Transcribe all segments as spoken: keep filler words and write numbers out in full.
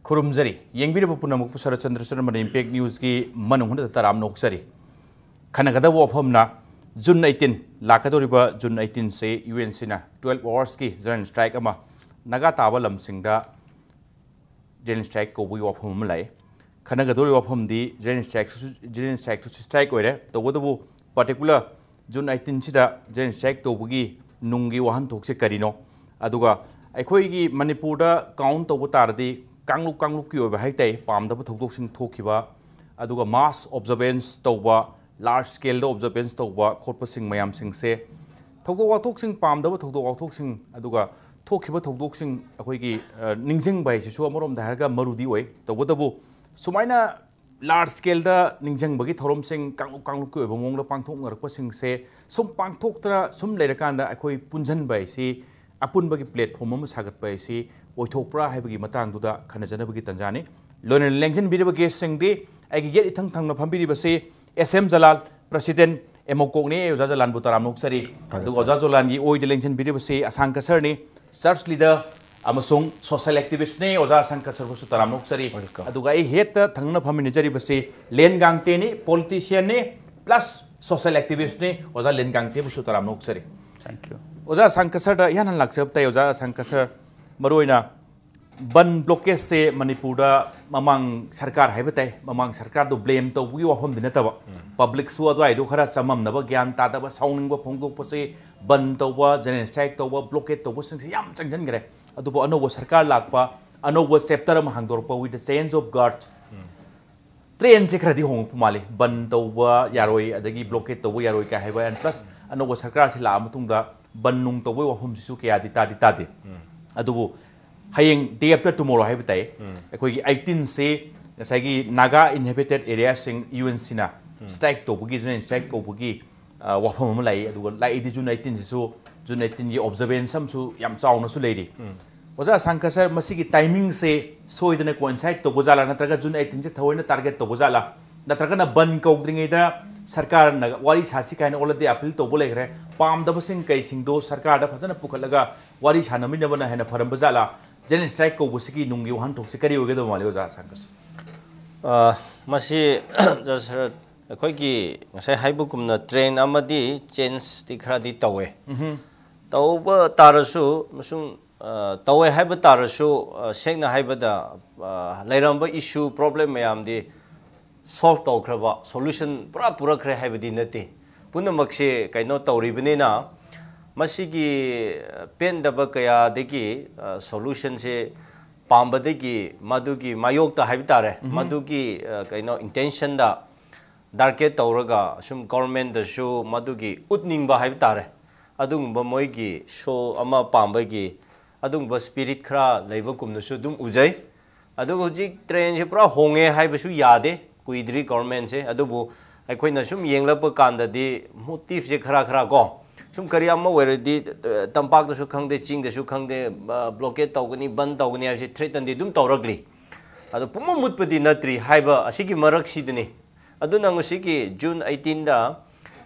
ꯈꯨꯔꯨꯝꯖꯔꯤ꯫ ꯌꯦꯡꯕꯤꯔꯤꯕ ꯄꯨꯝꯅꯃꯛꯄꯨ ꯁꯔꯠꯆꯟꯗ꯭ꯔ ꯁꯔꯃꯅ ꯏꯝꯄꯦꯛ ꯅ꯭ꯌꯨꯁꯀꯤ ꯃꯅꯨꯡ ꯍꯨꯠꯅ ꯇꯔꯥꯝꯅ ꯑꯣꯛꯆꯔꯤ꯫ ꯈꯟꯅꯒꯗꯕ ꯋꯥꯐꯝꯅ ꯖꯨꯟ ꯑꯩꯠꯇꯤꯟ, ꯂꯥꯛꯀꯗꯧꯔꯤꯕ ꯖꯨꯟ ꯑꯩꯠꯇꯤꯟꯁꯦ ꯌꯨ ꯑꯦꯟ ꯁꯤꯅ ꯇ꯭ꯋꯦꯜꯐ ꯑꯋꯥꯔꯁꯀꯤ ꯖꯦꯅꯔꯦꯜ ꯁ꯭ꯇ꯭ꯔꯥꯏꯛ ꯑꯃ ꯅꯥꯒꯥ ꯇꯥꯕ ꯂꯝꯁꯤꯡꯗ ꯖꯦꯅꯔꯦꯜ ꯁ꯭ꯇ꯭ꯔꯥꯏꯛ ꯀꯧꯕꯒꯤ ꯋꯥꯐꯝ ꯑꯃ ꯂꯥꯛꯏ꯫ ꯈꯟꯅꯒꯗꯧꯔꯤꯕ ꯋꯥꯐꯝꯗꯤ ꯖꯦꯅꯔꯦꯜ ꯁ꯭ꯇ꯭ꯔꯥꯏꯛꯁꯨ, ꯖꯦꯅꯔꯦꯜ ꯁ꯭ꯇ꯭ꯔꯥꯏꯛꯇꯨꯁꯨ ꯁ꯭ꯇ꯭ꯔꯥꯏꯛ ꯑꯣꯏꯔꯦ꯫ ꯇꯧꯕꯇꯕꯨ ꯄꯥꯔꯇꯤꯀꯨꯂꯔ ꯖꯨꯟ ꯑꯩꯠꯇꯤꯟꯁꯤꯗ ꯖꯦꯅꯔꯦꯜ ꯁ꯭ꯇ꯭ꯔꯥꯏꯛ ꯇꯧꯕꯒꯤ ꯅꯨꯡꯒꯤ ꯋꯥꯍꯟꯊꯣꯛꯁꯦ ꯀꯔꯤꯅꯣ? ꯑꯗꯨꯒ ꯑꯩꯈꯣꯏꯒꯤ ꯃꯅꯤꯄꯨꯔꯗ ꯀꯥꯎꯟ ꯇꯧꯕ ꯇꯥꯔꯗꯤ ꯀꯥꯡꯂꯨꯞ ꯀꯥꯡꯂꯨꯞꯀꯤ ꯑꯣꯏꯕ ꯍꯥꯏ ꯇꯥꯏ, ꯄꯥꯝꯗꯕ ꯊꯧꯗꯣꯛꯁꯤꯡ ꯊꯣꯛꯈꯤꯕ, ꯑꯗꯨꯒ ꯃꯥꯁ ꯑꯣꯕꯖꯔꯕꯦꯟꯁ ꯇꯧꯕ, ꯂꯥꯔꯖ ꯁ꯭ꯀꯦꯜꯗ ꯑꯣꯕꯖꯔꯕꯦꯟꯁ ꯇꯧꯕ ꯈꯣꯠꯄꯁꯤꯡ ꯃꯌꯥꯝꯁꯤꯡꯁꯦ, ꯊꯧꯗꯣꯛ ꯋꯥꯊꯣꯛꯁꯤꯡ, ꯄꯥꯝꯗꯕ ꯊꯧꯗꯣꯛ ꯋꯥꯊꯣꯛꯁꯤꯡ, ꯑꯗꯨꯒ ꯊꯣꯛꯈꯤꯕ ꯊꯧꯗꯣꯛꯁꯤꯡ ꯑꯩꯈꯣꯏꯒꯤ, ꯑ, ꯅꯤꯡꯁꯤꯡꯕ ꯍꯥꯏꯁꯤꯁꯨ ꯑꯃꯔꯣꯝꯗ ꯍꯥꯏꯔꯒ ꯃꯔꯨꯗꯤ ꯑꯣꯏ꯫ ꯇꯧꯕꯇꯕꯨ ꯁꯨꯃꯥꯏꯅ ꯂꯥꯔꯖ ꯁ꯭ꯀꯦꯜꯗ ꯅꯤꯡꯁꯤꯡꯕꯒꯤ ꯊꯧꯔꯝꯁꯤꯡ ꯀꯥꯡꯂꯨꯞ ꯀꯥꯡꯂꯨꯞꯀꯤ ꯑꯣꯏꯕ ꯃꯑꯣꯡꯗ ꯄꯥꯡꯊꯣꯛꯅꯔꯛꯄꯁꯤꯡꯁꯦ ꯁꯨꯝ ꯄꯥꯡꯊꯣꯛꯇꯅ ꯁꯨꯝ ꯂꯩꯔꯀꯥꯟꯗ ꯑꯩꯈꯣꯏ ꯄꯨꯟꯁꯤꯟꯕ ꯍꯥꯏꯁꯤ, ꯑꯄꯨꯟꯕꯒꯤ ꯄ꯭ꯂꯦꯠꯐꯣꯝ ꯑꯃ ꯁꯥꯒꯠꯄ ꯍꯥꯏꯁꯤ ꯑꯣꯏꯊꯣꯛꯄ꯭ꯔꯥ ꯍꯥꯏꯕꯒꯤ ꯃꯇꯥꯡꯗꯨꯗ ꯈꯟꯅꯖꯅꯕꯒꯤ ꯇꯥꯟꯖꯥꯅꯤ꯫ ꯂꯣꯏꯅꯅ ꯂꯦꯡꯁꯤꯟꯕꯤꯔꯤꯕ ꯒꯦꯁꯁꯤꯡꯗꯤ ꯑꯩꯒꯤ ꯌꯦꯠ ꯏꯊꯪ ꯊꯪꯅ ꯐꯝꯕꯤꯔꯤꯕꯁꯤ ꯑꯦꯁ ꯑꯦꯝ ꯖꯂꯥꯜ, ꯄ꯭ꯔꯁꯤꯗꯦꯟ ꯑꯦꯃꯣꯀꯣꯛꯅꯤ꯫ ꯑꯣꯖꯥ ꯖꯂꯥꯜꯕꯨ ꯇꯔꯥꯝꯅ ꯑꯣꯛꯆꯔꯤ꯫ ꯊꯥꯒꯠꯆꯔꯤ꯫ ꯑꯗꯨꯒ ꯑꯣꯖꯥ ꯖꯂꯥꯜꯒꯤ ꯑꯣꯏꯗ ꯂꯦꯡꯁꯤꯟꯕꯤꯔꯤꯕꯁꯤ ꯑꯁꯥꯡ ꯀꯁꯔꯅꯤ, ꯆꯔꯆ ꯂꯤꯗꯔ ꯑꯃꯁꯨꯡ ꯁꯣꯁꯤꯌꯦꯜ ꯑꯦꯛꯇꯤꯚꯤꯁ꯭ꯠꯅꯤ꯫ ꯑꯣꯖꯥ ꯑꯁꯥꯡ ꯀꯁꯔꯕꯨꯁꯨ ꯇꯔꯥꯝꯅ ꯑꯣꯛꯆꯔꯤ꯫ Welcome꯫ ꯑꯗꯨꯒ ꯑꯩ ꯍꯦꯠꯇ ꯊꯪꯅ ꯐꯝꯃꯤꯟꯅꯖꯔꯤꯕꯁꯤ ꯂꯦꯟ ꯒꯥꯡꯇꯦꯅꯤ, ꯄꯣꯂꯤꯇꯤꯁꯤꯌꯟꯅꯤ, ꯄ꯭ꯂꯁ ꯁꯣꯁꯤꯌꯦꯜ ꯑꯦꯛꯇꯤꯚꯤꯁ꯭ꯠꯅꯤ꯫ ꯑꯣꯖꯥ ꯂꯦꯟ ꯒꯥꯡꯇꯦꯕꯨꯁꯨ ꯇꯔꯥꯝꯅ ꯑꯣꯛꯆꯔꯤ꯫ Thank you꯫ ꯑꯣꯖꯥ ꯑꯁꯥꯡ ꯀꯁꯔꯗ ꯏꯍꯥꯟ ꯍꯥꯟꯅ ꯂꯥꯛꯆꯕ ꯇꯥꯏ꯫ ꯑꯣꯖꯥ ꯑꯁꯥꯡ ꯀꯁꯔ, ꯃꯔꯨꯑꯣꯏꯅ ꯕꯟ ꯕ꯭ꯂꯣꯀꯦꯖꯁꯦ ꯃꯅꯤꯄꯨꯔꯗ ꯃꯃꯥꯡ ꯁꯔꯀꯥꯔ ꯍꯥꯏꯕ ꯇꯥꯏ, ꯃꯃꯥꯡ ꯁꯔꯀꯥꯔꯗꯨ ꯕ꯭ꯂꯦꯝ ꯇꯧꯕꯒꯤ ꯋꯥꯐꯝꯗꯤ ꯅꯠꯇꯕ, ꯎꯝ꯫ ꯄꯕ꯭ꯂꯤꯛꯁꯨ ꯑꯗꯨꯋꯥꯏꯗꯣ ꯈꯔ ꯆꯃꯝꯅꯕ, ꯒ꯭ꯌꯥꯟ ꯇꯥꯗꯕ, ꯁꯥꯎꯅꯤꯡꯕ ꯐꯣꯡꯗꯣꯛꯄꯁꯤ, ꯕꯟ ꯇꯧꯕ, ꯖꯦꯅꯔꯦꯜ ꯁ꯭ꯇ꯭ꯔꯥꯏꯛ ꯇꯧꯕ, ꯕ꯭ꯂꯣꯀꯦꯠ ꯇꯧꯕꯁꯤꯡꯁꯤ ꯌꯥꯝ ꯆꯪꯁꯤꯟꯈ꯭ꯔꯦ꯫ ꯑꯗꯨꯕꯨ ꯑꯅꯧꯕ ꯁꯔꯀꯥꯔ ꯂꯥꯛꯄ, ꯑꯅꯧꯕ ꯆꯦꯞꯇꯔ ꯑꯃ ꯍꯥꯡꯗꯣꯔꯛꯄ, with the change of guard, ꯎꯝ꯫ ꯇ꯭ꯔꯦꯟꯁꯦ ꯈꯔꯗꯤ ꯍꯣꯡꯉꯛꯄ ꯃꯥꯜꯂꯤ꯫ ꯕꯟ ꯇꯧꯕ ꯌꯥꯔꯣꯏ, ꯑꯗꯒꯤ ꯕ꯭ꯂꯣꯀꯦꯠ ꯇꯧꯕ ꯌꯥꯔꯣꯏ ꯀꯥꯏ ꯍꯥꯏꯕ, and plus ꯑꯅꯧꯕ ꯁꯔꯀꯥꯔꯁꯤ ꯂꯥꯛꯑ ꯃꯇꯨꯡꯗ ꯕꯟ ꯅꯨꯡ ꯇꯧꯕꯒꯤ ꯋꯥꯐꯝꯁꯤꯁꯨ ꯀꯌꯥꯗꯤ ꯇꯥꯗꯤ ꯇꯥꯗꯦ꯫ ꯎꯝ꯫ ꯑꯗꯨꯕꯨ ꯍꯌꯦꯡ, day after tomorrow ꯍꯥꯏꯕ ꯇꯥꯏ, ꯎꯝ꯫ ꯑꯩꯈꯣꯏꯒꯤ ꯑꯩꯠꯇꯤꯟꯁꯤ ꯉꯁꯥꯏꯒꯤ ꯅꯥꯒꯥ ꯏꯟꯍꯦꯕꯤꯇꯦꯠ ꯑꯦꯔꯤꯌꯥꯁꯤꯡ ꯌꯨ ꯑꯦꯟ ꯁꯤꯅ, ꯎꯝ꯫ ꯁ꯭ꯇ꯭ꯔꯥꯏꯛ ꯇꯧꯕꯒꯤ, ꯖꯦꯅꯔꯦꯜ ꯁ꯭ꯇ꯭ꯔꯥꯏꯛ ꯀꯧꯕꯒꯤ, ꯑ, ꯋꯥꯐꯝ ꯑꯃ ꯂꯥꯛꯏ꯫ ꯑꯗꯨꯒ ꯂꯥꯛꯏꯗꯤ ꯖꯨꯟ ꯑꯩꯠꯇꯤꯟꯁꯤꯁꯨ, ꯖꯨꯟ ꯑꯩꯠꯇꯤꯟꯒꯤ ꯑꯣꯕꯖꯔꯕꯦꯟꯁ ꯑꯃꯁꯨ ꯌꯥꯝ ꯆꯥꯎꯅꯁꯨ ꯂꯩꯔꯤ꯫ ꯎꯝ꯫ ꯑꯣꯖꯥ ꯑꯁꯥꯡ ꯀꯁꯔ, ꯃꯁꯤꯒꯤ ꯇꯥꯏꯃꯤꯡꯁꯦ ꯁꯣꯏꯗꯅ ꯀꯣꯏꯟꯁꯥꯏꯠ ꯇꯧꯕ ꯖꯥꯠꯂꯥ, ꯅꯠꯇ꯭ꯔꯒ ꯖꯨꯟ ꯑꯩꯠꯇꯤꯟꯁꯦ ꯊꯑꯣꯏꯅ ꯇꯥꯔꯒꯦꯠ ꯇꯧꯕ ꯖꯥꯠꯂꯥ, ꯅꯠꯇ꯭ꯔꯒꯅ ꯕꯟ ꯀꯧꯗ꯭ꯔꯤꯉꯩꯗ ꯁꯔꯀꯥꯔꯅ ꯋꯥꯔꯤ ꯁꯥꯁꯤ ꯀꯥꯏꯅ already ꯑꯄꯤꯜ ꯇꯧꯕ ꯂꯩꯈ꯭ꯔꯦ, ꯄꯥꯝꯗꯕꯁꯤꯡ ꯀꯩꯁꯤꯡꯗꯣ ꯁꯔꯀꯥꯔꯗ ꯐꯖꯅ ꯄꯨꯈꯠꯂꯒ ꯋꯥꯔꯤ ꯁꯥꯟꯅꯃꯤꯟꯅꯕꯅ ꯍꯦꯟꯅ ꯐꯔꯝꯕ ꯖꯥꯠꯂꯥ? ꯖꯦꯅꯔꯦꯜ ꯁ꯭ꯇ꯭ꯔꯥꯏꯛ ꯀꯧꯕꯁꯤꯒꯤ ꯅꯨꯡꯒꯤ ꯋꯥꯍꯟꯊꯣꯛꯁꯦ ꯀꯔꯤ ꯑꯣꯏꯒꯗꯕ ꯃꯥꯜꯂꯤ, ꯑꯣꯖꯥ ꯁꯥꯡꯀꯁ? ꯑ, ꯃꯁꯤ ꯖꯁꯔꯠ, ꯑꯩꯈꯣꯏꯒꯤ ꯉꯁꯥꯏ ꯍꯥꯏꯕꯒꯨꯝꯅ ꯇ꯭ꯔꯦꯟ ꯑꯃꯗꯤ ꯆꯦꯟꯖꯇꯤ ꯈꯔꯗꯤ ꯇꯧꯋꯦ꯫ ꯇꯧꯕ ꯇꯥꯔꯁꯨ, ꯃꯁꯨꯝ, ꯑ, ꯇꯧꯋꯦ ꯍꯥꯏꯕ ꯇꯥꯔꯁꯨ, ꯑ, ꯁꯦꯡꯅ ꯍꯥꯏꯕꯗ, ꯑ, ꯂꯩꯔꯝꯕ ꯏꯁꯨ ꯄ꯭ꯔꯣꯕ꯭ꯂꯦꯝ ꯃꯌꯥꯝꯗꯤ ꯁꯣꯜꯕ ꯇꯧꯈ꯭ꯔꯕ, ꯁꯣꯂꯨꯁꯟ ꯄꯨꯔꯥ ꯄꯨꯔꯛꯈ꯭ꯔꯦ ꯍꯥꯏꯕꯗꯤ ꯅꯠꯇꯦ꯫ ꯄꯨꯝꯅꯃꯛꯁꯦ ꯀꯩꯅꯣ ꯇꯧꯔꯤꯕꯅꯤꯅ, ꯃꯁꯤꯒꯤ ꯄꯦꯟꯗꯕ ꯀꯌꯥꯗꯒꯤ, ꯑ, ꯁꯣꯂꯨꯁꯟꯁꯦ ꯄꯥꯝꯕꯗꯒꯤ, ꯃꯗꯨꯒꯤ ꯃꯥꯌꯣꯛꯇ ꯍꯥꯏꯕ ꯇꯥꯔꯦ, ꯃꯗꯨꯒꯤ, ꯑ, ꯀꯩꯅꯣ, ꯏꯟꯇꯦꯟꯁꯟꯗ ꯗꯥꯔꯀꯦꯠ ꯇꯧꯔꯒ ꯁꯨꯝ ꯒꯣꯔꯃꯦꯟꯗꯁꯨ ꯃꯗꯨꯒꯤ ꯎꯠꯅꯤꯡꯕ ꯍꯥꯏꯕ ꯇꯥꯔꯦ, ꯑꯗꯨꯒꯨꯝꯕ ꯃꯣꯏꯒꯤ ꯁꯣ ꯑꯃ ꯄꯥꯝꯕꯒꯤ ꯑꯗꯨꯒꯨꯝꯕ ꯁ꯭ꯄꯤꯔꯤꯠ ꯈꯔ ꯂꯩꯕꯒꯨꯝꯅꯁꯨ ꯑꯗꯨꯝ ꯎꯖꯩ꯫ ꯑꯗꯨꯒ ꯍꯧꯖꯤꯛ ꯇ꯭ꯔꯦꯟꯁꯦ ꯄꯨꯔꯥ ꯍꯣꯡꯉꯦ ꯍꯥꯏꯕꯁꯨ ꯌꯥꯗꯦ, ꯀꯨꯏꯗ꯭ꯔꯤ ꯒꯣꯔꯃꯦꯟꯁꯦ꯫ ꯑꯗꯨꯕꯨ ꯑꯩꯈꯣꯏꯅ ꯁꯨꯝ ꯌꯦꯡꯂꯛꯄ ꯀꯥꯟꯗꯗꯤ ꯃꯣꯇꯤꯞꯁꯦ ꯈꯔ ꯈꯔ ꯀꯣ, ꯁꯨꯝ ꯀꯔꯤ ꯑꯃ ꯑꯣꯏꯔꯗꯤ, ꯑ, ꯇꯝꯄꯥꯛꯇꯁꯨ ꯈꯪꯗꯦ, ꯆꯤꯡꯗꯁꯨ ꯈꯪꯗꯦ, ꯑ, ꯕ꯭ꯂꯣꯀꯦꯠ ꯇꯧꯒꯅꯤ, ꯕꯟ ꯇꯧꯒꯅꯤ ꯍꯥꯏꯕꯁꯤ ꯊ꯭ꯔꯦꯇꯟꯗꯤ ꯑꯗꯨꯝ ꯇꯧꯔꯛꯂꯤ꯫ ꯑꯗꯣ ꯄꯨꯝꯃꯨꯠ ꯃꯨꯠꯄꯗꯤ ꯅꯠꯇ꯭ꯔꯤ ꯍꯥꯏꯕ ꯑꯁꯤꯒꯤ ꯃꯔꯛꯁꯤꯗꯅꯤ꯫ ꯑꯗꯨꯅ ꯉꯁꯤꯒꯤ ꯖꯨꯟ ꯑꯩꯠꯇꯤꯟꯗ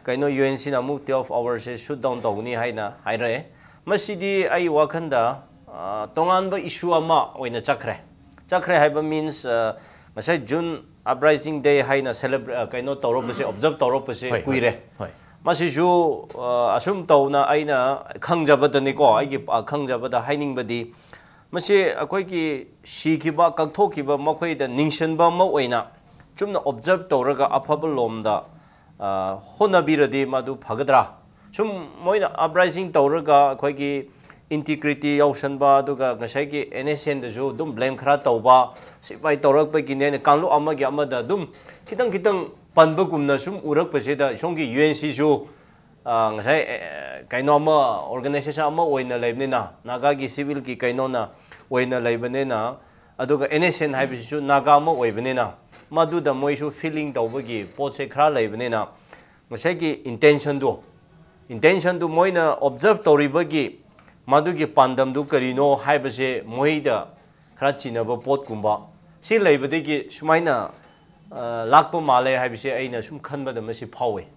ꯀꯩꯅꯣ, ꯌꯨ ꯑꯦꯟ ꯁꯤꯅ ꯑꯃꯨꯛ ꯇ꯭ꯋꯦꯜꯐ ꯑꯋꯥꯔꯁꯦ ꯁꯨꯠ ꯗꯥꯎꯟ ꯇꯧꯒꯅꯤ ꯍꯥꯏꯅ ꯍꯥꯏꯔꯛꯑꯦ꯫ ꯃꯁꯤꯗꯤ ꯑꯩ ꯋꯥꯈꯟꯗ, ꯑ, ꯇꯣꯉꯥꯟꯕ ꯏꯁꯨ ꯑꯃ ꯑꯣꯏꯅ ꯆꯠꯈ꯭ꯔꯦ꯫ ꯆꯠꯈ꯭ꯔꯦ ꯍꯥꯏꯕ ꯃꯤꯟꯁ, ꯑ, ꯉꯁꯥꯏ ꯖꯨꯟ ꯑꯞꯔꯥꯏꯖꯤꯡ ꯗꯦ ꯍꯥꯏꯅ ꯁꯦꯂꯦꯕ꯭ꯔꯦ-, ꯑ, ꯀꯩꯅꯣ ꯇꯧꯔꯛꯄꯁꯦ, ꯑꯣꯕꯖꯔꯕ ꯇꯧꯔꯛꯄꯁꯦ ꯍꯣꯏ, ꯍꯣꯏ, ꯀꯨꯏꯔꯦ꯫ ꯍꯣꯏ꯫ ꯃꯁꯤꯁꯨ, ꯑ, ꯑꯁꯨꯝ ꯇꯧꯅ ꯑꯩꯅ ꯈꯪꯖꯕꯗꯅꯤꯀꯣ, ꯑꯩꯒꯤ, ꯑ, ꯈꯪꯖꯕꯗ ꯍꯥꯏꯅꯤꯡꯕꯗꯤ, ꯃꯁꯤ ꯑꯩꯈꯣꯏꯒꯤ ꯁꯤꯈꯤꯕ, ꯀꯛꯊꯣꯛꯈꯤꯕ ꯃꯈꯣꯏꯗ ꯅꯤꯡꯁꯤꯡꯕ ꯑꯃ ꯑꯣꯏꯅ ꯆꯨꯝꯅ ꯑꯣꯕꯖꯔꯕ ꯇꯧꯔꯒ ꯑꯐꯕ ꯂꯣꯝꯗ, ꯑ, ꯍꯣꯠꯅꯕꯤꯔꯗꯤ ꯃꯗꯨ ꯐꯒꯗ꯭ꯔꯥ? ꯁꯨꯝ ꯃꯣꯏꯅ ꯑꯞꯔꯥꯏꯖꯤꯡ ꯇꯧꯔꯒ ꯑꯩꯈꯣꯏꯒꯤ ꯏꯟꯇꯤꯒ꯭ꯔꯤꯇꯤ ꯌꯥꯎꯁꯟꯕ, ꯑꯗꯨꯒ ꯉꯁꯥꯏꯒꯤ ꯑꯦꯟ ꯑꯦꯁ ꯑꯦꯟꯗꯁꯨ ꯑꯗꯨꯝ ꯕ꯭ꯂꯦꯝ ꯈꯔ ꯇꯧꯕ, ꯁꯤꯐꯥꯏ ꯇꯧꯔꯛꯄꯒꯤꯅꯦꯅ ꯀꯥꯡꯂꯨꯞ ꯑꯃꯒꯤ ꯑꯃꯗ ꯑꯗꯨꯝ ꯈꯤꯇꯪ ꯈꯤꯇꯪ ꯄꯟꯕꯒꯨꯝꯅ ꯁꯨꯝ ꯎꯔꯛꯄꯁꯤꯗ, ꯁꯣꯝꯒꯤ ꯌꯨ ꯑꯦꯟ ꯁꯤꯁꯨ, ꯑ, ꯉꯁꯥꯏ, ꯑꯦ, ꯀꯩꯅꯣ ꯑꯃ, ꯑꯣꯔꯒꯅꯥꯏꯖꯦꯁꯟ ꯑꯃ ꯑꯣꯏꯅ ꯂꯩꯕꯅꯤꯅ, ꯅꯥꯒꯥꯒꯤ ꯁꯤꯚꯤꯜꯒꯤ ꯀꯩꯅꯣꯅ ꯑꯣꯏꯅ ꯂꯩꯕꯅꯤꯅ, ꯑꯗꯨꯒ ꯑꯦꯟ ꯑꯦꯁ ꯑꯦꯟ ꯍꯥꯏꯕꯁꯤꯁꯨ ꯅꯥꯒꯥ ꯑꯃ ꯑꯣꯏꯕꯅꯤꯅ, ꯃꯗꯨꯗ ꯃꯣꯏꯁꯨ ꯐꯤꯂꯤꯡ ꯇꯧꯕꯒꯤ ꯄꯣꯠꯁꯦ ꯈꯔ ꯂꯩꯕꯅꯤꯅ, ꯉꯁꯥꯏꯒꯤ ꯏꯟꯇꯦꯟꯁꯟꯗꯣ, ꯏꯟꯇꯦꯟꯁꯟꯗꯨ ꯃꯣꯏꯅ ꯑꯣꯕꯖꯔꯕ ꯇꯧꯔꯤꯕꯒꯤ ꯃꯗꯨꯒꯤ ꯄꯥꯟꯗꯝꯗꯨ ꯀꯔꯤꯅꯣ ꯍꯥꯏꯕꯁꯦ ꯃꯣꯏꯗ ꯈꯔ ꯆꯤꯟꯅꯕ ꯄꯣꯠꯀꯨꯝꯕ ꯁꯤ ꯂꯩꯕꯗꯒꯤ ꯁꯨꯃꯥꯏꯅ, ꯑ, ꯂꯥꯛꯄ ꯃꯥꯜꯂꯦ ꯍꯥꯏꯕꯁꯦ ꯑꯩꯅ ꯁꯨꯝ ꯈꯟꯕꯗ ꯃꯁꯤ ꯐꯥꯎꯋꯦ꯫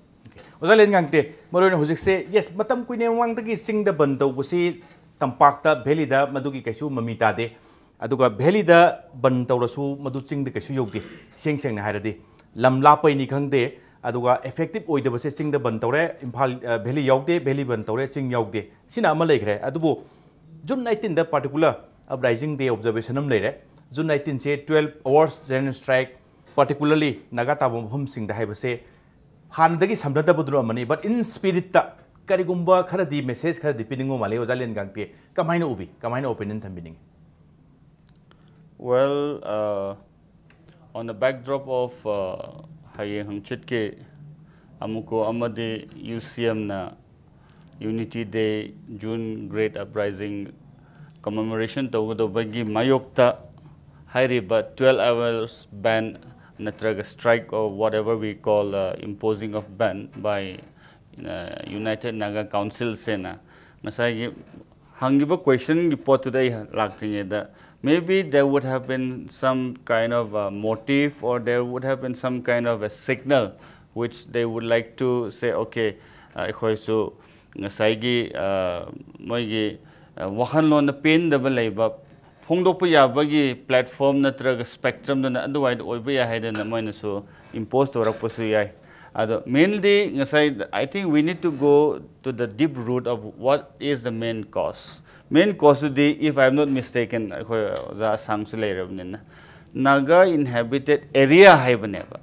ꯑꯣꯖꯥ ꯂꯦꯟꯉꯥꯡꯇꯦ, ꯃꯔꯨꯑꯣꯏꯅ ꯍꯧꯖꯤꯛꯁꯦ, ꯌꯦꯁ, ꯃꯇꯝ ꯀꯨꯏꯅ ꯃꯃꯥꯡꯗꯒꯤ ꯆꯤꯡꯗ ꯕꯟ ꯇꯧꯕꯁꯤ ꯇꯝꯄꯥꯛꯇ, ꯚꯦꯂꯤꯗ ꯃꯗꯨꯒꯤ ꯀꯩꯁꯨ ꯃꯃꯤ ꯇꯥꯗꯦ꯫ ꯑꯗꯨꯒ ꯚꯦꯂꯤꯗ ꯕꯟ ꯇꯧꯔꯁꯨ ꯃꯗꯨ ꯆꯤꯡꯗ ꯀꯩꯁꯨ ꯌꯧꯗꯦ꯫ ꯏꯁꯦꯡ ꯁꯦꯡꯅ ꯍꯥꯏꯔꯗꯤ ꯂꯝ ꯂꯥꯞꯄꯩꯅꯤ ꯈꯪꯗꯦ, ꯑꯗꯨꯒ effective ꯑꯣꯏꯗꯕꯁꯦ ꯆꯤꯡꯗ ꯕꯟ ꯇꯧꯔꯦ, ꯏꯝꯐꯥꯜ, ꯑ, ꯚꯦꯂꯤ ꯌꯥꯎꯗꯦ, ꯚꯦꯂꯤ ꯕꯟ ꯇꯧꯔꯦ, ꯆꯤꯡ ꯌꯥꯎꯗꯦ꯫ ꯁꯤꯅ ꯑꯃ ꯂꯩꯈ꯭ꯔꯦ꯫ ꯑꯗꯨꯕꯨ June nineteenꯗ particular uprising day observation ꯑꯃ ꯂꯩꯔꯦ꯫ June nineteenꯁꯦ twelve hours general strike, particularly Naga ꯇꯥꯕ ꯃꯐꯝꯁꯤꯡꯗ ꯍꯥꯏꯕꯁꯦ ꯍꯥꯟꯅꯗꯒꯤ ꯁꯝꯅꯗꯕꯗꯨꯅ ꯑꯃꯅꯤ, but in spiritꯇ ꯀꯔꯤꯒꯨꯝꯕ ꯈꯔꯗꯤ, message ꯈꯔꯗꯤ ꯄꯤꯅꯤꯡꯕ ꯃꯥꯜꯂꯤ꯫ ꯑꯣꯖꯥ ꯂꯦꯟꯒꯥꯡꯇꯤ ꯀꯃꯥꯏꯅ ꯎꯕꯤ, ꯀꯃꯥꯏꯅ opinion ꯊꯝꯕꯤꯅꯤꯡꯉꯤ? Well, uh, on the backdrop of uh, ꯍꯌꯦꯡ ꯍꯪꯆꯤꯠꯀꯤ ꯑꯃꯨꯛꯀꯣ ꯑꯃꯗꯤ UCMꯅ Unity Day, June Great Uprising commemoration ꯇꯧꯒꯗꯧꯕꯒꯤ ꯃꯥꯌꯣꯛꯇ ꯍꯥꯏꯔꯤꯕ twelve hours ban ꯅꯠꯇ꯭ꯔꯒ strike or whatever we call uh, imposing of ban by uh, United Naga Councilꯁꯦꯅ ꯉꯁꯥꯏꯒꯤ ꯍꯪꯉꯤꯕ questionꯒꯤ ꯄꯣꯠꯇꯨꯗ ꯑꯩ ꯂꯥꯛꯇ꯭ꯔꯤꯉꯩꯗ, maybe there would have been some kind of a motive or there would have been some kind of a signal which they would like to say, okay, ꯑꯩꯈꯣꯏꯁꯨ ꯉꯁꯥꯏꯒꯤ ꯃꯣꯏꯒꯤ ꯋꯥꯈꯜꯂꯣꯟꯗ ꯄꯦꯟꯗꯕ ꯂꯩꯕ ꯐꯣꯡꯗꯣꯛꯄ ꯌꯥꯕꯒꯤ platform ꯅꯠꯇ꯭ꯔꯒ spectrumꯗꯨꯅ ꯑꯗꯨꯋꯥꯏꯗ ꯑꯣꯏꯕ ꯌꯥꯏ ꯍꯥꯏꯗꯅ ꯃꯣꯏꯅꯁꯨ impose ꯇꯧꯔꯛꯄꯁꯨ ꯌꯥꯏ꯫ ꯑꯗꯣ mainly ꯉꯁꯥꯏ, I think we need to go to the deep root of what is the main cause. Main causeꯇꯨꯗꯤ, if I am not mistaken, ꯑꯩꯈꯣꯏ ꯑꯣꯖꯥ ꯑꯁꯥꯡꯁꯨ ꯂꯩꯔꯕꯅꯤꯅ, Naga inhabited area ꯍꯥꯏꯕꯅꯦꯕ꯫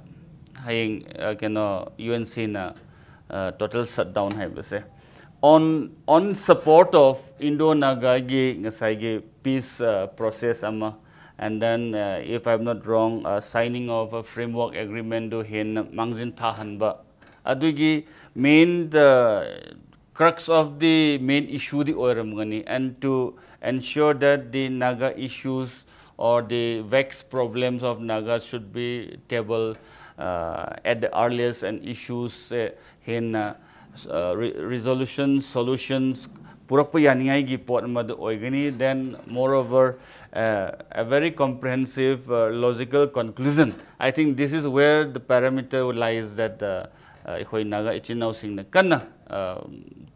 ꯍꯌꯦꯡ ꯀꯩꯅꯣ UNCꯅ total shutdown ꯍꯥꯏꯕꯁꯦ on on support of Indo-Nagaꯒꯤ ꯉꯁꯥꯏꯒꯤ peace process ꯑꯃ, and then uh, if I'm not wrong, uh, signing of a framework agreement ꯗꯨ ꯍꯦꯟꯅ ꯃꯥꯡꯖꯤꯟ ꯊꯥꯍꯟꯕ, ꯑꯗꯨꯒꯤ main the crux of the main issueꯗꯤ ꯑꯣꯏꯔꯝꯒꯅꯤ, and to ensure that the Naga issues or the vexed problems of Naga should be tabled uh, at the earliest and issues uh, ꯍꯦꯟꯅ uh, re- resolution solutions ꯄꯨꯔꯛꯄ ꯌꯥꯅꯤꯡꯉꯥꯏꯒꯤ ꯄꯣꯠ ꯑꯃꯗ ꯑꯣꯏꯒꯅꯤ. Then moreover, uh, a very comprehensive uh, logical conclusion. I think this is where the parameter lies that the uh, ꯑꯩꯈꯣꯏ ꯅꯥꯒꯥ ꯏꯆꯤꯟ ꯏꯅꯥꯎꯁꯤꯡꯅ ꯀꯟꯅ uh,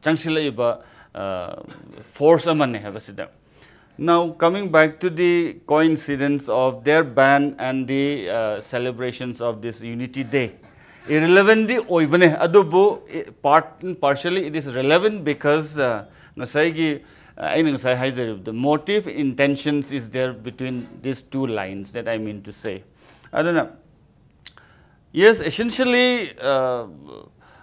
ꯆꯪꯁꯤꯜꯂꯛꯏꯕ force ꯑꯃꯅꯦ ꯍꯥꯏꯕꯁꯤꯗ. Now, coming back to the coincidence of their ban and the uh, celebrations of this Unity Day, irrelevant ꯗꯤ ꯑꯣꯏꯕꯅꯦ, ꯑꯗꯨꯕꯨ part, partially it is relevant because uh, ꯉꯁꯥꯏꯒꯤ ꯑꯩꯅ ꯉꯁꯥꯏ ꯍꯥꯏꯖꯔꯤꯕꯗ motive, intentions is there between these two lines that I mean to say. ꯑꯗꯨꯅ, yes, essentially, uh,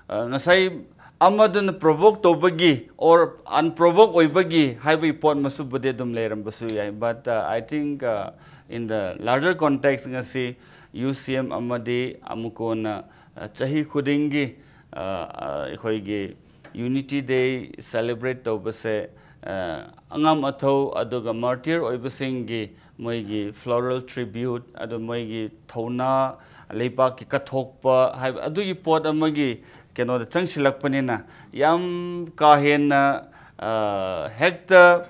uh, ꯉꯁꯥꯏ ꯑꯃꯗꯨꯅ provoke ꯇꯧꯕꯒꯤ or unprovoke ꯑꯣꯏꯕꯒꯤ ꯍꯥꯏꯕꯒꯤ ꯄꯣꯠ ꯃꯁꯨꯕꯨꯗꯤ ꯑꯗꯨꯝ ꯂꯩꯔꯝꯕꯁꯨ ꯌꯥꯏ, but uh, I think uh, in the larger context ꯉꯁꯤ UCM ꯑꯃꯗꯤ ꯑꯃꯨꯀꯣꯟꯅ uh, ꯆꯍꯤ ꯈꯨꯗꯤꯡꯒꯤ uh, uh, ꯑꯩꯈꯣꯏꯒꯤ Unity Day celebrate ꯇꯧꯕꯁꯦ uh, ꯑꯉꯝ ꯑꯊꯧ ꯑꯗꯨꯒ martyr ꯑꯣꯏꯕꯁꯤꯡꯒꯤ ꯃꯣꯏꯒꯤ floral tribute, ꯑꯗꯨ ꯃꯣꯏꯒꯤ ꯊꯧꯅꯥ, ꯂꯩꯕꯥꯛꯀꯤ ꯀꯠꯊꯣꯛꯄ ꯍꯥꯏꯕ ꯑꯗꯨꯒꯤ ꯄꯣꯠ ꯑꯃꯒꯤ ꯀꯩꯅꯣꯗ ꯆꯪꯁꯤꯜꯂꯛꯄꯅꯤꯅ, ꯌꯥꯝ ꯀꯥ ꯍꯦꯟꯅ ꯑ, ꯍꯦꯛꯇ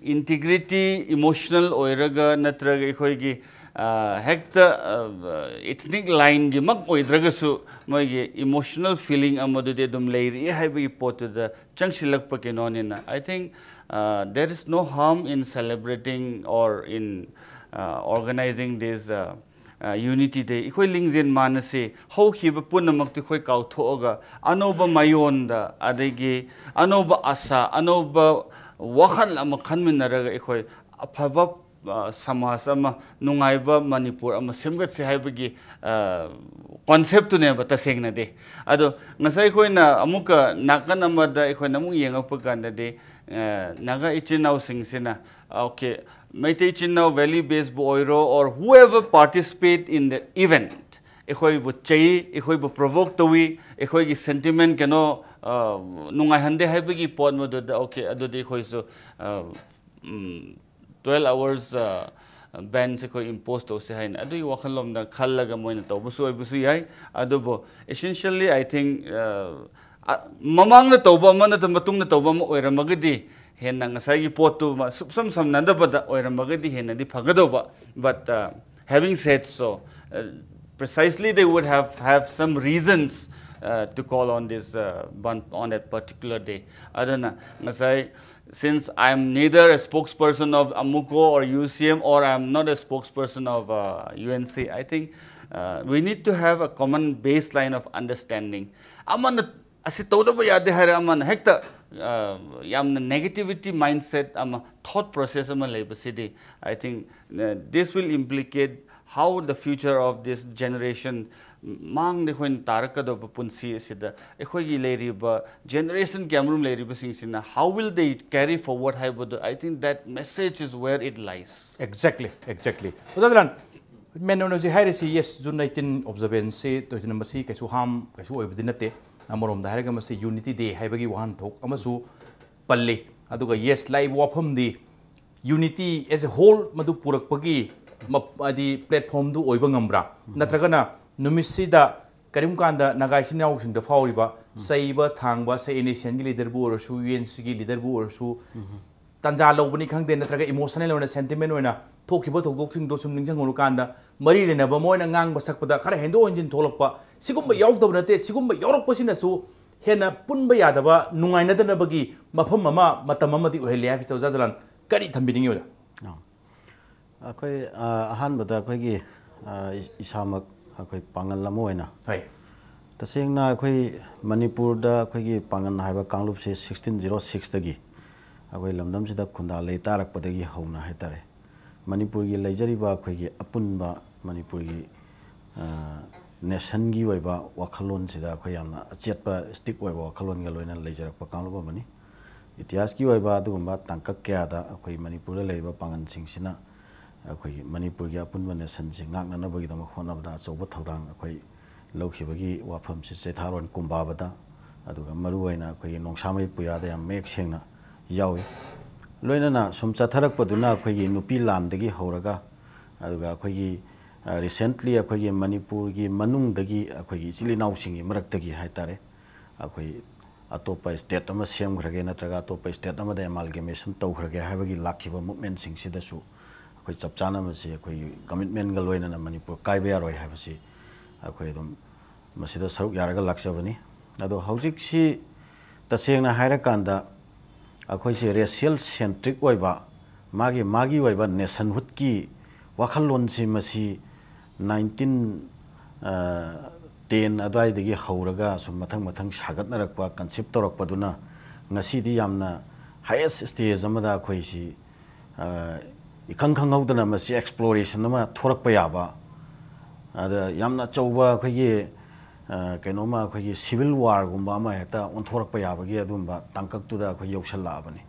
integrity emotional ꯑꯣꯏꯔꯒ ꯅꯠꯇ꯭ꯔꯒ ꯑꯩꯈꯣꯏꯒꯤ ꯑ, ꯍꯦꯛꯇ ethnic line ꯒꯤ ꯃꯛ ꯑꯣꯏꯗ꯭ꯔꯒꯁꯨ ꯃꯣꯏꯒꯤ emotional feeling ꯑꯃꯗꯨꯗꯤ ꯑꯗꯨꯝ ꯂꯩꯔꯤ ꯍꯥꯏꯕꯒꯤ ꯄꯣꯠꯇꯨꯗ ꯆꯪꯁꯤꯜꯂꯛꯄ ꯀꯩꯅꯣꯅꯤꯅ, I think uh, there is no harm in celebrating or in uh, organizing this uh, uh, Unity Day. ꯑꯩꯈꯣꯏ ꯂꯤꯡꯖꯦꯜ ꯃꯥꯟꯅꯁꯤ, ꯍꯧꯈꯤꯕ ꯄꯨꯝꯅꯃꯛꯇꯨ ꯑꯩꯈꯣꯏ ꯀꯥꯎꯊꯣꯛꯑꯒ ꯑꯅꯧꯕ ꯃꯌꯣꯟꯗ, ꯑꯗꯒꯤ ꯑꯅꯧꯕ ꯑꯁꯥ, ꯑꯅꯧꯕ ꯋꯥꯈꯜ ꯑꯃ ꯈꯟꯃꯤꯟꯅꯔꯒ ꯑꯩꯈꯣꯏ ꯑꯐꯕ ꯑ, ꯁꯃꯥꯖ ꯑꯃ, ꯅꯨꯡꯉꯥꯏꯕ ꯃꯅꯤꯄꯨꯔ ꯑꯃ ꯁꯦꯝꯒꯠꯁꯤ ꯍꯥꯏꯕꯒꯤ ꯑ, concept ꯇꯨꯅꯦꯕ ꯇꯁꯦꯡꯅꯗꯤ꯫ ꯑꯗꯣ ꯉꯁꯥꯏ ꯑꯩꯈꯣꯏꯅ ꯑꯃꯨꯛꯀ ꯅꯥꯀꯟ ꯑꯃꯗ ꯑꯩꯈꯣꯏꯅ ꯑꯃꯨꯛ ꯌꯦꯡꯉꯛꯄ ꯀꯥꯟꯗꯗꯤ ꯑ, ꯅꯥꯒꯥ ꯏꯆꯤꯟ ꯏꯅꯥꯎꯁꯤꯡꯁꯤꯅ, okay, ꯃꯩꯇꯩ ꯏꯆꯤꯟ ꯏꯅꯥꯎ, valley base ꯕꯨ ꯑꯣꯏꯔꯣ, or whoever participate in the event, ꯑꯩꯈꯣꯏꯕꯨ ꯆꯩ, ꯑꯩꯈꯣꯏꯕꯨ provoke ꯇꯧꯏ, ꯑꯩꯈꯣꯏꯒꯤ sentiment ꯀꯩꯅꯣ ꯑ, ꯅꯨꯡꯉꯥꯏꯍꯟꯗꯦ ꯍꯥꯏꯕꯒꯤ ꯄꯣꯠ ꯃꯗꯨꯗ, okay, ꯑꯗꯨꯗꯤ ꯑꯩꯈꯣꯏꯁꯨ ꯑ, ꯎꯝ, twelve hours ban ꯁꯦ ꯑꯩꯈꯣꯏ impose ꯇꯧꯁꯦ ꯍꯥꯏꯅ ꯑꯗꯨꯒꯤ ꯋꯥꯈꯜꯂꯣꯝꯗ ꯈꯜꯂꯒ ꯃꯣꯏꯅ ꯇꯧꯕꯁꯨ ꯑꯣꯏꯕꯁꯨ ꯌꯥꯏ꯫ ꯑꯗꯨꯕꯨ essentially I think ꯑ, ꯑ, ꯃꯃꯥꯡꯗ ꯇꯧꯕ ꯑꯃ ꯅꯠꯇ꯭ꯔꯒ ꯃꯇꯨꯡꯗ ꯇꯧꯕ ꯑꯃ ꯑꯣꯏꯔꯝꯃꯒꯗꯤ ꯍꯦꯟꯅ ꯉꯁꯥꯏꯒꯤ ꯄꯣꯠꯇꯨ ꯃ-, ꯁꯨꯞꯁꯝ ꯁꯝꯅꯗꯕꯗ ꯑꯣꯏꯔꯝꯃꯒꯗꯤ ꯍꯦꯟꯅꯗꯤ ꯐꯒꯗꯧꯕ꯫ But uh, having said so, uh, precisely they would have, have some reasons uh, to call on this uh, ban on that particular day. ꯑꯗꯨꯅ ꯉꯁꯥꯏ, since I am neither a spokesperson of AMUCO or UCM, or I am not a spokesperson of uh, UNC, I think uh, we need to have a common baseline of understanding. ꯑꯃꯅ ꯑꯁꯤ ꯇꯧꯗꯕ ꯌꯥꯗꯦ ꯍꯥꯏꯔ ꯑꯃꯅ ꯍꯦꯛꯇ uh, ꯌꯥꯝꯅ negativity mindset ꯑꯃ, thought process ꯑꯃ ꯂꯩꯕꯁꯤꯗꯤ, I think uh, this will implicate how the future of this generation, ꯃꯥꯡꯗ ꯑꯩꯈꯣꯏꯅ ꯇꯥꯔꯛꯀꯗꯧꯕ ꯄꯨꯟꯁꯤ ꯑꯁꯤꯗ ꯑꯩꯈꯣꯏꯒꯤ ꯂꯩꯔꯤꯕ generation ꯀꯌꯥꯃꯔꯨꯝ ꯂꯩꯔꯤꯕꯁꯤꯡꯁꯤꯅ how will they carry forward ꯍꯥꯏꯕꯗꯨ, I think that message is where it lies. Exactly, exactly. ꯑꯣꯖꯥ ꯖꯂꯥꯟ, ꯃꯦꯟ ꯑꯣꯏꯅ ꯍꯧꯖꯤꯛ ꯍꯥꯏꯔꯤꯁꯤ, yes, June nineteen observance ꯁꯤ ꯇꯧꯗꯨꯅ ꯃꯁꯤ ꯀꯩꯁꯨ harm ꯀꯩꯁꯨ ꯑꯣꯏꯕꯗꯤ ꯅꯠꯇꯦ꯫ ꯑꯃꯔꯣꯝꯗ ꯍꯥꯏꯔꯒ ꯃꯁꯤ unity day ꯍꯥꯏꯕꯒꯤ ꯋꯥꯍꯟꯊꯣꯛ ꯑꯃꯁꯨ ꯄꯜꯂꯤ꯫ ꯑꯗꯨꯒ yes, ꯂꯥꯛꯏꯕ ꯋꯥꯐꯝꯗꯤ unity as a whole ꯃꯗꯨ ꯄꯨꯔꯛꯄꯒꯤ ꯃꯞ- ꯍꯥꯏꯗꯤ platform ꯗꯨ ꯑꯣꯏꯕ ꯉꯝꯕ꯭ꯔꯥ? ꯅꯠꯇ꯭ꯔꯒꯅ ꯅꯨꯃꯤꯠꯁꯤꯗ ꯀꯔꯤꯒꯨꯝꯕ ꯀꯥꯟꯗ ꯅꯥꯒꯥ ꯏꯆꯤꯟ ꯏꯅꯥꯎꯁꯤꯡꯗ ꯐꯥꯎꯔꯤꯕ ꯆꯩꯕ ꯊꯥꯡꯕ, say, NSCN ꯒꯤ leader ꯕꯨ ꯑꯣꯏꯔꯁꯨ, UNC ꯒꯤ leader ꯕꯨ ꯑꯣꯏꯔꯁꯨ, ꯇꯥꯟꯖꯥ ꯂꯧꯕꯅꯤ ꯈꯪꯗꯦ, ꯅꯠꯇ꯭ꯔꯒ emotional ꯑꯣꯏꯅ, sentiment ꯑꯣꯏꯅ ꯊꯣꯛꯈꯤꯕ ꯊꯧꯗꯣꯛꯁꯤꯡꯗꯣ ꯁꯨꯝ ꯅꯤꯡꯁꯤꯡꯉꯨꯔꯀꯥꯟꯗ, ꯃꯔꯤ ꯂꯩꯅꯕ ꯃꯣꯏꯅ ꯉꯥꯡꯕ ꯁꯛꯄꯗ ꯈꯔ ꯍꯦꯟꯗꯣꯛ ꯍꯦꯟꯖꯤꯟ ꯊꯣꯛꯂꯛꯄ, ꯁꯤꯒꯨꯝꯕ ꯌꯥꯎꯗꯕ ꯅꯠꯇꯦ꯫ ꯁꯤꯒꯨꯝꯕ ꯌꯥꯎꯔꯛꯄꯁꯤꯅꯁꯨ ꯍꯦꯟꯅ ꯄꯨꯟꯕ ꯌꯥꯗꯕ, ꯅꯨꯡꯉꯥꯏꯅꯗꯅꯕꯒꯤ ꯃꯐꯝ ꯑꯃ, ꯃꯇꯝ ꯑꯃꯗꯤ ꯑꯣꯏꯍꯜꯂꯤ ꯍꯥꯏꯕꯁꯤꯗ ꯑꯣꯖꯥ ꯖꯂꯥꯟ ꯀꯔꯤ ꯊꯝꯕꯤꯅꯤꯡꯉꯤ, ꯑꯣꯖꯥ? ꯑꯥ꯫ ꯑꯩꯈꯣꯏ ꯑꯥ, ꯑꯍꯥꯟꯕꯗ ꯑꯩꯈꯣꯏꯒꯤ ꯑꯥ, ꯏꯁꯥꯃꯛ ꯑꯩꯈꯣꯏ ꯄꯥꯡꯒꯜ ꯑꯃ ꯑꯣꯏꯅ, ꯍꯣꯏ꯫ ꯇꯁꯦꯡꯅ ꯑꯩꯈꯣꯏ ꯃꯅꯤꯄꯨꯔꯗ ꯑꯩꯈꯣꯏꯒꯤ ꯄꯥꯡꯒꯜ ꯍꯥꯏꯕ ꯀꯥꯡꯂꯨꯞꯁꯦ ꯁꯤꯛꯁꯇꯤꯟ ꯖꯤꯔꯣ ꯁꯤꯛꯁꯇꯒꯤ ꯑꯩꯈꯣꯏ ꯂꯝꯗꯝꯁꯤꯗ ꯈꯨꯟꯗꯥ ꯂꯩ ꯇꯥꯔꯛꯄꯗꯒꯤ ꯍꯧꯅ ꯍꯥꯏꯇꯥꯔꯦ, ꯃꯅꯤꯄꯨꯔꯒꯤ ꯂꯩꯖꯔꯤꯕ ꯑꯩꯈꯣꯏꯒꯤ ꯑꯄꯨꯟꯕ ꯃꯅꯤꯄꯨꯔꯒꯤ ꯅꯦꯁꯟꯒꯤ ꯑꯣꯏꯕ ꯋꯥꯈꯜꯂꯣꯟꯁꯤꯗ ꯑꯩꯈꯣꯏ ꯌꯥꯝꯅ ꯑꯆꯦꯠꯄ, stick ꯑꯣꯏꯕ ꯋꯥꯈꯜꯂꯣꯟꯒ ꯂꯣꯏꯅꯅ ꯂꯩꯖꯔꯛꯄ ꯀꯥꯡꯂꯨꯞ ꯑꯃꯅꯤ꯫ ꯏꯇꯤꯍꯥꯁꯀꯤ ꯑꯣꯏꯕ ꯑꯗꯨꯒꯨꯝꯕ ꯇꯥꯡꯀꯛ ꯀꯌꯥꯗ ꯑꯩꯈꯣꯏ ꯃꯅꯤꯄꯨꯔꯗ ꯂꯩꯔꯤꯕ ꯄꯥꯡꯒꯜꯁꯤꯡꯁꯤꯅ ꯑꯩꯈꯣꯏꯒꯤ ꯃꯅꯤꯄꯨꯔꯒꯤ ꯑꯄꯨꯟꯕ ꯅꯦꯁꯟꯁꯤ ꯉꯥꯛꯅꯅꯕꯒꯤꯗꯃꯛ ꯍꯣꯠꯅꯕꯗ ꯑꯆꯧꯕ ꯊꯧꯗꯥꯡ ꯑꯩꯈꯣꯏ ꯂꯧꯈꯤꯕꯒꯤ ꯋꯥꯐꯝꯁꯤ ꯆꯩꯊꯥꯔꯣꯟ ꯀꯨꯝꯕꯥꯕꯗ, ꯑꯗꯨꯒ ꯃꯔꯨꯑꯣꯏꯅ ꯑꯩꯈꯣꯏꯒꯤ ꯅꯣꯡꯁꯥꯃꯩ ꯄꯨꯌꯥꯗ ꯌꯥꯝ ꯃꯌꯦꯛ ꯁꯦꯡꯅ ꯌꯥꯎꯏ꯫ ꯂꯣꯏꯅꯅ ꯁꯨꯝ ꯆꯠꯊꯔꯛꯄꯗꯨꯅ ꯑꯩꯈꯣꯏꯒꯤ ꯅꯨꯄꯤ ꯂꯥꯟꯗꯒꯤ ꯍꯧꯔꯒ, ꯑꯗꯨꯒ ꯑꯩꯈꯣꯏꯒꯤ recently ꯑꯩꯈꯣꯏꯒꯤ ꯃꯅꯤꯄꯨꯔꯒꯤ ꯃꯅꯨꯡꯗꯒꯤ ꯑꯩꯈꯣꯏꯒꯤ ꯏꯆꯤꯜ ꯏꯅꯥꯎꯁꯤꯡꯒꯤ ꯃꯔꯛꯇꯒꯤ ꯍꯥꯏꯇꯥꯔꯦ, ꯑꯩꯈꯣꯏ ꯑꯇꯣꯞꯄ state ꯑꯃ ꯁꯦꯝꯈ꯭ꯔꯒꯦ ꯅꯠꯇ꯭ꯔꯒ ꯑꯇꯣꯞꯄ state ꯑꯃꯗ amalgamation ꯇꯧꯈ꯭ꯔꯒꯦ ꯍꯥꯏꯕꯒꯤ ꯂꯥꯛꯈꯤꯕ movementꯁꯤꯡꯁꯤꯗꯁꯨ ꯑꯩꯈꯣꯏ ꯆꯞ ꯆꯥꯅ ꯃꯁꯤ ꯑꯩꯈꯣꯏꯒꯤ commitmentꯒ ꯂꯣꯏꯅꯅ ꯃꯅꯤꯄꯨꯔ ꯀꯥꯏꯕ ꯌꯥꯔꯣꯏ ꯍꯥꯏꯕꯁꯤ ꯑꯩꯈꯣꯏ ꯑꯗꯨꯝ ꯃꯁꯤꯗ ꯁꯔꯨꯛ ꯌꯥꯔꯒ ꯂꯥꯛꯆꯕꯅꯤ꯫ ꯑꯗꯣ ꯍꯧꯖꯤꯛꯁꯤ ꯇꯁꯦꯡꯅ ꯍꯥꯏꯔꯀꯥꯟꯗ ꯑꯩꯈꯣꯏꯁꯦ ꯔꯦꯁꯤꯌꯦꯜ ꯁꯦꯟꯇ꯭ꯔꯤꯛ ꯑꯣꯏꯕ, ꯃꯥꯒꯤ ꯃꯥꯒꯤ ꯑꯣꯏꯕ ꯅꯦꯁꯟꯍꯨꯠꯀꯤ ꯋꯥꯈꯜꯂꯣꯟꯁꯤ ꯃꯁꯤ ꯅꯥꯏꯟꯇꯤꯟ ꯇꯦꯟ ꯑꯗꯨꯋꯥꯏꯗꯒꯤ ꯍꯧꯔꯒ ꯁꯨꯝ ꯃꯊꯪ ꯃꯊꯪ ꯁꯥꯒꯠꯅꯔꯛꯄ, ꯀꯟꯁꯤꯞ ꯇꯧꯔꯛꯄꯗꯨꯅ ꯉꯁꯤꯗꯤ ꯌꯥꯝꯅ ꯍꯥꯏꯌꯦꯁ ꯁ꯭ꯇꯦꯖ ꯑꯃꯗ ꯑꯩꯈꯣꯏꯁꯤ ꯏꯈꯪ ꯈꯪꯍꯧꯗꯅ ꯃꯁꯤ ꯑꯦꯛꯁꯄ꯭ꯂꯣꯔꯦꯁꯟ ꯑꯃ ꯊꯣꯔꯛꯄ ꯌꯥꯕ, ꯑꯗ ꯌꯥꯝꯅ ꯑꯆꯧꯕ ꯑꯩꯈꯣꯏꯒꯤ ꯀꯩꯅꯣꯝꯃ, ꯑꯩꯈꯣꯏꯒꯤ ꯁꯤꯚꯤꯜ ꯋꯥꯔꯒꯨꯝꯕ ꯑꯃ ꯍꯦꯛꯇ ꯑꯣꯟꯊꯣꯔꯛꯄ ꯌꯥꯕꯒꯤ ꯑꯗꯨꯝꯕ ꯇꯥꯡꯀꯛꯇꯨꯗ ꯑꯩꯈꯣꯏ ꯌꯧꯁꯜꯂꯛꯑꯕꯅꯤ꯫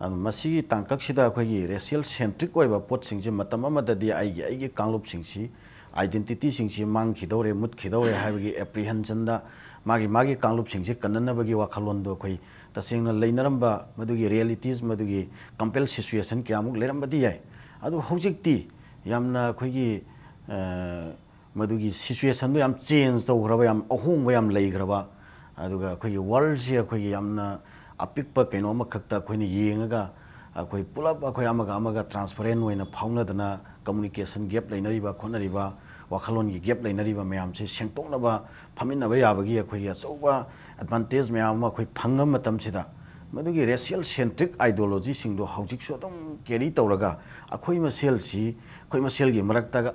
ꯑꯗꯨ ꯃꯁꯤꯒꯤ ꯇꯥꯡꯀꯛꯁꯤꯗ ꯑꯩꯈꯣꯏꯒꯤ ꯔꯦꯁꯤꯌꯦꯜ ꯁꯦꯟꯇ꯭ꯔꯤꯛ ꯑꯣꯏꯕ ꯄꯣꯠꯁꯤꯡꯁꯤ ꯃꯇꯝ ꯑꯃꯗꯗꯤ ꯑꯩꯒꯤ ꯑꯩꯒꯤ ꯀꯥꯡꯂꯨꯞꯁꯤꯡꯁꯤ, ꯑꯥꯏꯗꯦꯟꯇꯤꯇꯤꯁꯤꯡꯁꯤ ꯃꯥꯡꯈꯤꯗꯧꯔꯦ, ꯃꯨꯠꯈꯤꯗꯧꯔꯦ ꯍꯥꯏꯕꯒꯤ ꯑꯦꯄ꯭ꯔꯤꯍꯦꯟꯁꯟꯗ ꯃꯥꯒꯤ ꯃꯥꯒꯤ ꯀꯥꯡꯂꯨꯞꯁꯤꯡꯁꯤ ꯀꯟꯅꯅꯕꯒꯤ ꯋꯥꯈꯜꯂꯣꯟꯗꯣ ꯑꯩꯈꯣꯏ ꯇꯁꯦꯡꯅ ꯂꯩꯅꯔꯝꯕ, ꯃꯗꯨꯒꯤ ꯔꯤꯌꯦꯂꯤꯇꯤꯁ, ꯃꯗꯨꯒꯤ ꯀꯝꯄꯦꯜ ꯁꯤꯆꯨꯋꯦꯁꯟ ꯀꯌꯥꯃꯨꯛ ꯂꯩꯔꯝꯕꯗꯤ ꯌꯥꯏ꯫ ꯑꯗꯨ ꯍꯧꯖꯤꯛꯇꯤ ꯌꯥꯝꯅ ꯑꯩꯈꯣꯏꯒꯤ ꯃꯗꯨꯒꯤ ꯁꯤꯆꯨꯋꯦꯁꯟꯗꯣ ꯌꯥꯝ ꯆꯦꯟꯖ ꯇꯧꯈ꯭ꯔꯕ, ꯌꯥꯝ ꯑꯍꯣꯡꯕ ꯌꯥꯝ ꯂꯩꯈ꯭ꯔꯕ, ꯑꯗꯨꯒ ꯑꯩꯈꯣꯏꯒꯤ ꯋꯥꯔꯜꯁꯤ ꯑꯩꯈꯣꯏꯒꯤ ꯌꯥꯝꯅ ꯑꯄꯤꯛꯄ ꯀꯩꯅꯣ ꯑꯃꯈꯛꯇ ꯑꯩꯈꯣꯏꯅ ꯌꯦꯡꯉꯒ ꯑꯩꯈꯣꯏ ꯄꯨꯂꯞ ꯑꯩꯈꯣꯏ ꯑꯃꯒ ꯑꯃꯒ ꯇ꯭ꯔꯥꯟꯁꯄꯔꯦꯟ ꯑꯣꯏꯅ ꯐꯥꯎꯅꯗꯅ ꯀꯝꯃꯨꯅꯤꯀꯦꯁꯟ ꯒꯦꯞ ꯂꯩꯅꯔꯤꯕ ꯈꯣꯠꯅꯔꯤꯕ, ꯋꯥꯈꯜꯂꯣꯟꯒꯤ ꯒꯦꯞ ꯂꯩꯅꯔꯤꯕ ꯃꯌꯥꯝꯁꯦ ꯁꯦꯡꯇꯣꯛꯅꯕ ꯐꯝꯃꯤꯟꯅꯕ ꯌꯥꯕꯒꯤ ꯑꯩꯈꯣꯏꯒꯤ ꯑꯆꯧꯕ ꯑꯦꯗꯚꯥꯟꯇꯦꯖ ꯃꯌꯥꯝ ꯑꯃ ꯑꯩꯈꯣꯏ ꯐꯪꯉꯕ ꯃꯇꯝꯁꯤꯗ, ꯃꯗꯨꯒꯤ ꯔꯦꯁꯤꯌꯦꯜ ꯁꯦꯟꯇ꯭ꯔꯤꯛ ꯑꯥꯏꯗꯤꯌꯣꯂꯣꯖꯤꯁꯤꯡꯗꯣ ꯍꯧꯖꯤꯛꯁꯨ ꯑꯗꯨꯝ ꯀꯦꯔꯤ ꯇꯧꯔꯒ ꯑꯩꯈꯣꯏ ꯃꯁꯦꯜꯁꯤ, ꯑꯩꯈꯣꯏ ꯃꯁꯦꯜꯒꯤ ꯃꯔꯛꯇ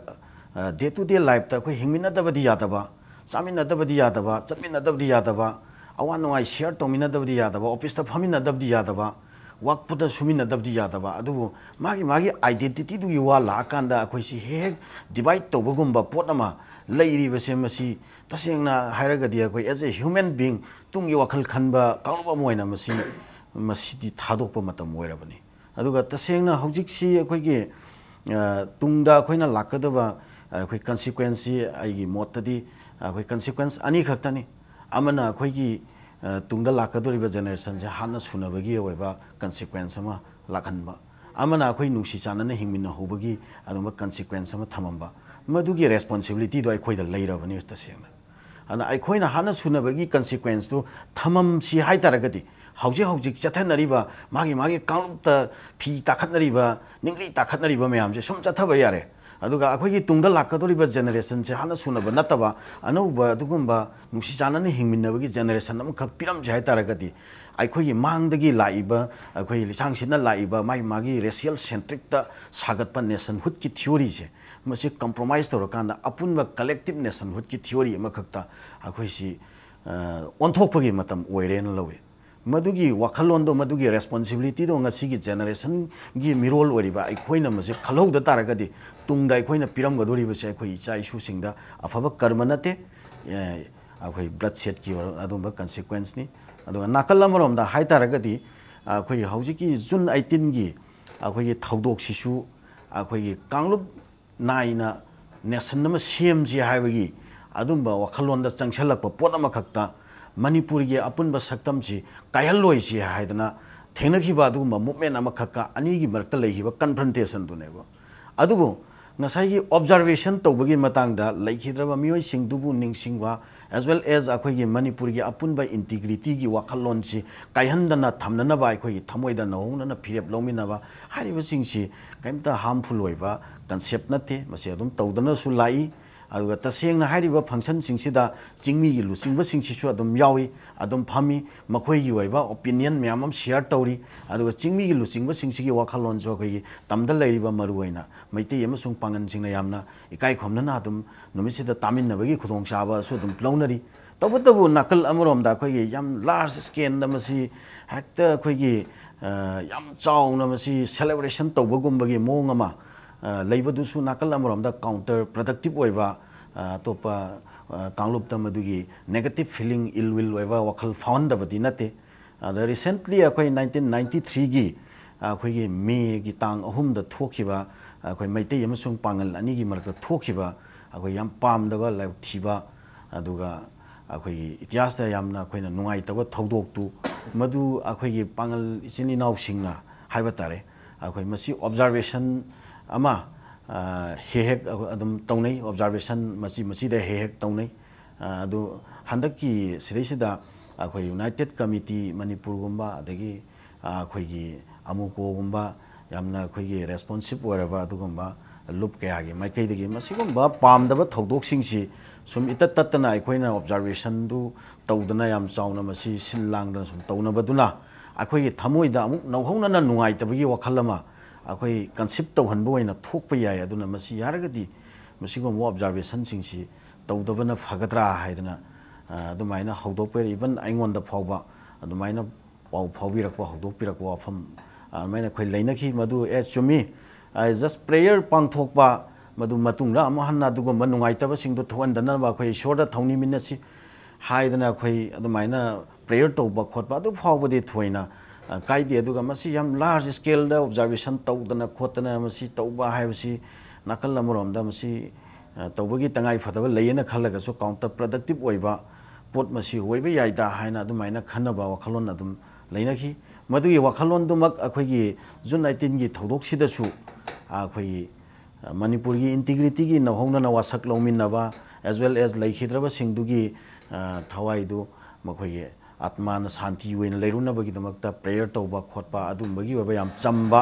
ꯗꯦ ꯇꯨ ꯗꯦ ꯂꯥꯏꯐꯇ ꯑꯩꯈꯣꯏ ꯍꯤꯡꯃꯤꯟꯅꯗꯕꯗꯤ ꯌꯥꯗꯕ, ꯆꯥꯃꯤꯟꯅꯗꯕꯗꯤ ꯌꯥꯗꯕ, ꯆꯠꯃꯤꯟꯅꯗꯕꯗꯤ ꯌꯥꯗꯕ, ꯑꯋꯥ ꯅꯨꯡꯉꯥꯏ ꯁꯤꯌꯔ ꯇꯧꯃꯤꯟꯅꯗꯕꯗꯤ ꯌꯥꯗꯕ, ꯑꯣꯐꯤꯁꯇ ꯐꯝꯃꯤꯟꯅꯗꯕꯗꯤ ꯌꯥꯗꯕ, ꯋꯥꯛ ꯄꯨꯟꯅ ꯁꯨꯃꯤꯟꯅꯗꯕꯗꯤ ꯌꯥꯗꯕ, ꯑꯗꯨꯕꯨ ꯃꯥꯒꯤ ꯃꯥꯒꯤ ꯑꯥꯏꯗꯦꯟꯇꯤꯇꯤꯗꯨꯒꯤ ꯋꯥ ꯂꯥꯛꯑꯀꯥꯟꯗ ꯑꯩꯈꯣꯏꯁꯤ ꯍꯦꯛ ꯍꯦꯛ ꯗꯤꯚꯥꯏꯠ ꯇꯧꯕꯒꯨꯝꯕ ꯄꯣꯠ ꯑꯃ ꯂꯩꯔꯤꯕꯁꯦ, ꯃꯁꯤ ꯇꯁꯦꯡꯅ ꯍꯥꯏꯔꯒꯗꯤ ꯑꯩꯈꯣꯏ ꯑꯦꯖ ꯑꯦ ꯍ꯭ꯌꯨꯃꯦꯟ ꯕꯤꯡ, ꯇꯨꯡꯒꯤ ꯋꯥꯈꯜ ꯈꯟꯕ ꯀꯥꯡꯂꯨꯞ ꯑꯃ ꯑꯣꯏꯅ ꯃꯁꯤ, ꯃꯁꯤꯗꯤ ꯊꯥꯗꯣꯛꯄ ꯃꯇꯝ ꯑꯣꯏꯔꯕꯅꯤ꯫ ꯑꯗꯨꯒ ꯇꯁꯦꯡꯅ ꯍꯧꯖꯤꯛꯁꯤ ꯑꯩꯈꯣꯏꯒꯤ, ꯑ, ꯇꯨꯡꯗ ꯑꯩꯈꯣꯏꯅ ꯂꯥꯛꯀꯗꯕ, ꯑ, ꯑꯩꯈꯣꯏ ꯀꯟꯁꯤꯀ꯭ꯋꯦꯟꯁꯁꯤ, ꯑꯩꯒꯤ ꯃꯣꯠꯇꯗꯤ ꯑꯩꯈꯣꯏ ꯀꯟꯁꯤꯀ꯭ꯋꯦꯟꯁ ꯑꯅꯤꯈꯛꯇꯅꯤ꯫ ꯑꯃꯅ ꯑꯩꯈꯣꯏꯒꯤ, ꯑ, ꯇꯨꯡꯗ ꯂꯥꯛꯀꯗꯧꯔꯤꯕ ꯖꯦꯅꯦꯔꯦꯁꯟꯁꯦ ꯍꯥꯠꯅ ꯁꯨꯅꯕꯒꯤ ꯑꯣꯏꯕ ꯀꯟꯁꯤꯀ꯭ꯋꯦꯟꯁ ꯑꯃ ꯂꯥꯛꯍꯟꯕ, ꯑꯃꯅ ꯑꯩꯈꯣꯏ ꯅꯨꯡꯁꯤ ꯆꯥꯟꯅꯅ ꯍꯤꯡꯃꯤꯟꯅꯍꯧꯕꯒꯤ ꯑꯗꯨꯒꯨꯝꯕ ꯀꯟꯁꯤꯀ꯭ꯋꯦꯟꯁ ꯑꯃ ꯊꯝꯃꯝꯕ, ꯃꯗꯨꯒꯤ ꯔꯦꯁꯄꯣꯟꯁꯤꯕꯤꯂꯤꯇꯤꯗꯣ ꯑꯩꯈꯣꯏꯗ ꯂꯩꯔꯕꯅꯤ ꯇꯁꯦꯡꯅ꯫ ꯑꯗꯨꯅ ꯑꯩꯈꯣꯏꯅ ꯍꯥꯠꯅ ꯁꯨꯅꯕꯒꯤ ꯀꯟꯁꯤꯀ꯭ꯋꯦꯟꯁꯇꯨ ꯊꯝꯃꯝꯁꯤ ꯍꯥꯏ ꯇꯥꯔꯒꯗꯤ, ꯍꯧꯖꯤꯛ ꯍꯧꯖꯤꯛ ꯆꯠꯊꯅꯔꯤꯕ ꯃꯥꯒꯤ ꯃꯥꯒꯤ ꯀꯥꯡꯂꯨꯞꯇ ꯐꯤ ꯇꯥꯈꯠꯅꯔꯤꯕ, ꯅꯤꯡꯂꯤ ꯇꯥꯈꯠꯅꯔꯤꯕ ꯃꯌꯥꯝꯁꯦ ꯁꯨꯝ ꯆꯠꯊꯕ ꯌꯥꯔꯦ꯫ ꯑꯗꯨꯒ ꯑꯩꯈꯣꯏꯒꯤ ꯇꯨꯡꯗ ꯂꯥꯛꯀꯗꯧꯔꯤꯕ generationꯁꯦ ꯍꯥꯟꯅ ꯁꯨꯅꯕ ꯅꯠꯇꯕ, ꯑꯅꯧꯕ ꯑꯗꯨꯒꯨꯝꯕ ꯅꯨꯡꯁꯤ ꯆꯥꯟꯅꯅ ꯍꯤꯡꯃꯤꯟꯅꯕꯒꯤ generation ꯑꯃꯈꯛ ꯄꯤꯔꯝꯁꯦ ꯍꯥꯏ ꯇꯥꯔꯒꯗꯤ, ꯑꯩꯈꯣꯏꯒꯤ ꯃꯥꯡꯗꯒꯤ ꯂꯥꯛꯏꯕ, ꯑꯩꯈꯣꯏ ꯂꯤꯁꯥꯡꯁꯤꯠꯅ ꯂꯥꯛꯏꯕ ꯃꯥꯒꯤ ꯃꯥꯒꯤ racial centricꯇ ꯁꯥꯒꯠꯄ nationhoodꯀꯤ theoryꯁꯦ, ꯃꯁꯤ compromise ꯇꯧꯔꯀꯥꯟꯗ ꯑꯄꯨꯟꯕ collective nationhoodꯀꯤ theory ꯑꯃꯈꯛꯇ ꯑꯩꯈꯣꯏꯁꯤ, ꯑ, ꯑꯣꯟꯊꯣꯛꯄꯒꯤ ꯃꯇꯝ ꯑꯣꯏꯔꯦꯅ ꯂꯧꯏ꯫ ꯃꯗꯨꯒꯤ ꯋꯥꯈꯜꯂꯣꯟꯗꯣ, ꯃꯗꯨꯒꯤ responsibilityꯗꯣ ꯉꯁꯤꯒꯤ generationꯒꯤ ꯃꯤꯔꯣꯜ ꯑꯣꯏꯔꯤꯕ ꯑꯩꯈꯣꯏꯅ ꯃꯁꯤ ꯈꯜꯍꯧꯗ ꯇꯥꯔꯒꯗꯤ, ꯇꯨꯡꯗ ꯑꯩꯈꯣꯏꯅ ꯄꯤꯔꯝꯒꯗꯧꯔꯤꯕꯁꯦ ꯑꯩꯈꯣꯏ ꯏꯆꯥ ꯏꯁꯨꯁꯤꯡꯗ ꯑꯐꯕ ꯀꯔꯃ ꯅꯠꯇꯦ, ꯑꯦ, ꯑꯩꯈꯣꯏ bloodshedꯀꯤ ꯑꯗꯨꯝꯕ consequenceꯅꯤ꯫ ꯑꯗꯨꯒ ꯅꯥꯀꯜ ꯑꯃꯔꯣꯝꯗ ꯍꯥꯏ ꯇꯥꯔꯒꯗꯤ, ꯑꯩꯈꯣꯏꯒꯤ ꯍꯧꯖꯤꯛꯀꯤ June eighteenꯒꯤ ꯑꯩꯈꯣꯏꯒꯤ ꯊꯧꯗꯣꯛꯁꯤꯁꯨ ꯑꯩꯈꯣꯏꯒꯤ ꯀꯥꯡꯂꯨꯞ ꯅꯥꯏꯅ nation ꯑꯃ ꯁꯦꯝꯁꯤ ꯍꯥꯏꯕꯒꯤ ꯑꯗꯨꯝꯕ ꯋꯥꯈꯜꯂꯣꯟꯗ ꯆꯪꯁꯤꯜꯂꯛꯄ ꯄꯣꯠ ꯑꯃꯈꯛꯇ ꯃꯅꯤꯄꯨꯔꯒꯤ ꯑꯄꯨꯟꯕ ꯁꯛꯇꯝꯁꯤ ꯀꯥꯏꯍꯜꯂꯣꯏꯁꯤ ꯍꯥꯏꯗꯅ ꯊꯦꯡꯅꯈꯤꯕ ꯑꯗꯨꯒꯨꯝꯕ movement ꯑꯃꯈꯛꯀ ꯑꯅꯤꯒꯤ ꯃꯔꯛꯇ ꯂꯩꯈꯤꯕ confrontationꯗꯨꯅꯦꯕ꯫ ꯑꯗꯨꯕꯨ ꯉꯁꯥꯏꯒꯤ observation ꯇꯧꯕꯒꯤ ꯃꯇꯥꯡꯗ ꯂꯩꯈꯤꯗ꯭ꯔꯕ ꯃꯤꯑꯣꯏꯁꯤꯡꯗꯨꯕꯨ ꯅꯤꯡꯁꯤꯡꯕ, as well as ꯑꯩꯈꯣꯏꯒꯤ ꯃꯅꯤꯄꯨꯔꯒꯤ ꯑꯄꯨꯟꯕ integrityꯒꯤ ꯋꯥꯈꯜꯂꯣꯟꯁꯤ ꯀꯥꯏꯍꯟꯗꯅ ꯊꯝꯅꯅꯕ ꯑꯩꯈꯣꯏꯒꯤ ꯊꯃꯣꯏꯗ ꯅꯧꯍꯧꯅꯅ ꯐꯤꯔꯦꯞ ꯂꯧꯃꯤꯟꯅꯕ ꯍꯥꯏꯔꯤꯕꯁꯤꯡꯁꯤ ꯀꯔꯤꯝꯇ harmful ꯑꯣꯏꯕ concept ꯅꯠꯇꯦ꯫ ꯃꯁꯤ ꯑꯗꯨꯝ ꯇꯧꯗꯅꯁꯨ ꯂꯥꯛꯏ꯫ ꯑꯗꯨꯒ ꯇꯁꯦꯡꯅ ꯍꯥꯏꯔꯤꯕ functionꯁꯤꯡꯁꯤꯗ ꯆꯤꯡꯃꯤꯒꯤ ꯂꯨꯆꯤꯡꯕꯁꯤꯡꯁꯤꯁꯨ ꯑꯗꯨꯝ ꯌꯥꯎꯏ, ꯑꯗꯨꯝ ꯐꯝꯃꯤ, ꯃꯈꯣꯏꯒꯤ ꯑꯣꯏꯕ opinion ꯃꯌꯥꯝ ꯑꯃ share ꯇꯧꯔꯤ꯫ ꯑꯗꯨꯒ ꯆꯤꯡꯃꯤꯒꯤ ꯂꯨꯆꯤꯡꯕꯁꯤꯡꯁꯤꯒꯤ ꯋꯥꯈꯜꯂꯣꯟꯁꯨ ꯑꯩꯈꯣꯏꯒꯤ ꯇꯝꯗ ꯂꯩꯔꯤꯕ ꯃꯔꯨꯑꯣꯏꯅ ꯃꯩꯇꯩ ꯑꯃꯁꯨꯡ ꯄꯥꯉꯜꯁꯤꯡꯅ ꯌꯥꯝꯅ ꯏꯀꯥꯏ ꯈꯨꯝꯅꯅ ꯑꯗꯨꯝ ꯅꯨꯃꯤꯠꯁꯤꯗ ꯇꯥꯃꯤꯟꯅꯕꯒꯤ ꯈꯨꯗꯣꯡꯆꯥꯕꯁꯨ ꯑꯗꯨꯝ ꯂꯧꯅꯔꯤ꯫ ꯇꯧꯕꯇꯕꯨ ꯅꯥꯀꯜ ꯑꯃꯔꯣꯝꯗ ꯑꯩꯈꯣꯏꯒꯤ ꯌꯥꯝ large scaleꯗ ꯃꯁꯤ ꯍꯦꯛꯇ ꯑꯩꯈꯣꯏꯒꯤ, ꯑ, ꯌꯥꯝ ꯆꯥꯎꯅ ꯃꯁꯤ celebration ꯇꯧꯕꯒꯨꯝꯕꯒꯤ ꯃꯑꯣꯡ ꯑꯃ, ꯑ, ꯂꯩꯕꯗꯨꯁꯨ ꯅꯥꯀꯜ ꯑꯃꯔꯣꯝꯗ counter productive ꯑꯣꯏꯕ, ꯑ, ꯑꯇꯣꯞꯄ, ꯑ, ꯀꯥꯡꯂꯨꯞꯇ ꯃꯗꯨꯒꯤ negative feeling, ill will ꯑꯣꯏꯕ ꯋꯥꯈꯜ ꯐꯥꯎꯍꯟꯗꯕꯗꯤ ꯅꯠꯇꯦ꯫ ꯑꯗ recently ꯑꯩꯈꯣꯏ nineteen ninety threeꯒꯤ ꯑꯩꯈꯣꯏꯒꯤ Mayꯒꯤ ꯇꯥꯡ ꯑꯍꯨꯝꯗ ꯊꯣꯛꯈꯤꯕ, ꯑꯩꯈꯣꯏ ꯃꯩꯇꯩ ꯑꯃꯁꯨꯡ ꯄꯥꯉꯜ ꯑꯅꯤꯒꯤ ꯃꯔꯛꯇ ꯊꯣꯛꯈꯤꯕ ꯑꯩꯈꯣꯏ ꯌꯥꯝ ꯄꯥꯝꯗꯕ, ꯂꯥꯏꯕꯛ ꯊꯤꯕ, ꯑꯗꯨꯒ ꯑꯩꯈꯣꯏꯒꯤ ꯏꯇꯤꯍꯥꯁꯇ ꯌꯥꯝꯅ ꯑꯩꯈꯣꯏꯅ ꯅꯨꯡꯉꯥꯏꯇꯕ ꯊꯧꯗꯣꯛꯇꯨ, ꯃꯗꯨ ꯑꯩꯈꯣꯏꯒꯤ ꯄꯥꯉꯜ ꯏꯆꯤꯟ ꯏꯅꯥꯎꯁꯤꯡꯅ ꯍꯥꯏꯕ ꯇꯥꯔꯦ, ꯑꯩꯈꯣꯏ ꯃꯁꯤ observation ꯑꯃ, ꯑ, ꯍꯦꯛ ꯍꯦꯛ ꯑꯗꯨꯝ ꯇꯧꯅꯩ, observation ꯃꯁꯤ, ꯃꯁꯤꯗ ꯍꯦꯛ ꯍꯦꯛ ꯇꯧꯅꯩ꯫ ꯑ, ꯑꯗꯨ ꯍꯟꯗꯛꯀꯤ ꯁꯤꯗꯩꯁꯤꯗ ꯑꯩꯈꯣꯏ United Committee ꯃꯅꯤꯄꯨꯔꯒꯨꯝꯕ, ꯑꯗꯒꯤ, ꯑ, ꯑꯩꯈꯣꯏꯒꯤ AMUCOꯒꯨꯝꯕ, ꯌꯥꯝꯅ ꯑꯩꯈꯣꯏꯒꯤ responsive ꯑꯣꯏꯔꯕ ꯑꯗꯨꯒꯨꯝꯕ, ꯂꯨꯞ ꯀꯌꯥꯒꯤ ꯃꯥꯏꯀꯩꯗꯒꯤ ꯃꯁꯤꯒꯨꯝꯕ ꯄꯥꯝꯗꯕ ꯊꯧꯗꯣꯛꯁꯤꯡꯁꯤ ꯁꯨꯝ ꯏꯇꯠ ꯇꯠꯇꯅ ꯑꯩꯈꯣꯏꯅ ꯑꯣꯕꯖꯥꯔꯕꯦꯁꯟꯗꯨ ꯇꯧꯗꯅ, ꯌꯥꯝ ꯆꯥꯎꯅ ꯃꯁꯤ ꯁꯤꯜ ꯂꯥꯡꯗꯅ ꯁꯨꯝ ꯇꯧꯅꯕꯗꯨꯅ ꯑꯩꯈꯣꯏꯒꯤ ꯊꯃꯣꯏꯗ ꯑꯃꯨꯛ ꯅꯧꯍꯧꯅꯅ ꯅꯨꯡꯉꯥꯏꯇꯕꯒꯤ ꯋꯥꯈꯜ ꯑꯃ ꯑꯩꯈꯣꯏ ꯀꯟꯁꯤꯞ ꯇꯧꯍꯟꯕ ꯑꯣꯏꯅ ꯊꯣꯛꯄ ꯌꯥꯏ꯫ ꯑꯗꯨꯅ ꯃꯁꯤ ꯌꯥꯔꯒꯗꯤ ꯃꯁꯤꯒꯨꯝꯕ ꯑꯣꯕꯖꯥꯔꯕꯦꯁꯟꯁꯤꯡꯁꯤ ꯇꯧꯗꯕꯅ ꯐꯒꯗ꯭ꯔꯥ ꯍꯥꯏꯗꯅ, ꯑ, ꯑꯗꯨꯃꯥꯏꯅ ꯍꯧꯗꯣꯛꯄ ꯌꯥꯏ꯫ ꯏꯚꯟ ꯑꯩꯉꯣꯟꯗ ꯐꯥꯎꯕ ꯑꯗꯨꯃꯥꯏꯅ ꯄꯥꯎ ꯐꯥꯎꯕꯤꯔꯛꯄ, ꯍꯧꯗꯣꯛꯄꯤꯔꯛꯄ ꯋꯥꯐꯝ ꯑꯗꯨꯃꯥꯏꯅ ꯑꯩꯈꯣꯏ ꯂꯩꯅꯈꯤ꯫ ꯃꯗꯨ ꯑꯦ ꯆꯨꯝꯃꯤ, ꯖꯁ ꯄ꯭ꯔꯦꯌꯔ ꯄꯥꯡꯊꯣꯛꯄ, ꯃꯗꯨ ꯃꯇꯨꯡꯗ ꯑꯃꯨꯛ ꯍꯟꯅ ꯑꯗꯨꯒꯨꯝꯕ ꯅꯨꯡꯉꯥꯏꯇꯕꯁꯤꯡꯗꯨ ꯊꯣꯛꯍꯟꯗꯅꯕ ꯑꯩꯈꯣꯏ ꯏꯁꯣꯔꯗ ꯊꯧꯅꯤꯃꯤꯟꯅꯁꯤ ꯍꯥꯏꯗꯅ ꯑꯩꯈꯣꯏ ꯑꯗꯨꯃꯥꯏꯅ ꯄ꯭ꯔꯦꯌꯔ ꯇꯧꯕ ꯈꯣꯠꯄ ꯑꯗꯨ ꯐꯥꯎꯕꯗꯤ ꯊꯣꯏꯅ, ꯑ, ꯀꯥꯏꯗꯦ꯫ ꯑꯗꯨꯒ ꯃꯁꯤ ꯌꯥꯝ ꯂꯥꯔꯖ ꯁ꯭ꯀꯦꯜꯗ ꯑꯣꯕꯖꯥꯔꯕꯦꯁꯟ ꯇꯧꯗꯅ ꯈꯣꯠꯇꯅ ꯃꯁꯤ ꯇꯧꯕ ꯍꯥꯏꯕꯁꯤ ꯅꯥꯀꯜ ꯑꯃꯔꯣꯝꯗ ꯃꯁꯤ, ꯑ, ꯇꯧꯕꯒꯤ ꯇꯉꯥꯏ ꯐꯗꯕ ꯂꯩꯌꯦꯅ ꯈꯜꯂꯒꯁꯨ ꯀꯥꯎꯟꯇꯔ ꯄ꯭ꯔꯗꯛꯇꯤꯞ ꯑꯣꯏꯕ ꯄꯣꯠ ꯃꯁꯤ ꯑꯣꯏꯕ ꯌꯥꯏꯗ ꯍꯥꯏꯅ ꯑꯗꯨꯃꯥꯏꯅ ꯈꯟꯅꯕ ꯋꯥꯈꯜꯂꯣꯟ ꯑꯗꯨꯝ ꯂꯩꯅꯈꯤ꯫ ꯃꯗꯨꯒꯤ ꯋꯥꯈꯜꯂꯣꯟꯗꯨꯃꯛ ꯑꯩꯈꯣꯏꯒꯤ ꯖꯨꯟ ꯑꯩꯠꯇꯤꯟꯒꯤ ꯊꯧꯗꯣꯛꯁꯤꯗꯁꯨ, ꯑ, ꯑꯩꯈꯣꯏꯒꯤ, ꯑ, ꯃꯅꯤꯄꯨꯔꯒꯤ ꯏꯟꯇꯤꯒ꯭ꯔꯤꯇꯤꯒꯤ ꯅꯧꯍꯧꯅꯅ ꯋꯥꯁꯛ ꯂꯧꯃꯤꯟꯅꯕ, as well as ꯂꯩꯈꯤꯗ꯭ꯔꯕꯁꯤꯡꯗꯨꯒꯤ, ꯑ, ꯊꯋꯥꯏꯗꯨ ꯃꯈꯣꯏꯒꯤ ꯑꯥꯠꯃꯥꯅ ꯁꯥꯟꯇꯤ ꯑꯣꯏꯅ ꯂꯩꯔꯨꯅꯕꯒꯤꯗꯃꯛꯇ ꯄ꯭ꯔꯦꯌꯔ ꯇꯧꯕ ꯈꯣꯠꯄ ꯑꯗꯨꯝꯕꯒꯤ ꯑꯣꯏꯕ ꯌꯥꯝ ꯆꯝꯕ,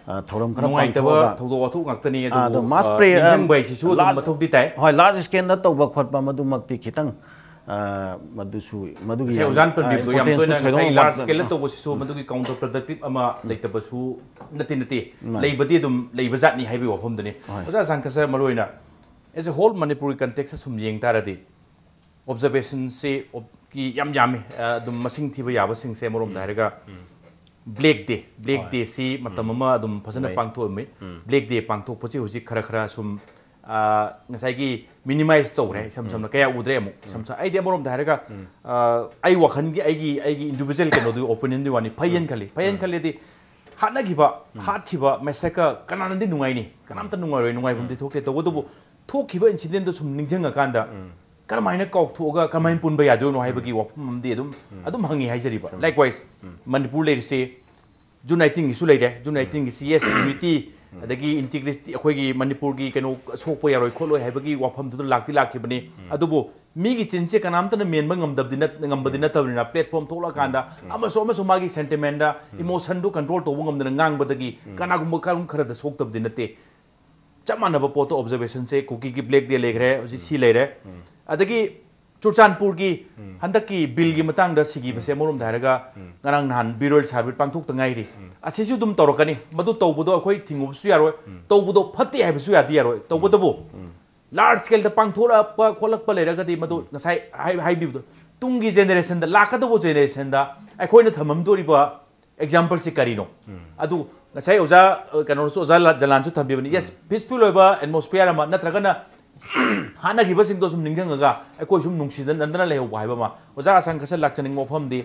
ꯑ, ꯊꯧꯔꯝ ꯈꯔ ꯅꯨꯡꯉꯥꯏꯇꯕ ꯄꯥꯡꯊꯣꯛꯑꯒ, ꯊꯧꯗꯣꯛ ꯋꯥꯊꯣꯛ ꯉꯥꯛꯇꯅꯤ, ꯑ, ꯑꯗꯨꯕꯨ, ꯑꯗꯣ ꯃꯥꯁ ꯑ, ꯄ꯭ꯔꯦꯌꯔ, ꯑ, ꯅꯤꯡꯁꯤꯡꯕ ꯍꯥꯏꯁꯤꯁꯨ ꯑꯗꯨꯝ ꯂꯥꯔꯖ, ꯃꯊꯧꯗꯤ ꯇꯥꯏ꯫ ꯍꯣꯏ, ꯂꯥꯔꯖ ꯁ꯭ꯀꯦꯜꯗ ꯇꯧꯕ ꯈꯣꯠꯄ ꯃꯗꯨꯃꯛꯇꯤ ꯈꯤꯇꯪ, ꯑ, ꯃꯗꯨꯁꯨ, ꯃꯗꯨꯒꯤ ꯉꯁꯥꯏ ꯌꯥꯝ, ꯑꯣꯖꯥꯅ ꯑ, ꯄꯟꯕꯤꯕꯗꯣ ꯌꯥꯝ importance ꯇꯣꯏꯅ ꯊꯣꯏꯗꯣꯛꯅ ꯉꯁꯥꯏ ꯂꯥꯔꯖ ꯋꯥꯠꯄ꯫ ꯁ꯭ꯀꯦꯜꯗ ꯎꯝ꯫ ꯇꯧꯕꯁꯤꯁꯨ ꯃꯗꯨꯒꯤ ꯀꯥꯎꯟꯇꯔ ꯄ꯭ꯔꯗꯛꯇꯤꯞ ꯑꯃ ꯎꯝ꯫ ꯂꯩꯇꯕꯁꯨ ꯅꯠꯇꯦ, ꯅꯠꯇꯦ꯫ ꯃꯥꯅꯤ꯫ ꯂꯩꯕꯗꯤ ꯑꯗꯨꯝ ꯂꯩꯕ ꯖꯥꯠꯅꯤ ꯍꯥꯏꯕꯒꯤ ꯋꯥꯐꯝꯗꯨꯅꯤ꯫ ꯍꯣꯏ꯫ ꯑꯣꯖꯥ ꯁꯥꯟꯀꯁꯔ, ꯃꯔꯨꯑꯣꯏꯅ as a whole ꯃꯅꯤꯄꯨꯔꯒꯤ ꯀꯟꯇꯦꯛꯁꯇ ꯁꯨꯝ ꯌꯦꯡ ꯇꯥꯔꯗꯤ, ꯑꯣꯕꯖꯥꯔꯕꯦꯁꯟꯁꯦ ꯑꯣꯞ-, ꯀꯤ ꯌꯥꯝ ꯌꯥꯝꯃꯤ꯫ ꯑ, ꯑꯗꯨꯝ ꯃꯁꯤꯡ ꯊꯤꯕ ꯌꯥꯕꯁꯤꯡꯁꯦ ꯑꯃꯔꯣꯝꯗ ꯎꯝ꯫ ꯍꯥꯏꯔꯒ, ꯎꯝ꯫ ꯕ꯭ꯂꯦꯛ ꯗꯦ, ꯕ꯭ꯂꯦꯛ ꯍꯣꯏ꯫ ꯗꯦꯁꯤ ꯃꯇꯝ ꯎꯝ꯫ ꯑꯃ ꯑꯗꯨꯝ ꯐꯖꯅ ꯂꯩ꯫ ꯄꯥꯡꯊꯣꯛꯑꯝꯃꯤ꯫ ꯎꯝ꯫ ꯕ꯭ꯂꯦꯛ ꯗꯦ ꯄꯥꯡꯊꯣꯛꯄꯁꯤ ꯍꯧꯖꯤꯛ ꯈꯔ ꯈꯔ ꯁꯨꯝ, ꯑ, ꯉꯁꯥꯏꯒꯤ ꯃꯤꯅꯤꯃꯥꯏꯁ ꯇꯧꯈ꯭ꯔꯦ, ꯎꯝ꯫ ꯏꯁꯝ ꯎꯝ꯫ ꯁꯝꯅ ꯀꯌꯥ ꯎꯗ꯭ꯔꯦ ꯑꯃꯨꯛ꯫ ꯎꯝ꯫ ꯏꯁꯝ ꯁꯝ-, ꯑꯩꯗꯤ ꯑꯃꯔꯣꯝꯗ ꯍꯥꯏꯔꯒ, ꯎꯝ꯫ ꯑ, ꯑꯩ ꯋꯥꯈꯜꯒꯤ, ꯑꯩꯒꯤ, ꯑꯩꯒꯤ ꯏꯟꯗꯤꯕꯤꯖꯨꯋꯦꯜ ꯀꯩꯅꯣꯗꯨꯒꯤ ꯑꯣꯄꯤꯅꯤꯌꯟꯗꯨꯒꯤ ꯋꯥꯅꯤ, ꯐꯩꯌꯦꯅ ꯎꯝ꯫ ꯈꯜꯂꯤ꯫ ꯐꯩꯌꯦꯅ ꯎꯝ꯫ ꯈꯜꯂꯦꯗꯤ ꯍꯥꯠꯅꯈꯤꯕ, ꯎꯝ꯫ ꯍꯥꯠꯈꯤꯕ ꯃꯦꯁꯦꯀ ꯀꯅꯥꯅꯗꯤ ꯅꯨꯡꯉꯥꯏꯅꯤ? ꯀꯅꯥꯝꯇ ꯅꯨꯡꯉꯥꯏꯔꯣꯏ, ꯅꯨꯡꯉꯥꯏꯐꯝꯗꯤ ꯎꯝ꯫ ꯊꯣꯛꯇꯦ꯫ ꯇꯧꯕꯇꯕꯨ ꯎꯝ꯫ ꯊꯣꯛꯈꯤꯕ ꯏꯟꯁꯤꯗꯦꯟꯗꯣ ꯁꯨꯝ ꯅꯤꯡꯁꯤꯡꯉꯀꯥꯟꯗ ꯎꯝ꯫ ꯀꯔꯝꯍꯥꯏꯅ ꯀꯥꯎꯊꯣꯛꯑꯒ ꯀꯔꯝꯍꯥꯏꯅ ꯎꯝ꯫ ꯄꯨꯟꯕ ꯌꯥꯗꯣꯏꯅꯣ ꯍꯥꯏꯕꯒꯤ ꯎꯝ꯫ ꯋꯥꯐꯝ ꯑꯃꯗꯤ ꯑꯗꯨꯝ, ꯎꯝ꯫ ꯑꯗꯨꯝ ꯍꯪꯉꯤ ꯍꯥꯏꯖꯔꯤꯕ꯫ ꯆꯨꯝꯃꯤ꯫ Likewise, ꯎꯝ꯫ ꯃꯅꯤꯄꯨꯔ ꯂꯩꯔꯤꯁꯦ ꯖꯨꯟ ꯑꯩꯠꯇꯤꯟꯒꯤꯁꯨ ꯂꯩꯔꯦ꯫ ꯖꯨꯟ ꯎꯝ꯫ ꯑꯩꯠꯇꯤꯟꯒꯤꯁꯤ, yes, unity, ꯎꯝ꯫ ꯑꯗꯒꯤ integrity, ꯑꯩꯈꯣꯏꯒꯤ ꯃꯅꯤꯄꯨꯔꯒꯤ ꯀꯩꯅꯣ ꯁꯣꯛꯄ ꯌꯥꯔꯣꯏ ꯈꯣꯠꯂꯣꯏ ꯍꯥꯏꯕꯒꯤ ꯋꯥꯐꯝꯗꯨꯗ ꯂꯥꯛꯇꯤ ꯂꯥꯛꯈꯤꯕꯅꯤ꯫ ꯎꯝ꯫ ꯑꯗꯨꯕꯨ ꯃꯤꯒꯤ ꯆꯤꯟꯁꯦ ꯀꯅꯥꯝꯇꯅ ꯃꯦꯟꯕ ꯉꯝꯗꯕꯗꯤ ꯅꯠ-, ꯉꯝꯕꯗꯤ ꯎꯝ꯫ ꯅꯠꯇꯕꯅꯤꯅ, platform ꯊꯣꯛꯂꯛꯑꯀꯥꯟꯗ ꯎꯝ꯫ ꯎꯝ꯫ ꯑꯃꯁꯨ ꯑꯃꯁꯨ ꯃꯥꯒꯤ sentimentꯗ, ꯎꯝ꯫ Emotionꯗꯨ control ꯇꯧꯕ ꯉꯝꯗꯅ ꯉꯥꯡꯕꯗꯒꯤ ꯎꯝ꯫ ꯀꯅꯥꯒꯨꯝꯕ ꯀꯔꯝ ꯈꯔꯗ ꯁꯣꯛꯇꯕꯗꯤ ꯅꯠꯇꯦ꯫ ꯆꯞ ꯃꯥꯟꯅꯕ ꯄꯣꯠꯇꯣ ꯑꯣꯕꯖꯔꯕꯦꯁꯟꯁꯦ ꯀꯨꯀꯤꯒꯤ ꯕ꯭ꯂꯦꯛ ꯗꯦ ꯂꯩꯈ꯭ꯔꯦ, ꯍꯧꯖꯤꯛ ꯁꯤ ꯂꯩꯔꯦ꯫ ꯑꯗꯒꯤ ꯆꯨꯔꯆꯥꯟꯄꯨꯔꯒꯤ ꯍꯟꯗꯛꯀꯤ ꯕꯤꯜꯒꯤ ꯃꯇꯥꯡꯗ ꯁꯤꯈꯤꯕꯁꯦ, ꯑꯃꯔꯣꯝꯗ ꯍꯥꯏꯔꯒ ꯉꯔꯥꯡ ꯅꯍꯥꯟ ꯕꯤꯔꯣꯏ ꯁꯥꯔꯕꯤꯠ ꯄꯥꯡꯊꯣꯛꯇ ꯉꯥꯏꯔꯤ꯫ ꯑꯁꯤꯁꯨ ꯑꯗꯨꯝ ꯇꯧꯔꯛꯀꯅꯤ꯫ ꯃꯗꯨ ꯇꯧꯕꯗꯣ ꯑꯩꯈꯣꯏ ꯊꯤꯡꯉꯨꯕꯁꯨ ꯌꯥꯔꯣꯏ, ꯇꯧꯕꯗꯣ ꯐꯠꯇꯦ ꯍꯥꯏꯕꯁꯨ ꯌꯥꯗꯤ ꯌꯥꯔꯣꯏ꯫ ꯇꯧꯕꯇꯕꯨ ꯂꯥꯔꯖ ꯁ꯭ꯀꯦꯜꯗ ꯄꯥꯡꯊꯣꯔꯛꯄ ꯈꯣꯠꯂꯛꯄ ꯂꯩꯔꯒꯗꯤ ꯃꯗꯨ ꯉꯁꯥꯏ ꯍꯥꯏ-, ꯍꯥꯏꯕꯤꯕꯗꯣ, ꯇꯨꯡꯒꯤ ꯖꯦꯅꯦꯔꯦꯁꯟꯗ, ꯂꯥꯛꯀꯗꯧꯕ ꯖꯦꯅꯦꯔꯦꯁꯟꯗ ꯑꯩꯈꯣꯏꯅ ꯊꯝꯃꯝꯗꯣꯔꯤꯕ ꯑꯦꯛꯖꯥꯝꯄꯜꯁꯤ ꯀꯔꯤꯅꯣ? ꯑꯗꯨ ꯉꯁꯥꯏ ꯑꯣꯖꯥ, ꯑ, ꯀꯩꯅꯣꯁꯨ, ꯑꯣꯖꯥ ꯂ-, ꯖꯂꯥꯟꯁꯨ ꯊꯝꯕꯤꯕꯅꯤ꯫ ꯌꯦꯁ, ꯄꯤꯁꯐꯨꯜ ꯑꯣꯏꯕ ꯑꯦꯠꯃꯣꯁꯐꯤꯌꯥꯔ ꯑꯃ, ꯅꯠꯇ꯭ꯔꯒꯅ ꯍꯥꯠꯅꯈꯤꯕꯁꯤꯡꯗꯣ ꯁꯨꯝ ꯅꯤꯡꯁꯤꯡꯉꯒ ꯑꯩꯈꯣꯏ ꯁꯨꯝ ꯅꯨꯡꯁꯤꯅꯗꯅ ꯂꯩꯍꯧꯕ ꯍꯥꯏꯕ ꯑꯃ꯫ ꯑꯣꯖꯥ ꯑꯁꯥꯡ ꯈꯔꯁꯦ ꯂꯥꯛꯆꯅꯤꯡꯕ ꯋꯥꯐꯝꯗꯤ,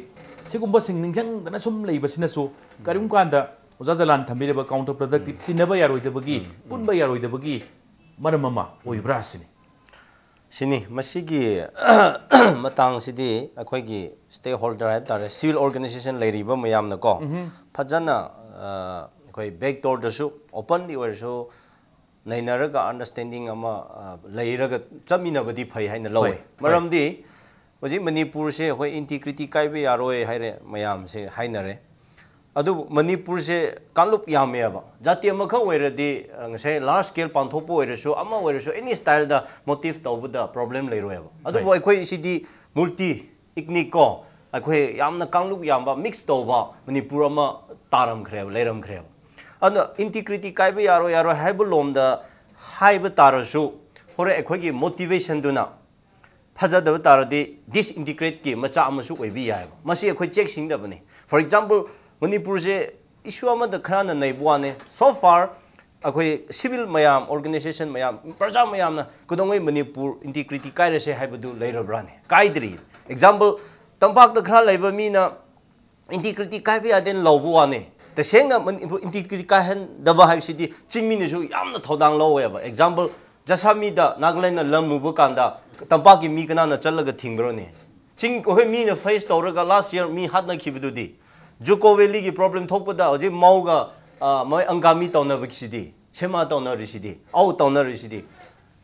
ꯁꯤꯒꯨꯝꯕꯁꯤꯡ ꯅꯤꯡꯁꯤꯡꯗꯅ ꯁꯨꯝ ꯂꯩꯕꯁꯤꯅꯁꯨ ꯀꯔꯤꯒꯨꯝꯕ ꯀꯥꯟꯗ ꯑꯣꯖꯥ ꯖꯂꯥꯟ ꯊꯝꯕꯤꯔꯤꯕ ꯀꯥꯎꯟꯇꯔ ꯄ꯭ꯔꯗꯛꯇꯤꯞ, ꯇꯤꯟꯅꯕ ꯌꯥꯔꯣꯏꯗꯕꯒꯤ, ꯄꯨꯟꯕ ꯌꯥꯔꯣꯏꯗꯕꯒꯤ ꯃꯔꯝ ꯑꯃ ꯑꯣꯏꯕ꯭ꯔꯥ ꯁꯤꯅꯤ꯫ ꯁꯤꯅꯤ꯫ ꯃꯁꯤꯒꯤ ꯃꯇꯥꯡꯁꯤꯗꯤ ꯑꯩꯈꯣꯏꯒꯤ ꯁ꯭ꯇꯦꯛ ꯍꯣꯜꯗꯔ ꯍꯥꯏꯕ ꯇꯥꯔꯦ, ꯁꯤꯚꯤꯜ ꯑꯣꯔꯒꯅꯥꯏꯖꯦꯁꯟ ꯂꯩꯔꯤꯕ ꯃꯌꯥꯝꯅꯀꯣ, ꯐꯖꯅ, ꯑ, ꯑꯩꯈꯣꯏ ꯕꯦꯛ ꯗꯣꯔꯗꯁꯨ, ꯑꯣꯄꯟꯂꯤ ꯑꯣꯏꯔꯁꯨ, ꯅꯩꯅꯔꯒ ꯑꯟꯗꯔꯁ꯭ꯇꯦꯟꯗꯤꯡ ꯑꯃ, ꯑ, ꯂꯩꯔꯒ ꯆꯠꯃꯤꯟꯅꯕꯗꯤ ꯐꯩ ꯍꯥꯏꯅ ꯂꯧꯋꯦ꯫ ꯍꯣꯏ, ꯍꯣꯏ꯫ ꯃꯔꯝꯗꯤ ꯍꯧꯖꯤꯛ ꯃꯅꯤꯄꯨꯔꯁꯦ ꯑꯩꯈꯣꯏ ꯏꯟꯇꯤꯒ꯭ꯔꯤꯇꯤ ꯀꯥꯏꯕ ꯌꯥꯔꯣꯏ ꯍꯥꯏꯔꯦ, ꯃꯌꯥꯝꯁꯦ ꯍꯥꯏꯅꯔꯦ꯫ ꯑꯗꯨꯕꯨ ꯃꯅꯤꯄꯨꯔꯁꯦ ꯀꯥꯡꯂꯨꯞ ꯌꯥꯝꯃꯦꯕ꯫ ꯖꯥꯇꯤ ꯑꯃꯈꯛ ꯑꯣꯏꯔꯗꯤ, ꯑ, ꯉꯁꯥꯏ ꯂꯥꯔꯖ ꯁ꯭ꯀꯦꯜ ꯄꯥꯡꯊꯣꯛꯄ ꯑꯣꯏꯔꯁꯨ, ꯑꯃ ꯑꯣꯏꯔꯁꯨ, ꯑꯦꯅꯤ ꯁ꯭ꯇꯥꯏꯜꯗ ꯃꯣꯇꯤꯚ ꯇꯧꯕꯗ ꯄ꯭ꯔꯣꯕ꯭ꯂꯦꯝ ꯂꯩꯔꯣꯏꯕ꯫ ꯑꯗꯨꯕꯨ ꯍꯣꯏ꯫ ꯑꯩꯈꯣꯏ ꯁꯤꯗꯤ ꯃꯜꯇꯤ ꯏꯊꯅꯤꯛ ꯀꯣ, ꯑꯩꯈꯣꯏ ꯌꯥꯝꯅ ꯀꯥꯡꯂꯨꯞ ꯌꯥꯝꯕ, ꯃꯤꯛꯁ ꯇꯧꯕ ꯃꯅꯤꯄꯨꯔ ꯑꯃ ꯇꯥꯔꯝꯈ꯭ꯔꯦꯕ, ꯂꯩꯔꯝꯈ꯭ꯔꯦꯕ꯫ ꯑꯗꯨꯅ ꯏꯟꯇꯤꯒ꯭ꯔꯤꯇꯤ ꯀꯥꯏꯕ ꯌꯥꯔꯣꯏ, ꯌꯥꯔꯣꯏ ꯍꯥꯏꯕ ꯂꯣꯝꯗ ꯍꯥꯏꯕ ꯇꯥꯔꯁꯨ, ꯍꯣꯔꯦꯟ ꯑꯩꯈꯣꯏꯒꯤ ꯃꯣꯇꯤꯚꯦꯁꯟꯗꯨꯅ ꯐꯖꯗꯕ ꯇꯥꯔꯗꯤ ꯗꯤꯁꯏꯟꯇꯤꯒ꯭ꯔꯦꯠꯀꯤ ꯃꯆꯥꯛ ꯑꯃꯁꯨ ꯑꯣꯏꯕ ꯌꯥꯏꯕ꯫ ꯃꯁꯤ ꯑꯩꯈꯣꯏ ꯆꯦꯛꯁꯤꯟꯒꯗꯕꯅꯤ꯫ For example, ꯃꯅꯤꯄꯨꯔꯁꯦ ꯏꯁꯨ ꯑꯃꯗ ꯈꯔꯅ ꯅꯩꯕ ꯋꯥꯅꯦ꯫ So far, ꯑꯩꯈꯣꯏ ꯁꯤꯚꯤꯜ ꯃꯌꯥꯝ, ꯑꯣꯔꯒꯅꯥꯏꯖꯦꯁꯟ ꯃꯌꯥꯝ, ꯄ꯭ꯔꯖꯥ ꯃꯌꯥꯝꯅ ꯀꯩꯗꯧꯉꯩ ꯃꯅꯤꯄꯨꯔ ꯏꯟꯇꯤꯒ꯭ꯔꯤꯇꯤ ꯀꯥꯏꯔꯁꯦ ꯍꯥꯏꯕꯗꯨ ꯂꯩꯔꯕ꯭ꯔꯥꯅꯦ? ꯀꯥꯏꯗ꯭ꯔꯤ꯫ Example, ꯇꯝꯄꯥꯛꯇ ꯈꯔ ꯂꯩꯕ ꯃꯤꯅ ꯏꯟꯇꯤꯒ꯭ꯔꯤꯇꯤ ꯀꯥꯏꯕ ꯌꯥꯗꯦꯅ ꯂꯧꯕ ꯋꯥꯅꯦ꯫ ꯇꯁꯦꯡꯅ ꯃꯅꯤꯄꯨꯔ ꯏꯟꯇꯤꯒ꯭ꯔꯤꯇꯤ ꯀꯥꯏꯍꯟꯗꯕ ꯍꯥꯏꯕꯁꯤꯗꯤ ꯆꯤꯡꯃꯤꯅꯁꯨ ꯌꯥꯝꯅ ꯊꯧꯗꯥꯡ ꯂꯧꯋꯦꯕ꯫ Example, ꯖꯁꯥꯃꯤꯗ ꯅꯥꯒꯥꯂꯦꯟꯅ ꯂꯝ ꯃꯨꯕ ꯀꯥꯟꯗ ꯇꯝꯄꯥꯛꯀꯤ ꯃꯤ ꯀꯅꯥꯅ ꯆꯠꯂꯒ ꯊꯤꯡꯕ꯭ꯔꯣꯅꯦ? ꯆꯤꯡ, ꯑꯩꯈꯣꯏ ꯃꯤꯅ ꯐꯦꯁ ꯇꯧꯔꯒ ꯂꯥꯁ ꯌꯔ ꯃꯤ ꯍꯥꯠꯅꯈꯤꯕꯗꯨꯗꯤ꯫ ꯖꯨꯀꯣ ꯚꯦꯂꯤꯒꯤ ꯄ꯭ꯔꯣꯕ꯭ꯂꯦꯝ ꯊꯣꯛꯄꯗ ꯍꯧꯖꯤꯛ ꯃꯥꯎꯒ, ꯑ, ꯃꯣꯏ ꯑꯪꯒꯥꯃꯤ ꯇꯧꯅꯕꯒꯤꯁꯤꯗꯤ, ꯁꯦꯃꯥ ꯇꯧꯅꯔꯤꯁꯤꯗꯤ, ꯑꯧ ꯇꯧꯅꯔꯤꯁꯤꯗꯤ꯫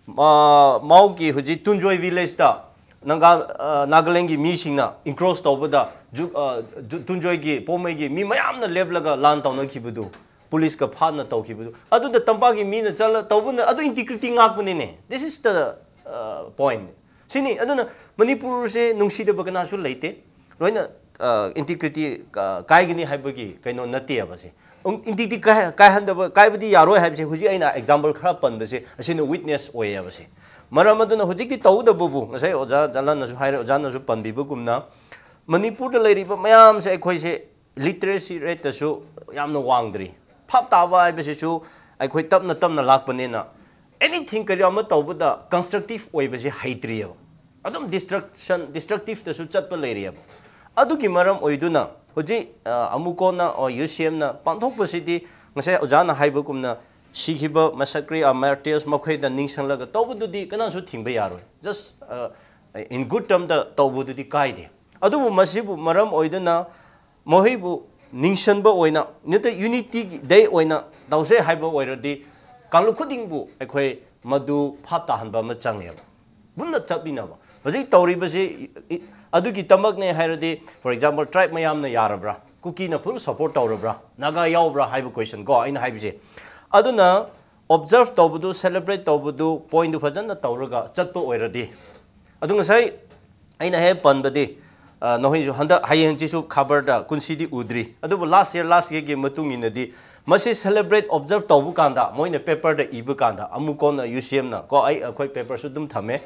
ꯃꯥ-, ꯃꯥꯎꯒꯤ ꯍꯧꯖꯤꯛ ꯇꯨꯟꯖꯣꯏ ꯚꯤꯂꯦꯖꯇ ꯅꯪꯒꯥ-, ꯑ, ꯅꯥꯒꯥꯂꯦꯟꯒꯤ ꯃꯤꯁꯤꯡꯅ ꯏꯟꯀ꯭ꯔꯣꯁ ꯇꯧꯕꯗ ꯖꯨ-, ꯑ, ꯖꯨ-, ꯇꯨꯟꯖꯣꯏꯒꯤ, ꯄꯣꯃꯩꯒꯤ ꯃꯤ ꯃꯌꯥꯝꯅ ꯂꯦꯞꯂꯒ ꯂꯥꯟ ꯇꯧꯅꯈꯤꯕꯗꯨ꯫ ꯄꯨꯂꯤꯁꯀ ꯐꯥꯅ ꯇꯧꯈꯤꯕꯗꯨ, ꯑꯗꯨꯗ ꯇꯝꯄꯥꯛꯀꯤ ꯃꯤꯅ ꯆꯠꯂ ꯇꯧꯕꯅ ꯑꯗꯨ integrity ꯉꯥꯛꯄꯅꯤꯅꯦ꯫ This is the point. ꯁꯤꯅꯤ꯫ ꯑꯗꯨꯅ ꯃꯅꯤꯄꯨꯔꯁꯦ ꯅꯨꯡꯁꯤꯗꯕ ꯀꯅꯥꯁꯨ ꯂꯩꯇꯦ꯫ ꯂꯣꯏꯅ integrity ꯀꯥꯏꯒꯅꯤ ꯍꯥꯏꯕꯒꯤ ꯀꯩꯅꯣ ꯅꯠꯇꯦꯕꯁꯦ꯫ Integrity ꯀꯥꯏꯍꯟꯗꯕ, ꯀꯥꯏꯕꯗꯤ ꯌꯥꯔꯣꯏ ꯍꯥꯏꯕꯁꯦ ꯍꯧꯖꯤꯛ ꯑꯩꯅ example ꯈꯔ ꯄꯟꯕꯁꯦ ꯑꯁꯤꯅ witness ꯑꯣꯏꯌꯦꯕꯁꯦ꯫ ꯃꯔꯝ ꯑꯗꯨꯅ ꯍꯧꯖꯤꯛꯇꯤ ꯇꯧꯗꯕꯕꯨ ꯉꯁꯥꯏ ꯑꯣꯖꯥ ꯖꯂꯥꯟꯅꯁꯨ ꯍꯥꯏꯔꯦ, ꯑꯣꯖꯥꯅꯁꯨ ꯄꯟꯕꯤꯕꯒꯨꯝꯅ, ꯃꯅꯤꯄꯨꯔꯗ ꯂꯩꯔꯤꯕ ꯃꯌꯥꯝꯁꯦ ꯑꯩꯈꯣꯏꯁꯦ literacy rateꯇꯁꯨ ꯌꯥꯝꯅ ꯋꯥꯡꯗ꯭ꯔꯤ꯫ ꯐꯥꯞ ꯇꯥꯕ ꯍꯥꯏꯕꯁꯤꯁꯨ ꯑꯩꯈꯣꯏ ꯇꯞꯅ ꯇꯞꯅ ꯂꯥꯛꯄꯅꯤꯅ, anything ꯀꯔꯤ ꯑꯃ ꯇꯧꯕꯗ constructive ꯑꯣꯏꯕꯁꯦ ꯍꯩꯇ꯭ꯔꯤꯑꯕ꯫ ꯑꯗꯨꯝ destruction, destructiveꯇꯁꯨ ꯆꯠꯄ ꯂꯩꯔꯤꯑꯕ꯫ ꯑꯗꯨꯒꯤ ꯃꯔꯝ ꯑꯣꯏꯗꯨꯅ ꯍꯧꯖꯤꯛ ꯑꯃꯨꯛ ꯀꯣꯟꯅ UCMꯅ ꯄꯥꯡꯊꯣꯛꯄꯁꯤꯗꯤ ꯉꯁꯥꯏ ꯑꯣꯖꯥꯅ ꯍꯥꯏꯕꯒꯨꯝꯅ ꯁꯤꯈꯤꯕ massacre, martyrs ꯃꯈꯣꯏꯗ ꯅꯤꯡꯁꯤꯡꯂꯒ ꯇꯧꯕꯗꯨꯗꯤ ꯀꯅꯥꯁꯨ ꯊꯤꯡꯕ ꯌꯥꯔꯣꯏ꯫ Just in good termꯗ ꯇꯧꯕꯗꯨꯗꯤ ꯀꯥꯏꯗꯦ꯫ ꯑꯗꯨꯕꯨ ꯃꯁꯤꯕꯨ ꯃꯔꯝ ꯑꯣꯏꯗꯨꯅ ꯃꯈꯣꯏꯕꯨ ꯅꯤꯡꯁꯤꯡꯕ ꯑꯣꯏꯅ ꯅꯠꯇ꯭ꯔ unity day ꯑꯣꯏꯅ ꯇꯧꯁꯦ ꯍꯥꯏꯕ ꯑꯣꯏꯔꯗꯤ ꯀꯥꯡꯂꯨꯞ ꯈꯨꯗꯤꯡꯕꯨ ꯑꯩꯈꯣꯏ ꯃꯗꯨ ꯐꯥꯞ ꯇꯥꯍꯟꯕ ꯑꯃ ꯆꯪꯉꯦꯕ꯫ ꯄꯨꯟꯅ ꯆꯠꯃꯤꯟꯅꯕ꯫ ꯍꯧꯖꯤꯛ ꯇꯧꯔꯤꯕꯁꯤ ꯑꯗꯨꯒꯤꯗꯃꯛꯅꯦ ꯍꯥꯏꯔꯗꯤ, for example, tribe ꯃꯌꯥꯝꯅ ꯌꯥꯔꯕ꯭ꯔꯥ? ꯀꯨꯀꯤꯅ full support ꯇꯧꯔꯕ꯭ꯔꯥ? ꯅꯥꯒꯥ ꯌꯥꯎꯕ꯭ꯔꯥ ꯍꯥꯏꯕ question ꯀꯣ ꯑꯩꯅ ꯍꯥꯏꯕꯁꯦ꯫ ꯑꯗꯨꯅ observe ꯇꯧꯕꯗꯨ, celebrate ꯇꯧꯕꯗꯨ, pointꯗꯨ ꯐꯖꯅ ꯇꯧꯔꯒ ꯆꯠꯄ ꯑꯣꯏꯔꯗꯤ꯫ ꯑꯗꯨ ꯉꯁꯥꯏ ꯑꯩꯅ ꯍꯦꯛ ꯄꯟꯕꯗꯤ, ꯅꯈꯣꯏꯁꯨ ꯍꯟꯗꯛ ꯍꯌꯦꯡꯁꯤꯁꯨ ꯈꯕꯔꯗ ꯀꯨꯝꯁꯤꯗꯤ ꯎꯗ꯭ꯔꯤ, ꯑꯗꯨꯕꯨ last year, last yearꯒꯤ ꯃꯇꯨꯡ ꯏꯟꯅꯗꯤ ꯃꯁꯤ celebrate, observe ꯇꯧꯕ ꯀꯥꯟꯗ ꯃꯣꯏꯅ paperꯗ ꯏꯕ ꯀꯥꯟꯗ ꯑꯃꯨꯛ ꯀꯣꯟꯅ UCMꯅ ꯀꯣ ꯑꯩ ꯑꯩꯈꯣꯏ paperꯁꯨ ꯑꯗꯨꯝ ꯊꯝꯃꯦ꯫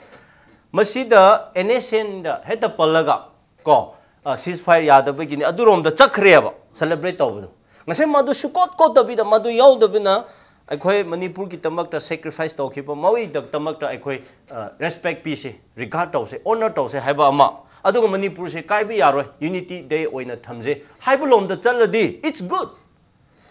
ꯃꯁꯤꯗ NSCNꯗ ꯍꯦꯛꯇ ꯄꯜꯂꯒ ꯀꯣ ceasefire ꯌꯥꯗꯕꯒꯤꯅꯤ ꯑꯗꯨꯔꯣꯝꯗ ꯆꯠꯈ꯭ꯔꯦꯕ celebrate ꯇꯧꯕꯗꯣ꯫ ꯉꯁꯥꯏ ꯃꯗꯨ ꯁꯨꯀꯣꯠ ꯀꯣꯠꯇꯕꯤꯗ, ꯃꯗꯨ ꯌꯥꯎꯗꯕꯅ ꯑꯩꯈꯣꯏ ꯃꯅꯤꯄꯨꯔꯒꯤꯗꯃꯛꯇ sacrifice ꯇꯧꯈꯤꯕ ꯃꯣꯏꯗꯃꯛꯇ ꯑꯩꯈꯣꯏ respect ꯄꯤꯁꯦ, regard ꯇꯧꯁꯦ, honor ꯇꯧꯁꯦ ꯍꯥꯏꯕ ꯑꯃ, ꯑꯗꯨꯒ ꯃꯅꯤꯄꯨꯔꯁꯦ ꯀꯥꯏꯕ ꯌꯥꯔꯣꯏ, unity day ꯑꯣꯏꯅ ꯊꯝꯁꯦ ꯍꯥꯏꯕ ꯂꯣꯝꯗ ꯆꯠꯂꯗꯤ it's good꯫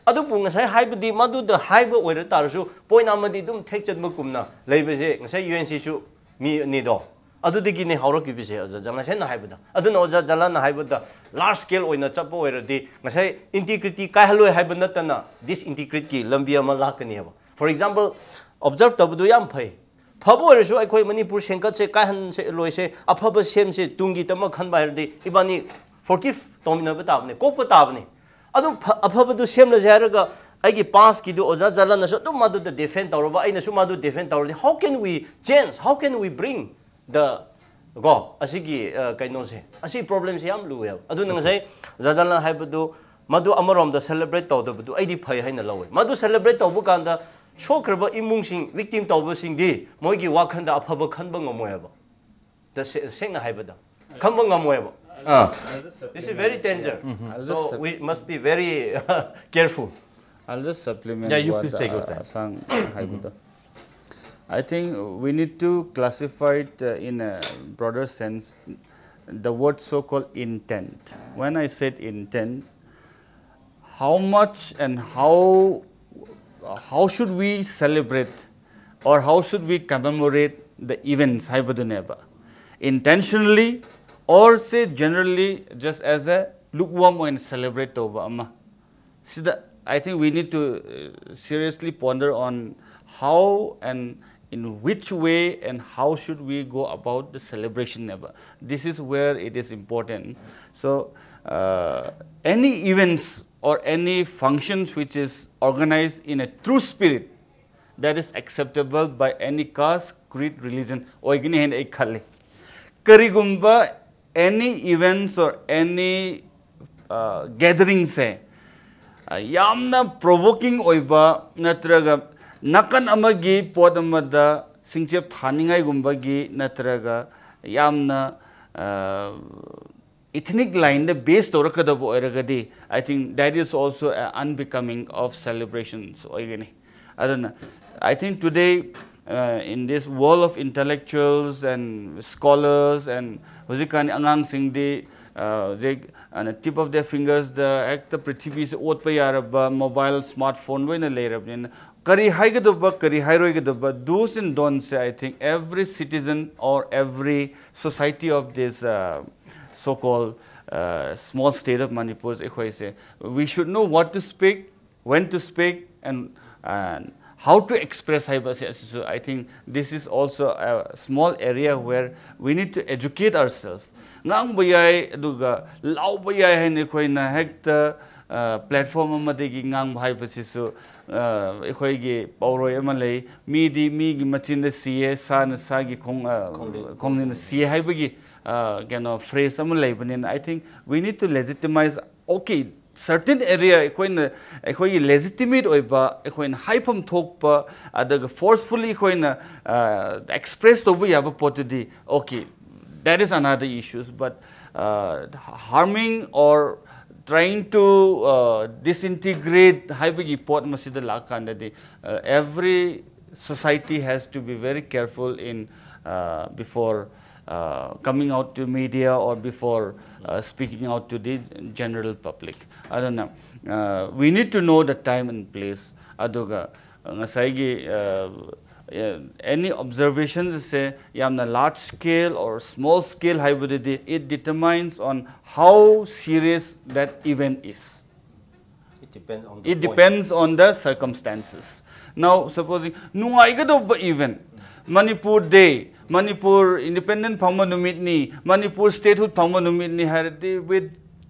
ꯑꯗꯨꯕꯨ ꯉꯁꯥꯏ ꯍꯥꯏꯕꯗꯤ ꯃꯗꯨꯗ ꯍꯥꯏꯕ ꯑꯣꯏꯔ ꯇꯥꯔꯁꯨ point ꯑꯃꯗꯤ ꯑꯗꯨꯝ ꯊꯦꯛꯆꯟꯕꯒꯨꯝꯅ ꯂꯩꯕꯁꯦ ꯉꯁꯥꯏ UNCꯁꯨ ꯃꯤ ꯑꯅꯤꯗꯣ ꯑꯗꯨꯗꯒꯤꯅꯦ ꯍꯧꯔꯛꯈꯤꯕꯁꯦ ꯑꯣꯖꯥ ꯖꯂꯥꯟꯁꯦꯟꯅ ꯍꯥꯏꯕꯗ꯫ ꯑꯗꯨꯅ ꯑꯣꯖꯥ ꯖꯂꯥꯟꯅ ꯍꯥꯏꯕꯗ large scale ꯑꯣꯏꯅ ꯆꯠꯄ ꯑꯣꯏꯔꯗꯤ ꯉꯁꯥꯏ integrity ꯀꯥꯏꯍꯜꯂꯣꯏ ꯍꯥꯏꯕ ꯅꯠꯇꯅ disintegrityꯒꯤ ꯂꯝꯕꯤ ꯑꯃ ꯂꯥꯛꯀꯅꯦꯕ꯫ For example, observe ꯇꯧꯕꯗꯨ ꯌꯥꯝ ꯐꯩ, ꯐꯕ ꯑꯣꯏꯔꯁꯨ ꯑꯩꯈꯣꯏ ꯃꯅꯤꯄꯨꯔ ꯁꯦꯝꯒꯠꯁꯦ ꯀꯥꯏꯍꯟꯁꯦ ꯂꯣꯏꯁꯦ, ꯑꯐꯕ ꯁꯦꯝꯁꯦ, ꯇꯨꯡꯒꯤꯗꯃꯛ ꯈꯟꯕ ꯍꯥꯏꯔꯗꯤ ꯏꯕꯥꯅꯤ forgive ꯇꯧꯃꯤꯟꯅꯕ ꯇꯥꯕꯅꯦ, ꯀꯣꯛꯄ ꯇꯥꯕꯅꯦ꯫ ꯑꯗꯨꯝ ꯑꯐꯕꯗꯨ ꯁꯦꯝꯂꯁꯦ ꯍꯥꯏꯔꯒ ꯑꯩꯒꯤ past ꯀꯤꯗꯨ ꯑꯣꯖꯥ ꯖꯂꯟꯅꯁꯨ ꯑꯗꯨꯝ ꯃꯗꯨꯗ defend ꯇꯧꯔꯕ, ꯑꯩꯅꯁꯨ ꯃꯗꯨ defend ꯇꯧꯔꯗꯤ, how can we change, how can we bring the, ꯀꯣ, ꯑꯁꯤꯒꯤ ꯑ, ꯀꯩꯅꯣꯁꯦ, ꯑꯁꯤ problemꯁꯦ ꯌꯥꯝ ꯂꯨꯏꯌꯦꯕ꯫ ꯑꯗꯨꯅ ꯉꯁꯥꯏ ꯑꯣꯖꯥ ꯖꯂꯟ ꯍꯥꯏꯕꯗꯨ, ꯃꯗꯨ ꯑꯃꯔꯣꯝꯗ celebrate ꯇꯧꯗꯕꯗꯨ ꯑꯩꯗꯤ ꯐꯩ ꯍꯥꯏꯅ ꯂꯧꯋꯦ꯫ ꯃꯗꯨ celebrate ꯇꯧꯕ ꯀꯥꯟꯗ ꯁꯣꯛꯈ꯭ꯔꯕ ꯏꯃꯨꯡꯁꯤꯡ, victim ꯇꯧꯕꯁꯤꯡꯗꯤ ꯃꯣꯏꯒꯤ ꯋꯥꯈꯟꯗ ꯑꯐꯕ ꯈꯟꯕ ꯉꯝꯃꯣꯏꯕ꯫ ꯇꯁꯦ-, ꯁꯦꯡꯅ ꯍꯥꯏꯕꯗ ꯈꯟꯕ ꯉꯝꯃꯣꯏꯕ꯫ ꯑꯥ This is very danger. I'll So just sup- we must be very careful. I'll just supplement Yeah, you what please take your uh, time. Sang Haibuda. I think we need to classify it uh, in a broader sense, the word so-called intent. When I said intent, how much and how how should we celebrate or how should we commemorate the events ꯍꯥꯏꯕꯗꯨꯅꯦꯕ? Intentionally or say generally just as a lukewarm ꯑꯣꯏꯅ celebrate ꯇꯧꯕ ꯑꯃ? ꯁꯤꯗ I think we need to uh, seriously ponder on how and in which way and how should we go about the celebration ꯅꯦꯕ. This is where it is important. So uh, any events or any functions which is organized in a true spirit that is acceptable by any caste, creed, religion ꯑꯣꯏꯒꯅꯤ ꯍꯥꯏꯅ ꯑꯩ ꯈꯜꯂꯤ꯫ ꯀꯔꯤꯒꯨꯝꯕ any events or any uh, gathering say uh, ꯌꯥꯝꯅ provoking ꯑꯣꯏꯕ ꯅꯠꯇ꯭ꯔꯒ ꯅꯥꯀꯟ ꯑꯃꯒꯤ ꯄꯣꯠ ꯑꯃꯗ ꯁꯤꯡꯆꯦꯞ ꯊꯥꯅꯤꯡꯉꯥꯏꯒꯨꯝꯕꯒꯤ ꯅꯠꯇ꯭ꯔꯒ ꯌꯥꯝꯅ uh, ethnic line ꯗ base ꯇꯧꯔꯛꯀꯗꯕ ꯑꯣꯏꯔꯒꯗꯤ I think that is also a unbecoming of celebrations ꯑꯣꯏꯒꯅꯤ꯫ ꯑꯗꯨꯅ I think today uh, in this world of intellectuals and scholars and ꯍꯧꯖꯤꯛꯀꯥꯟ ꯑꯉꯥꯡꯁꯤꯡꯗꯤ uh, ꯍꯧꯖꯤꯛ uh, tip of their fingers ꯗ ꯍꯦꯛꯇ ꯄ꯭ꯔꯤꯊꯤꯕꯤꯁꯦ ꯑꯣꯠꯄ ꯌꯥꯔꯕ mobile, smartphone ꯂꯣꯏꯅ ꯂꯩꯔꯕꯅꯤꯅ ꯀꯔꯤ ꯍꯥꯏꯒꯗꯕ ꯀꯔꯤ ꯍꯥꯏꯔꯣꯏꯒꯗꯕ do's and don'ts say I think every citizen or every society of this uh, so-called uh, small state of Manipur ꯑꯩꯈꯣꯏꯁꯦ we should know what to speak, when to speak and, and how to express ꯍꯥꯏꯕꯁꯦ ꯑꯁꯤꯁꯨ I think this is also a small area where we need to educate ourselves. ꯉꯥꯡꯕ ꯌꯥꯏ ꯑꯗꯨꯒ ꯂꯥꯎꯕ ꯌꯥꯏ ꯍꯥꯏꯅ ꯑꯩꯈꯣꯏꯅ ꯍꯦꯛꯇ ꯄ꯭ꯂꯦꯠꯐꯣꯝ ꯑꯃꯗꯒꯤ ꯉꯥꯡꯕ ꯍꯥꯏꯕꯁꯤꯁꯨ ꯑꯩꯈꯣꯏꯒꯤ ꯄꯥꯎꯔꯣꯏ ꯑꯃ ꯂꯩ, ꯃꯤꯗꯤ ꯃꯤꯒꯤ ꯃꯆꯤꯟꯗ ꯁꯤꯌꯦ, ꯁꯥꯅ ꯁꯥꯒꯤ ꯈꯣꯡ ꯈꯣꯡꯅꯤꯅ ꯁꯤꯌꯦ ꯍꯥꯏꯕꯒꯤ ꯀꯩꯅꯣ ꯐ꯭ꯔꯦꯖ ꯑꯃ ꯂꯩꯕꯅꯤꯅ, I think we need to legitimize, okay, certain area ꯑꯩꯈꯣꯏꯅ ꯑꯩꯈꯣꯏꯒꯤ ꯂꯦꯖꯤꯇꯤꯃꯦꯠ ꯑꯣꯏꯕ, ꯑꯩꯈꯣꯏꯅ ꯍꯥꯏꯐꯝ ꯊꯣꯛꯄ ꯑꯗꯨꯒ ꯐꯣꯔꯁꯐꯨꯜꯂꯤ ꯑꯩꯈꯣꯏꯅ ꯑꯦꯛꯁꯄ꯭ꯔꯦꯁ ꯇꯧꯕ ꯌꯥꯕ ꯄꯣꯠꯇꯨꯗꯤ, okay, that is another issues, but harming or trying to disintegrate ꯍꯥꯏꯕꯒꯤ ꯄꯣꯠ ꯃꯁꯤꯗ ꯂꯥꯛꯀꯥꯟꯗꯗꯤ, every society has to be very careful in before coming out to media or before speaking out to the general public. ꯑꯗꯨꯅ we need to know the time and place. ꯑꯗꯨꯒ ꯉꯁꯥꯏꯒꯤ any observations ꯁꯦ ꯌꯥꯝꯅ large scale or small scale ꯍꯥꯏꯕꯗꯨꯗꯤ, it determines on how serious that event is. It depends on It depends on the circumstances. Now supposing ꯅꯨꯡꯉꯥꯏꯒꯗꯧꯕ event, Manipur Day, Manipur independent ꯐꯪꯕ ꯅꯨꯃꯤꯠꯅꯤ, Manipur statehood ꯐꯪꯕ ꯅꯨꯃꯤꯠꯅꯤ ꯍꯥꯏꯔꯗꯤ, with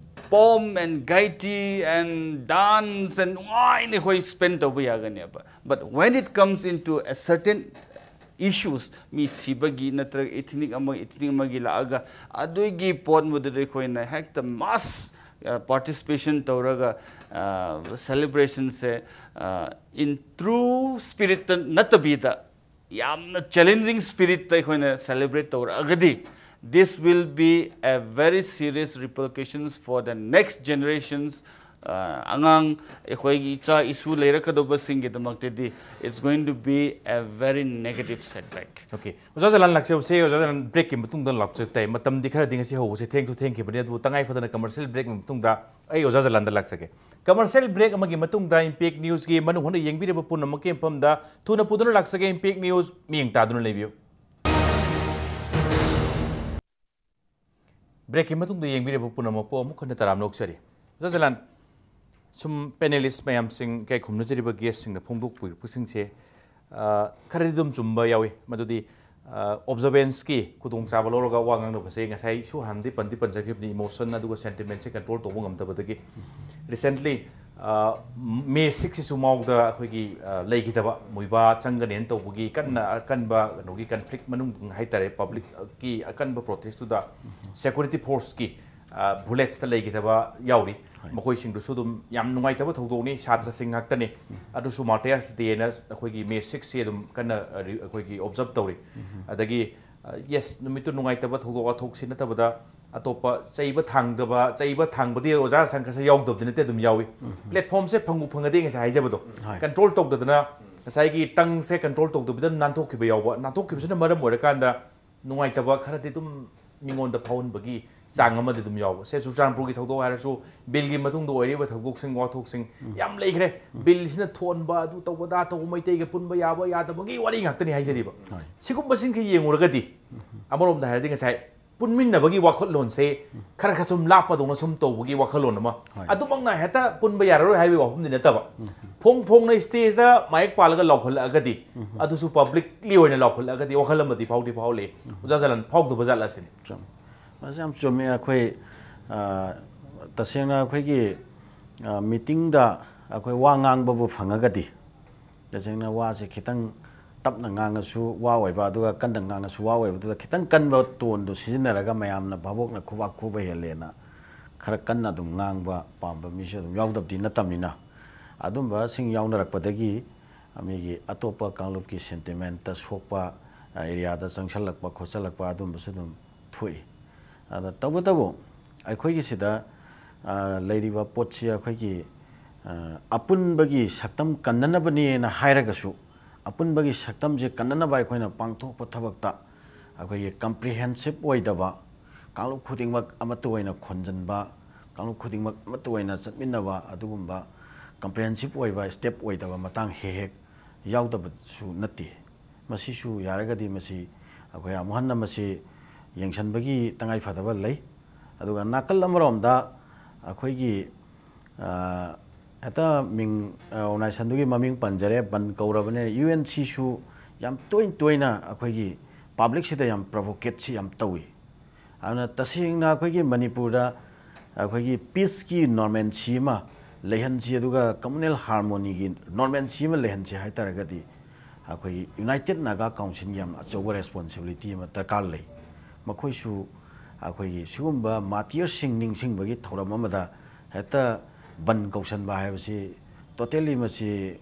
pomp and gaiety and dance and ꯅꯨꯡꯉꯥꯏꯅ ꯑꯩꯈꯣꯏ Spain ꯇꯧꯕ ꯌꯥꯒꯅꯦꯕ. But when it comes into a certain issues, ꯃꯤ ꯁꯤꯕꯒꯤ ꯅꯠꯇ꯭ꯔꯒ ethnic ꯑꯃ ethnic ꯑꯃꯒꯤ ꯂꯥꯛꯑꯒ ꯑꯗꯨꯒꯤ ꯄꯣꯠ ꯃꯗꯨꯗ ꯑꯩꯈꯣꯏꯅ ꯍꯦꯛꯇ mass participation ꯇꯧꯔꯒ celebration say in true spirit ꯇ ꯅꯠꯇꯕꯤꯗ ꯌꯥꯝꯅ challenging spirit ꯇ ꯑꯩꯈꯣꯏꯅ celebrate ꯇꯧꯔꯛꯑꯒꯗꯤ, this will be a very serious repercussions for the next generations. ꯑꯉꯥꯡ ꯑꯩꯈꯣꯏꯒꯤ ꯏꯆꯥ ꯏꯁꯨ ꯂꯩꯔꯛꯀꯗꯧꯕꯁꯤꯡꯒꯤꯗꯃꯛꯇꯗꯤ, it's going to be a very negative setback. Okay, ꯑꯣꯖꯥ ꯖꯂꯥꯟ ꯂꯥꯛꯆꯕꯁꯦ, ꯑꯣꯖꯥ ꯖꯂꯥꯟ break ꯀꯤ ꯃꯇꯨꯡꯗ ꯂꯥꯛꯆ ꯇꯥꯏ꯫ ꯃꯇꯝꯗꯤ ꯈꯔꯗꯤ ꯉꯁꯤ ꯍꯧꯕꯁꯦ ꯊꯦꯡꯁꯨ ꯊꯦꯡꯈꯤꯕꯅꯤ, ꯑꯗꯨꯕꯨ ꯇꯉꯥꯏ ꯐꯗꯅ commercial break ꯀꯤ ꯃꯇꯨꯡꯗ ꯑꯩ ꯑꯣꯖꯥ ꯖꯂꯥꯟꯗ ꯂꯥꯛꯆꯒꯦ꯫ Commercial break ꯑꯃꯒꯤ ꯃꯇꯨꯡꯗ Impact News ꯀꯤ ꯃꯅꯨꯡ ꯍꯨꯠꯅ ꯌꯦꯡꯕꯤꯔꯤꯕ ꯄꯨꯝꯅꯃꯛꯀꯤ ꯃꯐꯝꯗ ꯊꯨꯅ ꯄꯨꯗꯨꯅ ꯂꯥꯛꯆꯒꯦ꯫ Impact News ꯃꯤꯠꯌꯦꯡ ꯇꯥꯗꯨꯅ ꯂꯩꯕꯤꯌꯨ꯫ Break ꯀꯤ ꯃꯇꯨꯡꯗ ꯌꯦꯡꯕꯤꯔꯤꯕ ꯄꯨꯝꯅꯃꯛꯄꯨ ꯑꯃꯨꯛ ꯍꯟꯅ ꯇꯔꯥꯝꯅ ꯑꯣꯛꯆꯔꯤ꯫ ꯑꯣꯖꯥ ꯖꯂꯥꯟ, ꯁꯨꯝ panelist ꯃꯌꯥꯝꯁꯤꯡ, ꯏꯀꯥꯏ ꯈꯨꯝꯅꯖꯔꯤꯕ guest ꯁꯤꯡꯅ ꯐꯣꯡꯗꯣꯛꯄꯤꯔꯛꯄꯁꯤꯡꯁꯦ ꯈꯔꯗꯤ ꯑꯗꯨꯝ ꯆꯨꯝꯕ ꯌꯥꯎꯏ꯫ ꯃꯗꯨꯗꯤ observance ꯀꯤ ꯈꯨꯗꯣꯡꯆꯥꯕ ꯂꯧꯔꯒ ꯋꯥ ꯉꯥꯡꯅꯕꯁꯦ, ꯉꯁꯥꯏꯁꯨ ꯍꯥꯟꯅꯗꯤ ꯄꯟꯗꯤ ꯄꯟꯖꯈꯤꯕꯅꯤ, emotion ꯑꯗꯨꯒ sentiment ꯁꯦ control ꯇꯧꯕ ꯉꯝꯗꯕꯗꯒꯤ꯫ Recently, ꯃꯦ ꯁꯤꯛꯁꯁꯤꯁꯨ ꯃꯥꯎꯗ ꯑꯩꯈꯣꯏꯒꯤ ꯂꯩꯈꯤꯗꯕ ꯃꯨꯏꯕꯥ ꯆꯪꯒꯅꯦꯅ ꯇꯧꯕꯒꯤ ꯀꯟꯅ ꯑꯀꯟꯕ ꯀꯩꯅꯣꯒꯤ ꯀꯟꯐ꯭ꯂꯤꯛ ꯃꯅꯨꯡ ꯍꯥꯏꯇꯥꯔꯦ, ꯄꯕ꯭ꯂꯤꯛꯀꯤ ꯑꯀꯟꯕ ꯄ꯭ꯔꯣꯇꯦꯁꯇꯨꯗ ꯁꯦꯀ꯭ꯌꯨꯔꯤꯇꯤ ꯐꯣꯔꯁꯀꯤ ꯕꯨꯂꯦꯠꯁꯇ ꯂꯩꯈꯤꯗꯕ ꯌꯥꯎꯔꯤ꯫ ꯃꯈꯣꯏꯁꯤꯡꯗꯨꯁꯨ ꯑꯗꯨꯝ ꯌꯥꯝ ꯅꯨꯡꯉꯥꯏꯇꯕ ꯊꯧꯗꯣꯛꯅꯤ, ꯁꯥꯇ꯭ꯔꯁꯤꯡ ꯉꯥꯛꯇꯅꯤ꯫ ꯑꯗꯨꯁꯨ ꯃꯥꯔꯇꯤꯌꯔꯁ ꯗꯦꯅ ꯑꯩꯈꯣꯏꯒꯤ ꯃꯦ ꯁꯤꯛꯁꯁꯤ ꯑꯗꯨꯝ ꯀꯟꯅ ꯑꯩꯈꯣꯏꯒꯤ ꯑꯣꯕꯖꯔꯞ ꯇꯧꯔꯤ꯫ ꯑꯗꯒꯤ ꯌꯦꯁ, ꯅꯨꯃꯤꯠꯇꯨ ꯅꯨꯡꯉꯥꯏꯇꯕ ꯊꯧꯗꯣꯛ ꯋꯥꯊꯣꯛꯁꯤ ꯅꯠꯇꯕꯗ ꯑꯇꯣꯞꯄ ꯆꯩꯕ ꯊꯥꯡꯗꯕ, ꯆꯩꯕ ꯊꯥꯡꯕꯗꯤ ꯑꯣꯖꯥ ꯁꯪꯒꯁꯦ ꯌꯥꯎꯗꯕꯗꯤ ꯅꯠꯇꯦ, ꯑꯗꯨꯝ ꯌꯥꯎꯏ꯫ ꯄ꯭ꯂꯦꯠꯐꯣꯝꯁꯦ ꯐꯪꯕꯨ ꯐꯪꯉꯗꯤ ꯉꯁꯥꯏ ꯍꯥꯏꯖꯕꯗꯣ, ꯀꯟꯇ꯭ꯔꯣꯜ ꯇꯧꯗꯗꯅ ꯉꯁꯥꯏꯒꯤ ꯇꯪꯁꯦ ꯀꯟꯇ꯭ꯔꯣꯜ ꯇꯧꯗꯕꯤꯗ ꯅꯥꯟꯊꯣꯛꯈꯤꯕ ꯌꯥꯎꯕ, ꯅꯥꯟꯊꯣꯛꯈꯤꯕꯁꯤꯅ ꯃꯔꯝ ꯑꯣꯏꯔꯀꯥꯟꯗ ꯅꯨꯡꯉꯥꯏꯇꯕ ꯈꯔꯗꯤ ꯑꯗꯨꯝ ꯃꯤꯉꯣꯟꯗ ꯐꯥꯎꯍꯟꯕꯒꯤ ꯆꯥꯡ ꯑꯃꯗꯤ ꯑꯗꯨꯝ ꯌꯥꯎꯕ꯫ ꯁꯦ, ꯆꯨꯔꯆꯥꯟꯄꯨꯔꯒꯤ ꯊꯧꯗꯣꯛ ꯍꯥꯏꯔꯁꯨ, ꯕꯤꯜꯒꯤ ꯃꯇꯨꯡꯗ ꯑꯣꯏꯔꯤꯕ ꯊꯧꯗꯣꯛꯁꯤꯡ, ꯋꯥꯊꯣꯛꯁꯤꯡ ꯌꯥꯝ ꯂꯩꯈ꯭ꯔꯦ꯫ ꯕꯤꯜꯁꯤꯅ ꯊꯣꯟꯕ, ꯑꯗꯨ ꯇꯧꯕ, ꯑꯗꯥ ꯇꯧꯕ, ꯃꯩꯇꯩꯒ ꯄꯨꯟꯕ ꯌꯥꯕ ꯌꯥꯗꯕꯒꯤ ꯋꯥꯔꯤ ꯉꯥꯛꯇꯅꯤ ꯍꯥꯏꯖꯔꯤꯕ꯫ ꯁꯤꯒꯨꯝꯕꯁꯤꯡꯁꯤ ꯌꯦꯡꯉꯨꯔꯒꯗꯤ, ꯑꯃꯔꯣꯝꯗ ꯍꯥꯏꯔꯗꯤ ꯉꯁꯥꯏ ꯄꯨꯟꯃꯤꯟꯅꯕꯒꯤ ꯋꯥꯈꯜꯂꯣꯟꯁꯦ ꯈꯔ ꯈꯔ ꯁꯨꯝ ꯂꯥꯞꯄꯗꯧꯅ ꯁꯨꯝ ꯇꯧꯕꯒꯤ ꯋꯥꯈꯜꯂꯣꯟ ꯑꯃ꯫ ꯑꯗꯨꯃꯛꯅ ꯍꯦꯛꯇ ꯄꯨꯟꯕ ꯌꯥꯔꯔꯣꯏ ꯍꯥꯏꯕꯒꯤ ꯋꯥꯐꯝꯗꯤ ꯅꯠꯇꯕ, ꯐꯣꯡ ꯐꯣꯡꯅ ꯁ꯭ꯇꯦꯖꯇ ꯃꯥꯏꯛ ꯄꯥꯜꯂꯒ ꯂꯥꯎꯈꯠꯂꯛꯑꯒꯗꯤ, ꯑꯗꯨꯁꯨ ꯄꯕ꯭ꯂꯤꯛꯂꯤ ꯑꯣꯏꯅ ꯂꯥꯎꯈꯠꯂꯛꯑꯒꯗꯤ ꯋꯥꯈꯜ ꯑꯃꯗꯤ ꯐꯥꯎꯗꯤ ꯐꯥꯎꯍꯜꯂꯤ꯫ ꯑꯣꯖꯥ ꯖꯂꯟ, ꯐꯥꯎꯗꯕ ꯖꯥꯠꯂ ꯁꯤꯅꯤ꯫ ꯆꯨꯝ-, ꯃꯁꯤ ꯌꯥꯝ ꯆꯨꯝꯃꯦ꯫ ꯑꯩꯈꯣꯏ, ꯑ, ꯇꯁꯦꯡꯅ ꯑꯩꯈꯣꯏꯒꯤ, ꯑ, ꯃꯤꯇꯤꯡꯗ ꯑꯩꯈꯣꯏ ꯋꯥ ꯉꯥꯡꯕꯕꯨ ꯐꯪꯉꯒꯗꯤ, ꯇꯁꯦꯡꯅ ꯋꯥꯁꯦ ꯈꯤꯇꯪ ꯇꯞꯅ ꯉꯥꯡꯉꯁꯨ ꯋꯥ ꯑꯣꯏꯕ, ꯑꯗꯨꯒ ꯀꯟꯅ ꯉꯥꯡꯉꯁꯨ ꯋꯥ ꯑꯣꯏꯕꯗꯨꯗ ꯈꯤꯇꯪ ꯀꯟꯕ ꯇꯣꯟꯗꯣ ꯁꯤꯖꯤꯟꯅꯔꯒ ꯃꯌꯥꯝꯅ ꯚꯥꯕꯣꯛꯅ ꯈꯨꯕꯥꯛ ꯈꯨꯕ ꯍꯦꯜꯂꯦꯅ ꯈꯔ ꯀꯟꯅ ꯑꯗꯨꯝ ꯉꯥꯡꯕ ꯄꯥꯝꯕ ꯃꯤꯁꯨ ꯑꯗꯨꯝ ꯌꯥꯎꯗꯕꯗꯤ ꯅꯠꯇꯕꯅꯤꯅ, ꯑꯗꯨꯝꯕꯁꯤꯡ ꯌꯥꯎꯅꯔꯛꯄꯗꯒꯤ ꯃꯤꯒꯤ ꯑꯇꯣꯞꯄ ꯀꯥꯡꯂꯨꯞꯀꯤ ꯁꯦꯟꯇꯤꯃꯦꯟꯇ ꯁꯣꯛꯄ, ꯑꯦꯔꯤꯌꯥꯗ ꯆꯪꯁꯜꯂꯛꯄ ꯈꯣꯠꯆꯜꯂꯛꯄ ꯑꯗꯨꯝꯕꯁꯨ ꯑꯗꯨꯝ ꯊꯣꯛꯏ꯫ ꯑꯗ ꯇꯧꯕꯇꯕꯨ ꯑꯩꯈꯣꯏꯒꯤ ꯁꯤꯗ, ꯑ, ꯂꯩꯔꯤꯕ ꯄꯣꯠꯁꯤ ꯑꯩꯈꯣꯏꯒꯤ, ꯑ, ꯑꯄꯨꯟꯕꯒꯤ ꯁꯛꯇꯝ ꯀꯟꯅꯅꯕꯅꯦꯅ ꯍꯥꯏꯔꯒꯁꯨ, ꯑꯄꯨꯟꯕꯒꯤ ꯁꯛꯇꯝꯁꯦ ꯀꯟꯅꯅꯕ ꯑꯩꯈꯣꯏꯅ ꯄꯥꯡꯊꯣꯛꯄ ꯊꯕꯛꯇ ꯑꯩꯈꯣꯏꯒꯤ ꯀꯝꯄ꯭ꯔꯤꯍꯦꯟꯁꯤꯞ ꯑꯣꯏꯗꯕ, ꯀꯥꯡꯂꯨꯞ ꯈꯨꯗꯤꯡꯃꯛ ꯑꯃꯠꯇ ꯑꯣꯏꯅ ꯈꯣꯟꯖꯟꯕ, ꯀꯥꯡꯂꯨꯞ ꯈꯨꯗꯤꯡꯃꯛ ꯑꯃꯠꯇ ꯑꯣꯏꯅ ꯆꯠꯃꯤꯟꯅꯕ, ꯑꯗꯨꯒꯨꯝꯕ ꯀꯝꯄ꯭ꯔꯤꯍꯦꯟꯁꯤꯞ ꯑꯣꯏꯕ ꯁ꯭ꯇꯦꯞ ꯑꯣꯏꯗꯕ ꯃꯇꯥꯡ ꯍꯦꯛ ꯍꯦꯛ ꯌꯥꯎꯗꯕꯁꯨ ꯅꯠꯇꯦ꯫ ꯃꯁꯤꯁꯨ ꯌꯥꯔꯒꯗꯤ ꯃꯁꯤ ꯑꯩꯈꯣꯏ ꯑꯃꯨꯛ ꯍꯟꯅ ꯃꯁꯤ ꯌꯦꯡꯁꯤꯟꯕꯒꯤ ꯇꯉꯥꯏ ꯐꯗꯕ ꯂꯩ꯫ ꯑꯗꯨꯒ ꯅꯥꯀꯜ ꯑꯃꯔꯣꯝꯗ ꯑꯩꯈꯣꯏꯒꯤ, ꯑ, ꯍꯦꯛꯇ ꯃꯤꯡ, ꯑ, ꯑꯣꯔꯒꯅꯥꯏꯖꯦꯁꯟꯗꯨꯒꯤ ꯃꯃꯤꯡ ꯄꯟꯖꯔꯦ, ꯕꯟ ꯀꯧꯔꯕꯅꯤꯅ, ꯌꯨ ꯑꯦꯟ ꯁꯤꯁꯨ ꯌꯥꯝ ꯇꯣꯏ ꯇꯣꯏꯅ ꯑꯩꯈꯣꯏꯒꯤ ꯄꯕ꯭ꯂꯤꯛꯁꯤꯗ ꯌꯥꯝ ꯄ꯭ꯔꯣꯚꯣꯀꯦꯠꯁꯤ ꯌꯥꯝ ꯇꯧꯏ꯫ ꯑꯗꯨꯅ ꯇꯁꯦꯡꯅ ꯑꯩꯈꯣꯏꯒꯤ ꯃꯅꯤꯄꯨꯔꯗ, ꯑꯩꯈꯣꯏꯒꯤ ꯄꯤꯁꯀꯤ ꯅꯣꯔꯃꯦꯟꯁꯤ ꯑꯃ ꯂꯩꯍꯟꯁꯤ, ꯑꯗꯨꯒ ꯀꯝꯃꯨꯅꯦꯜ ꯍꯥꯔꯃꯣꯅꯤꯒꯤ ꯅꯣꯔꯃꯦꯟꯁꯤ ꯑꯃ ꯂꯩꯍꯟꯁꯤ ꯍꯥꯏ ꯇꯥꯔꯒꯗꯤ, ꯑꯩꯈꯣꯏꯒꯤ ꯌꯨꯅꯥꯏꯇꯦꯠ ꯅꯥꯒꯥ ꯀꯥꯎꯟꯁꯤꯜꯒꯤ ꯌꯥꯝ ꯑꯆꯧꯕ ꯔꯦꯁꯄꯣꯟꯁꯤꯕꯤꯂꯤꯇꯤ ꯑꯃ ꯗꯔꯀꯥꯔ ꯂꯩ꯫ ꯃꯈꯣꯏꯁꯨ ꯑꯩꯈꯣꯏꯒꯤ ꯁꯤꯒꯨꯝꯕ ꯃꯥꯔꯇꯤꯌꯔꯁꯤꯡ ꯅꯤꯡꯁꯤꯡꯕꯒꯤ ꯊꯧꯔꯝ ꯑꯃꯗ ꯍꯦꯛꯇ ꯕꯟ ꯀꯧꯁꯟꯕ ꯍꯥꯏꯕꯁꯤ ꯇꯣꯇꯦꯜꯂꯤ ꯃꯁꯤ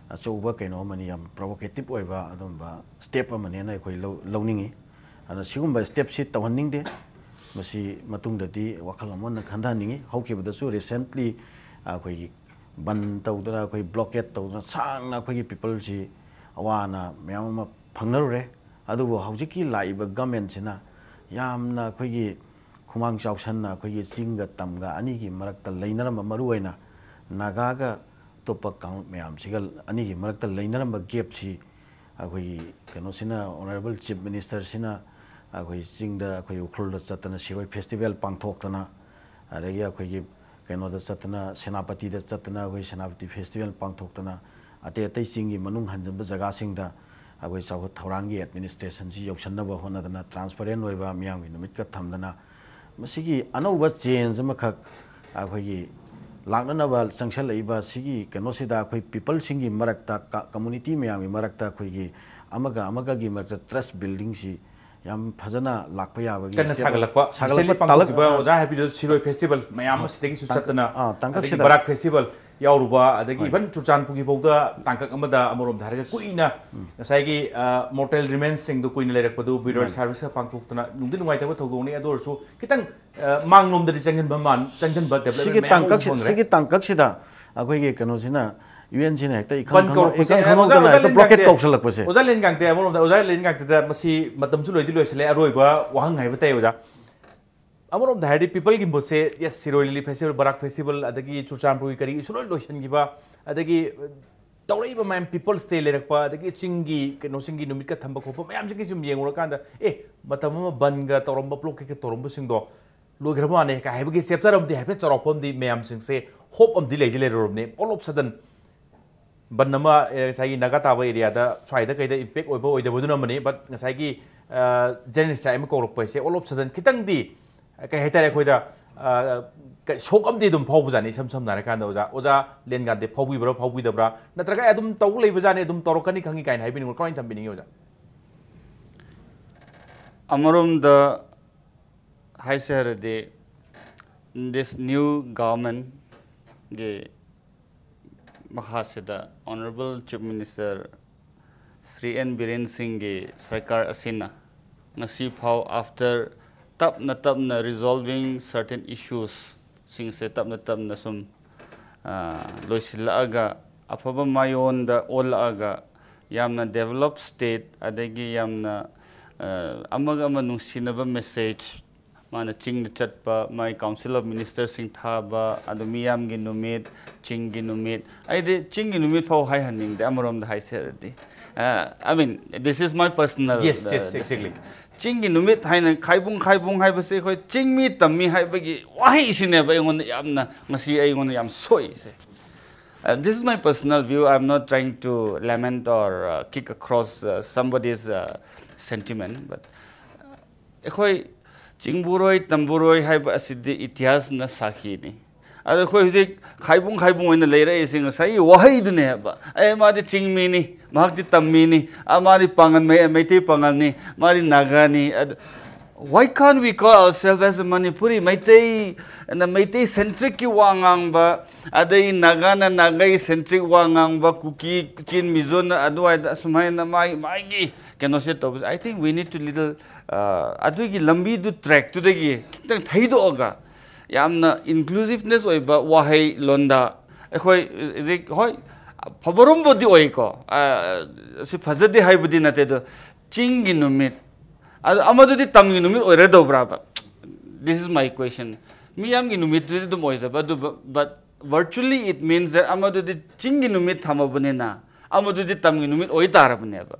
ꯑꯆꯧꯕ ꯀꯩꯅꯣ ꯑꯃꯅꯤ, ꯌꯥꯝ ꯄ꯭ꯔꯣꯚꯣꯀꯦꯇꯤꯞ ꯑꯣꯏꯕ ꯑꯗꯨꯝꯕ ꯁ꯭ꯇꯦꯞ ꯑꯃꯅꯦꯅ ꯑꯩꯈꯣꯏ ꯂꯧ-, ꯂꯧꯅꯤꯡꯉꯤ꯫ ꯑꯗꯨꯅ ꯁꯤꯒꯨꯝꯕ ꯁ꯭ꯇꯦꯞꯁꯤ ꯇꯧꯍꯟꯅꯤꯡꯗꯦ꯫ ꯃꯁꯤ ꯃꯇꯨꯡꯗꯗꯤ ꯋꯥꯈꯜ ꯑꯃ ꯑꯣꯏꯅ ꯈꯟꯊꯍꯟꯅꯤꯡꯉꯤ꯫ ꯍꯧꯈꯤꯕꯗꯁꯨ ꯔꯤꯁꯦꯟꯠꯂꯤ ꯑꯩꯈꯣꯏꯒꯤ ꯕꯟ ꯇꯧꯗꯅ, ꯑꯩꯈꯣꯏ ꯕ꯭ꯂꯣꯀꯦꯠ ꯇꯧꯗꯅ ꯁꯥꯡꯅ ꯑꯩꯈꯣꯏꯒꯤ ꯄꯤꯄꯜꯁꯤ ꯑꯋꯥ ꯑꯅꯥ ꯃꯌꯥꯝ ꯑꯃ ꯐꯪꯅꯔꯨꯔꯦ꯫ ꯑꯗꯨꯕꯨ ꯍꯧꯖꯤꯛꯀꯤ ꯂꯥꯛꯏꯕ ꯒꯃꯦꯟꯁꯤꯅ ꯌꯥꯝꯅ ꯑꯩꯈꯣꯏꯒꯤ ꯈꯨꯃꯥꯡ ꯆꯥꯎꯁꯟꯅ ꯑꯩꯈꯣꯏꯒꯤ ꯆꯤꯡꯒ ꯇꯝꯒ ꯑꯅꯤꯒꯤ ꯃꯔꯛꯇ ꯂꯩꯅꯔꯝꯕ, ꯃꯔꯨꯑꯣꯏꯅ ꯅꯥꯒꯥꯒ ꯑꯇꯣꯞꯄ ꯀꯥꯡꯂꯨꯞ ꯃꯌꯥꯝꯁꯤꯒ ꯑꯅꯤꯒꯤ ꯃꯔꯛꯇ ꯂꯩꯅꯔꯝꯕ ꯒꯦꯞꯁꯤ ꯑꯩꯈꯣꯏꯒꯤ ꯀꯩꯅꯣꯁꯤꯅ, ꯑꯣꯅꯔꯦꯕꯜ ꯆꯤꯐ ꯃꯤꯅꯤꯁꯇꯔꯁꯤꯅ ꯑꯩꯈꯣꯏ ꯆꯤꯡꯗ, ꯑꯩꯈꯣꯏ ꯎꯈ꯭ꯔꯨꯜꯗ ꯆꯠꯇꯅ ꯁꯤꯔꯣꯏ ꯐꯦꯁꯇꯤꯚꯦꯜ ꯄꯥꯡꯊꯣꯛꯇꯅ, ꯑꯗꯒꯤ ꯑꯩꯈꯣꯏꯒꯤ ꯀꯩꯅꯣꯗ ꯆꯠꯇꯅ, ꯁꯦꯅꯥꯄꯇꯤꯗ ꯆꯠꯇꯅ, ꯑꯩꯈꯣꯏ ꯁꯦꯅꯥꯄꯇꯤ ꯐꯦꯁꯇꯤꯚꯦꯜ ꯄꯥꯡꯊꯣꯛꯇꯅ, ꯑꯇꯩ ꯑꯇꯩ ꯆꯤꯡꯒꯤ ꯃꯅꯨꯡ ꯍꯟꯖꯤꯟꯕ ꯖꯒꯥꯁꯤꯡꯗ ꯑꯩꯈꯣꯏ ꯆꯥꯎꯈꯠ ꯊꯧꯔꯥꯡꯒꯤ ꯑꯦꯗꯃꯤꯅꯤꯁꯇ꯭ꯔꯦꯁꯟꯁꯤ ꯌꯧꯁꯟꯅꯕ ꯍꯣꯠꯅꯗꯅ, ꯇ꯭ꯔꯥꯟꯁꯄꯔꯦꯟ ꯑꯣꯏꯕ, ꯃꯤꯌꯥꯝꯒꯤ ꯅꯨꯃꯤꯠꯀ ꯊꯝꯗꯅ, ꯃꯁꯤꯒꯤ ꯑꯅꯧꯕ ꯆꯦꯟꯖ ꯑꯃꯈꯛ ꯑꯩꯈꯣꯏꯒꯤ ꯂꯥꯛꯅꯅꯕ ꯆꯪꯁꯜꯂꯛꯏꯕ ꯁꯤꯒꯤ ꯀꯩꯅꯣꯁꯤꯗ ꯑꯩꯈꯣꯏ ꯄꯤꯄꯜꯁꯤꯡꯒꯤ ꯃꯔꯛꯇ, ꯀ-, ꯀꯝꯃꯨꯅꯤꯇꯤ ꯃꯌꯥꯝꯒꯤ ꯃꯔꯛꯇ ꯑꯩꯈꯣꯏꯒꯤ ꯑꯃꯒ ꯑꯃꯒꯒꯤ ꯃꯔꯛꯇ ꯇ꯭ꯔꯁ ꯕꯤꯜꯗꯤꯡꯁꯤ ꯌꯥꯝ ꯐꯖꯅ ꯂꯥꯛꯄ ꯌꯥꯕꯒꯤ ꯀꯟꯅ ꯁ꯭ꯇꯦꯞ ꯁꯥꯒꯠꯂꯛꯄ, ꯁꯥꯒꯠꯂꯛꯄ recently ꯇꯥꯂꯛ-, ꯄꯥꯡꯊꯣꯛꯈꯤꯕ ꯑꯣꯖꯥ ꯍꯥꯏꯕꯤꯗꯨ ꯁꯤꯔꯣꯏ ꯐꯦꯁꯇꯤꯚꯦꯜ ꯃꯌꯥꯝ ꯑꯃ ꯁꯤꯗꯒꯤꯁꯨ ꯇꯥꯡ-, ꯆꯠꯇꯅ, ꯑꯥ, ꯑꯗꯒꯤ ꯇꯥꯡꯀꯛꯁꯤꯗ ꯕꯔꯥꯛ ꯐꯦꯁꯇꯤꯚꯦꯜ ꯌꯥꯎꯔꯨꯕ, ꯑꯗꯒꯤ ꯍꯣꯏ꯫ ꯏꯚꯟ ꯆꯨꯔꯆꯥꯟꯄꯨꯔꯒꯤ ꯐꯥꯎꯗ ꯇꯥꯡꯀꯛ ꯑꯃꯗ ꯑꯃꯔꯣꯝꯗ ꯍꯥꯏꯔꯒ ꯀꯨꯏꯅ ꯉꯁꯥꯏꯒꯤ, ꯑ, ꯃꯣꯔꯇꯦꯜ ꯔꯤꯃꯦꯟꯁꯁꯤꯡꯗꯨ ꯀꯨꯏꯅ ꯂꯩꯔꯛꯄꯗꯨ ꯕ꯭ꯌꯨꯔꯣ ꯃꯥꯅꯤ꯫ ꯁꯥꯔꯚꯤꯁꯁꯇ ꯄꯥꯡꯊꯣꯛꯇꯅ ꯅꯨꯡꯗꯤ ꯅꯨꯡꯉꯥꯏꯇꯕ ꯊꯧꯗꯣꯛꯅꯤ꯫ ꯑꯗꯨ ꯑꯣꯏꯔꯁꯨ ꯈꯤꯇꯪ, ꯑ, ꯃꯥꯡꯂꯣꯝꯗꯗꯤ ꯆꯪꯁꯤꯟꯕ ꯃꯥꯟ-, ꯆꯪꯁꯤꯟꯕ ꯗꯦꯕꯂꯞꯃꯦꯟ ꯁꯤꯒꯤ ꯃꯌꯥꯝ ꯑꯃ ꯇꯥꯡꯀꯛꯁꯤ-, ꯐꯪꯈ꯭ꯔꯦ꯫ ꯁꯤꯒꯤ ꯇꯥꯡꯀꯛꯁꯤꯗ ꯑꯩꯈꯣꯏꯒꯤ ꯀꯩꯅꯣꯁꯤꯅ, ꯌꯨ ꯑꯦꯟ ꯁꯤꯅ ꯍꯦꯛꯇ ꯏꯈꯪ ꯕꯟ ꯈꯪꯍꯧ-, ꯀꯧꯔꯛꯄꯁꯦ, ꯏꯈꯪ ꯑꯣꯖꯥ, ꯈꯪꯍꯧꯗꯅ ꯑꯣꯖꯥ ꯍꯦꯛꯇ ꯂꯦꯟ ꯕ꯭ꯂꯣꯀꯦꯠ ꯀꯥꯡꯇꯦ, ꯀꯧꯁꯜꯂꯛꯄꯁꯦ꯫ ꯑꯣꯖꯥ ꯂꯦꯟ ꯀꯥꯡꯇꯦ, ꯑꯃꯔꯣꯝꯗ ꯑꯣꯖꯥ ꯂꯦꯟ ꯀꯥꯡꯇꯦꯗ ꯃꯁꯤ ꯃꯇꯝꯁꯨ ꯂꯣꯏꯗꯤ ꯂꯣꯏꯁꯤꯜꯂꯦ, ꯑꯔꯣꯏꯕ ꯋꯥꯍꯪ ꯍꯥꯏꯕ ꯇꯥꯏ ꯑꯣꯖꯥ꯫ ꯑꯃꯔꯣꯝꯗ ꯍꯥꯏꯔꯗꯤ ꯄꯤꯄꯜꯒꯤ ꯃꯨꯠꯁꯦ, ꯌꯦꯁ, ꯁꯤꯔꯣꯏ ꯂꯤꯂꯤ ꯐꯦꯁꯇꯤꯚꯦꯜ, ꯕꯔꯥꯛ ꯐꯦꯁꯇꯤꯚꯦꯜ, ꯑꯗꯒꯤ ꯆꯨꯔꯆꯥꯟꯄꯨꯔꯒꯤ ꯀꯔꯤꯒꯤꯁꯨ ꯂꯣꯏ ꯂꯣꯏꯁꯤꯟꯈꯤꯕ, ꯑꯗꯒꯤ ꯇꯧꯔꯛꯏꯕ ꯃꯌꯥꯝ ꯄꯤꯄꯜꯁ ꯗꯦ ꯂꯩꯔꯛꯄ, ꯑꯗꯒꯤ ꯆꯤꯡꯒꯤ ꯀꯩꯅꯣꯁꯤꯡꯒꯤ ꯅꯨꯃꯤꯠꯀ ꯊꯝꯕ ꯈꯣꯠꯄ ꯃꯌꯥꯝꯁꯤꯡꯒꯤ ꯁꯨꯝ ꯌꯦꯡꯉꯨꯔꯀꯥꯟꯗ, ꯑꯦ, ꯃꯇꯝ ꯑꯃ ꯕꯟꯒ ꯇꯧꯔꯝꯕ, ꯕ꯭ꯂꯣꯀꯦꯠꯀ ꯇꯧꯔꯝꯕꯁꯤꯡꯗꯣ ꯂꯣꯏꯈ꯭ꯔꯕ ꯃꯥꯜꯂꯦ ꯀꯥꯏ ꯍꯥꯏꯕꯒꯤ ꯆꯦꯞꯇꯔ ꯑꯃꯗꯤ ꯍꯥꯏꯐꯦꯠ ꯆꯥꯎꯔꯥꯛꯄ ꯑꯃꯗꯤ ꯃꯌꯥꯝꯁꯤꯡꯁꯦ ꯍꯣꯞ ꯑꯃꯗꯤ ꯂꯩꯗꯤ ꯂꯩꯔꯨꯔꯕꯅꯦ꯫ All of sudden ꯕꯟ ꯑꯃ, ꯑꯦ, ꯉꯁꯥꯏꯒꯤ ꯅꯥꯒꯥ ꯇꯥꯕ ꯑꯦꯔꯤꯌꯥꯗ ꯁ꯭ꯋꯥꯏꯗ ꯀꯩꯗ ꯏꯝꯄꯦꯛ ꯑꯣꯏꯕ ꯑꯣꯏꯗꯕꯗꯨꯅ ꯑꯃꯅꯤ, but ꯉꯁꯥꯏꯒꯤ, ꯑ, ꯖꯦꯅꯔꯦꯜ ꯁ꯭ꯇ꯭ꯔꯥꯏꯛ ꯑꯃ ꯀꯧꯔꯛꯄ ꯍꯥꯏꯁꯦ all of sudden ꯈꯤꯇꯪꯗꯤ, ꯑ, ꯀꯩ ꯍꯥꯏꯇꯥꯔꯦ, ꯑꯩꯈꯣꯏꯗ ꯑ, ꯀ-, ꯁꯣꯛ ꯑꯃꯗꯤ ꯑꯗꯨꯝ ꯐꯥꯎꯕꯖꯥꯠꯅꯤ, ꯏꯁꯝ ꯁꯝꯅ ꯍꯥꯏꯔꯀꯥꯟꯗ, ꯑꯣꯖꯥ꯫ ꯑꯣꯖꯥ ꯂꯦꯟꯒꯥꯟꯗꯦ ꯐꯥꯎꯕꯤꯕ꯭ꯔꯥ, ꯐꯥꯎꯕꯤꯗꯕ꯭ꯔꯥ? ꯅꯠꯇ꯭ꯔꯒ ꯑꯩ ꯑꯗꯨꯝ ꯇꯧ ꯂꯩꯕꯖꯥꯠꯅꯤ, ꯑꯗꯨꯝ ꯇꯧꯔꯛꯀꯅꯤ ꯈꯪꯉꯤ ꯀꯥꯏꯅ ꯍꯥꯏꯕꯤꯅꯤꯡꯕ꯭ꯔꯥ? ꯀꯃꯥꯏꯅ ꯊꯝꯕꯤꯅꯤꯡꯉꯤ, ꯑꯣꯖꯥ? ꯑꯃꯔꯣꯝꯗ ꯍꯥꯏꯁꯦ ꯍꯥꯏꯔꯗꯤ, this new government ꯒꯤ ꯃꯈꯥꯁꯤꯗ Honourable Chief Minister Shri N Biren ꯁꯤꯡꯒꯤ ꯁꯔꯀꯥꯔ ꯑꯁꯤꯅ ꯉꯁꯤ ꯐꯥꯎ, after ꯇꯞꯅ ꯇꯞꯅ resolving certain issues ꯁꯤꯡꯁꯦ ꯇꯞꯅ ꯇꯞꯅ ꯁꯨꯝ, ꯑ, ꯂꯣꯏꯁꯤꯜꯂꯛꯑꯒ, ꯑꯐꯕ ꯃꯥꯏꯑꯣꯟꯗ ꯑꯣꯜꯂꯛꯑꯒ, ꯌꯥꯝꯅ developed state, ꯑꯗꯒꯤ ꯌꯥꯝꯅ, ꯑ, ꯑꯃꯒ ꯑꯃ ꯅꯨꯡꯁꯤꯅꯕ message, ꯃꯥꯅ ꯆꯤꯡꯗ ꯆꯠꯄ, ꯃꯥꯒꯤ Council of Minister ꯁꯤꯡ ꯊꯥꯕ, ꯑꯗꯨ ꯃꯤꯌꯥꯝꯒꯤ ꯅꯨꯃꯤꯠ, ꯆꯤꯡꯒꯤ ꯅꯨꯃꯤꯠ, ꯑꯩꯗꯤ ꯆꯤꯡꯒꯤ ꯅꯨꯃꯤꯠ ꯐꯥꯎ ꯍꯥꯏꯍꯟꯅꯤꯡꯗꯦ, ꯑꯃꯔꯣꯝꯗ ꯍꯥꯏꯁꯦ ꯍꯥꯏꯔꯗꯤ꯫ ꯑ, I mean, this is my personal, Yes, uh, yes, this exactly. ꯆꯤꯡꯒꯤ ꯅꯨꯃꯤꯠ ꯍꯥꯏꯅ ꯈꯥꯏꯕꯨꯡ ꯈꯥꯏꯕꯨꯡ ꯍꯥꯏꯕꯁꯦ ꯑꯩꯈꯣꯏ ꯆꯤꯡꯃꯤ ꯇꯝꯃꯤ ꯍꯥꯏꯕꯒꯤ ꯋꯥꯍꯩꯁꯤꯅꯦꯕ ꯑꯩꯉꯣꯟꯗ ꯌꯥꯝꯅ, ꯉꯁꯤ ꯑꯩꯉꯣꯟꯗ ꯌꯥꯝ ꯁꯣꯛꯏꯁꯦ꯫ Uh, this is my personal view. I'm not trying to lament or, uh, kick across, uh, somebody's, uh, sentiment, but, uh, ꯑꯩꯈꯣꯏ ꯆꯤꯡꯕꯨꯔꯣꯏ ꯇꯝꯕꯨꯔꯣꯏ ꯍꯥꯏꯕ ꯑꯁꯤꯗꯤ ꯏꯇꯤꯍꯥꯁꯅ ꯁꯥꯈꯤꯅꯤ꯫ ꯑꯗꯣ ꯑꯩꯈꯣꯏ ꯍꯧꯖꯤꯛ ꯈꯥꯏꯕꯨꯡ ꯈꯥꯏꯕꯨꯡ ꯑꯣꯏꯅ ꯂꯩꯔꯛꯏꯁꯦ ꯉꯁꯥꯏꯒꯤ ꯋꯥꯍꯩꯗꯨꯅꯦꯕ꯫ "ꯑꯦ, ꯃꯥꯗꯤ ꯆꯤꯡꯃꯤꯅꯤ, ꯃꯍꯥꯛꯇꯤ ꯇꯝꯃꯤꯅꯤ, ꯑ, ꯃꯥꯗꯤ ꯄꯥꯉꯜ, ꯃꯩ-, ꯃꯩꯇꯩ ꯄꯥꯉꯜꯅꯤ, ꯃꯥꯗꯤ ꯅꯥꯒꯥꯅꯤ"꯫ ꯑꯗ, why can't we call ourselves as a Manipuri? Meitei, ꯅ ꯃꯩꯇꯩ centric ꯀꯤ ꯋꯥ ꯉꯥꯡꯕ, ꯑꯗꯩ ꯅꯥꯒꯥꯅ ꯅꯥꯒꯥꯒꯤ centric ꯋꯥ ꯉꯥꯡꯕ, ꯀꯨꯀꯤ, ꯆꯤꯟ, ꯃꯤꯖꯣꯅ ꯑꯗꯨꯋꯥꯏꯗ ꯑꯁꯨꯃꯥꯏꯅ ꯃꯥꯒꯤ, ꯃꯥꯒꯤ ꯀꯩꯅꯣꯁꯦ ꯇꯧꯕꯁꯦ, I think we need to little, ꯑ, ꯑꯗꯨꯒꯤ ꯂꯝꯕꯤꯗꯨ, track ꯇꯨꯗꯒꯤ ꯈꯤꯇꯪ ꯊꯩꯗꯣꯛꯑꯒ, ꯌꯥꯝꯅ inclusiveness ꯑꯣꯏꯕ ꯋꯥꯍꯩ ꯂꯣꯟꯗ ꯑꯩꯈꯣꯏ ꯍꯧꯖꯤꯛ, ꯍꯣꯏ, ꯐꯕꯔꯣꯝꯕꯨꯗꯤ ꯑꯣꯏꯀꯣ, ꯑ, ꯁꯤ ꯐꯖꯗꯦ ꯍꯥꯏꯕꯗꯤ ꯅꯠꯇꯦ, ꯑꯗꯣ ꯆꯤꯡꯒꯤ ꯅꯨꯃꯤꯠ, ꯑꯗꯣ ꯑꯃꯗꯨꯗꯤ ꯇꯝꯒꯤ ꯅꯨꯃꯤꯠ ꯑꯣꯏꯔꯗꯧꯕ꯭ꯔꯥꯕ? This is my question. ꯃꯤꯌꯥꯝꯒꯤ ꯅꯨꯃꯤꯠꯇꯨꯗꯤ ꯑꯗꯨꯝ ꯑꯣꯏꯖꯕ, ꯑꯗꯨꯕꯨ, but virtually it means that ꯑꯃꯗꯨꯗꯤ ꯆꯤꯡꯒꯤ ꯅꯨꯃꯤꯠ ꯊꯝꯃꯕꯅꯤꯅ ꯑꯃꯗꯨꯗꯤ ꯇꯝꯒꯤ ꯅꯨꯃꯤꯠ ꯑꯣꯏ ꯇꯥꯔꯕꯅꯦꯕ꯫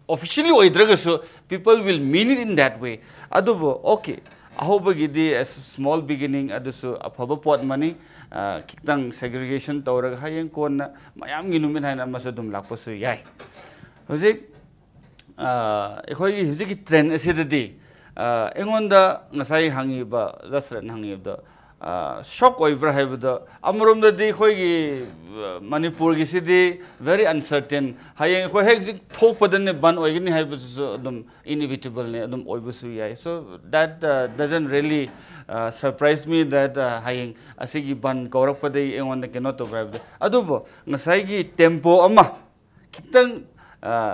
Officially ꯑꯣꯏꯗ꯭ꯔꯒꯁꯨ, people will mean it in that way. ꯑꯗꯨꯕꯨ, okay, ꯑꯍꯧꯕꯒꯤꯗꯤ a small beginning, ꯑꯗꯨꯁꯨ ꯑꯐꯕ ꯄꯣꯠ ꯑꯃꯅꯤ꯫ ꯑ, ꯈꯤꯇꯪ segregation ꯇꯧꯔꯒ ꯍꯌꯦꯡ ꯀꯣꯟꯅ ꯃꯌꯥꯝꯒꯤ ꯅꯨꯃꯤꯠ ꯍꯥꯏꯅ ꯑꯃꯁꯨ ꯑꯗꯨꯝ ꯂꯥꯛꯄꯁꯨ ꯌꯥꯏ꯫ ꯍꯧꯖꯤꯛ, ꯑ, ꯑꯩꯈꯣꯏꯒꯤ ꯍꯧꯖꯤꯛꯀꯤ trend ꯑꯁꯤꯗꯗꯤ, ꯑꯩꯉꯣꯟꯗ ꯉꯁꯥꯏ ꯍꯪꯉꯤꯕ ꯖꯁꯔꯠꯅ ꯍꯪꯉꯤꯕꯗꯣ ꯁꯣꯛ ꯑꯣꯏꯕ꯭ꯔꯥ ꯍꯥꯏꯕꯗꯣ, ꯑꯃꯔꯣꯝꯗꯗꯤ ꯑꯩꯈꯣꯏꯒꯤ ꯃꯅꯤꯄꯨꯔꯒꯤꯁꯤꯗꯤ very uncertain꯫ ꯍꯌꯦꯡ ꯑꯩꯈꯣꯏ ꯍꯦꯛ ꯍꯧꯖꯤꯛ ꯊꯣꯛꯄꯗꯅꯦ ꯕꯟ ꯑꯣꯏꯒꯅꯤ ꯍꯥꯏꯕꯁꯤꯁꯨ ꯑꯗꯨꯝ inevitable ꯅꯦ, ꯑꯗꯨꯝ ꯑꯣꯏꯕꯁꯨ ꯌꯥꯏ꯫ So that doesn't really surprise me that ꯍꯌꯦꯡ ꯑꯁꯤꯒꯤ ꯕꯟ ꯀꯧꯔꯛꯄꯗꯒꯤ ꯑꯩꯉꯣꯟꯗ ꯀꯩꯅꯣ ꯇꯧꯕ꯭ꯔꯥ ꯍꯥꯏꯕꯗꯣ꯫ ꯑꯗꯨꯕꯨ ꯉꯁꯥꯏꯒꯤ ꯇꯦꯝꯄꯣ ꯑꯃ ꯈꯤꯇꯪ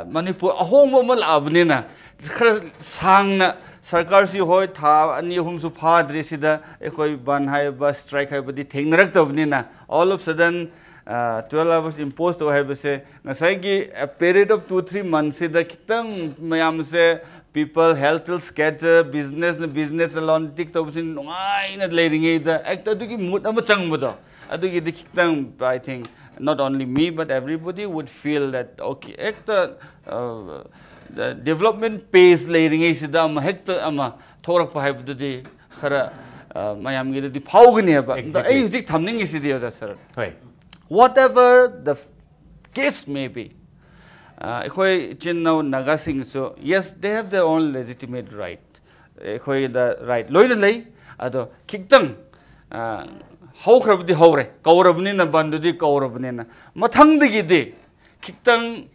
ꯃꯅꯤꯄꯨꯔ ꯑꯍꯣꯡꯕ ꯑꯃ ꯂꯥꯛꯑꯕꯅꯤꯅ, ꯈꯔ ꯁꯥꯡꯅ ꯁꯔꯀꯥꯔꯁꯤ, ꯍꯣꯏ, ꯊꯥ ꯑꯅꯤ ꯑꯍꯨꯝꯁꯨ ꯐꯥꯗ꯭ꯔꯤ ꯁꯤꯗ ꯑꯩꯈꯣꯏ ꯕꯟ ꯍꯥꯏꯕ, ꯁ꯭ꯇ꯭ꯔꯥꯏꯛ ꯍꯥꯏꯕꯗꯤ ꯊꯦꯡꯅꯔꯛꯇꯕꯅꯤꯅ, all of sudden twelve hours impose ꯇꯧ ꯍꯥꯏꯕꯁꯦ ꯉꯁꯥꯏꯒꯤ period of two three months ꯁꯤꯗ ꯈꯤꯇꯪ ꯃꯌꯥꯝꯁꯦ, people health will scatter, business business alone ꯇꯤꯛ ꯇꯧꯕꯁꯤ ꯅꯨꯡꯉꯥꯏꯅ ꯂꯩꯔꯤꯉꯩꯗ ꯍꯦꯛꯇ ꯑꯗꯨꯒꯤ mood ꯑꯃ ꯆꯪꯕꯗꯣ, ꯑꯗꯨꯒꯤꯗꯤ ꯈꯤꯇꯪ, I think not only me but everybody would feel that okay, ꯍꯦꯛꯇ development pace ꯂꯩꯔꯤꯉꯩꯁꯤꯗ ꯑꯃ ꯍꯦꯛꯇ ꯑꯃ ꯊꯣꯛꯂꯛꯄ ꯍꯥꯏꯕꯗꯨꯗꯤ ꯈꯔ ꯃꯌꯥꯝꯒꯤꯗꯗꯤ ꯐꯥꯎꯒꯅꯦꯕ꯫ ꯑꯗꯣ ꯑꯩ ꯍꯧꯖꯤꯛ ꯊꯝꯅꯤꯡꯉꯤꯁꯤꯗꯤ, ꯑꯣꯖꯥ ꯁꯔ, ꯍꯣꯏ꯫ Whatever the case may be, ꯑꯩꯈꯣꯏ ꯏꯆꯤꯟ ꯏꯅꯥꯎ ꯅꯥꯒꯥꯁꯤꯡꯁꯨ, yes, they have their own legitimate right, ꯑꯩꯈꯣꯏꯗ ꯔꯥꯏꯠ ꯂꯣꯏꯅ ꯂꯩ꯫ ꯑꯗꯣ ꯈꯤꯇꯪ ꯍꯧꯈ꯭ꯔꯕꯗꯤ ꯍꯧꯔꯦ, ꯀꯧꯔꯕꯅꯤꯅ, ꯕꯟꯗꯨꯗꯤ ꯀꯧꯔꯕꯅꯤꯅ, ꯃꯊꯪꯗꯒꯤꯗꯤ ꯈꯤꯇꯪ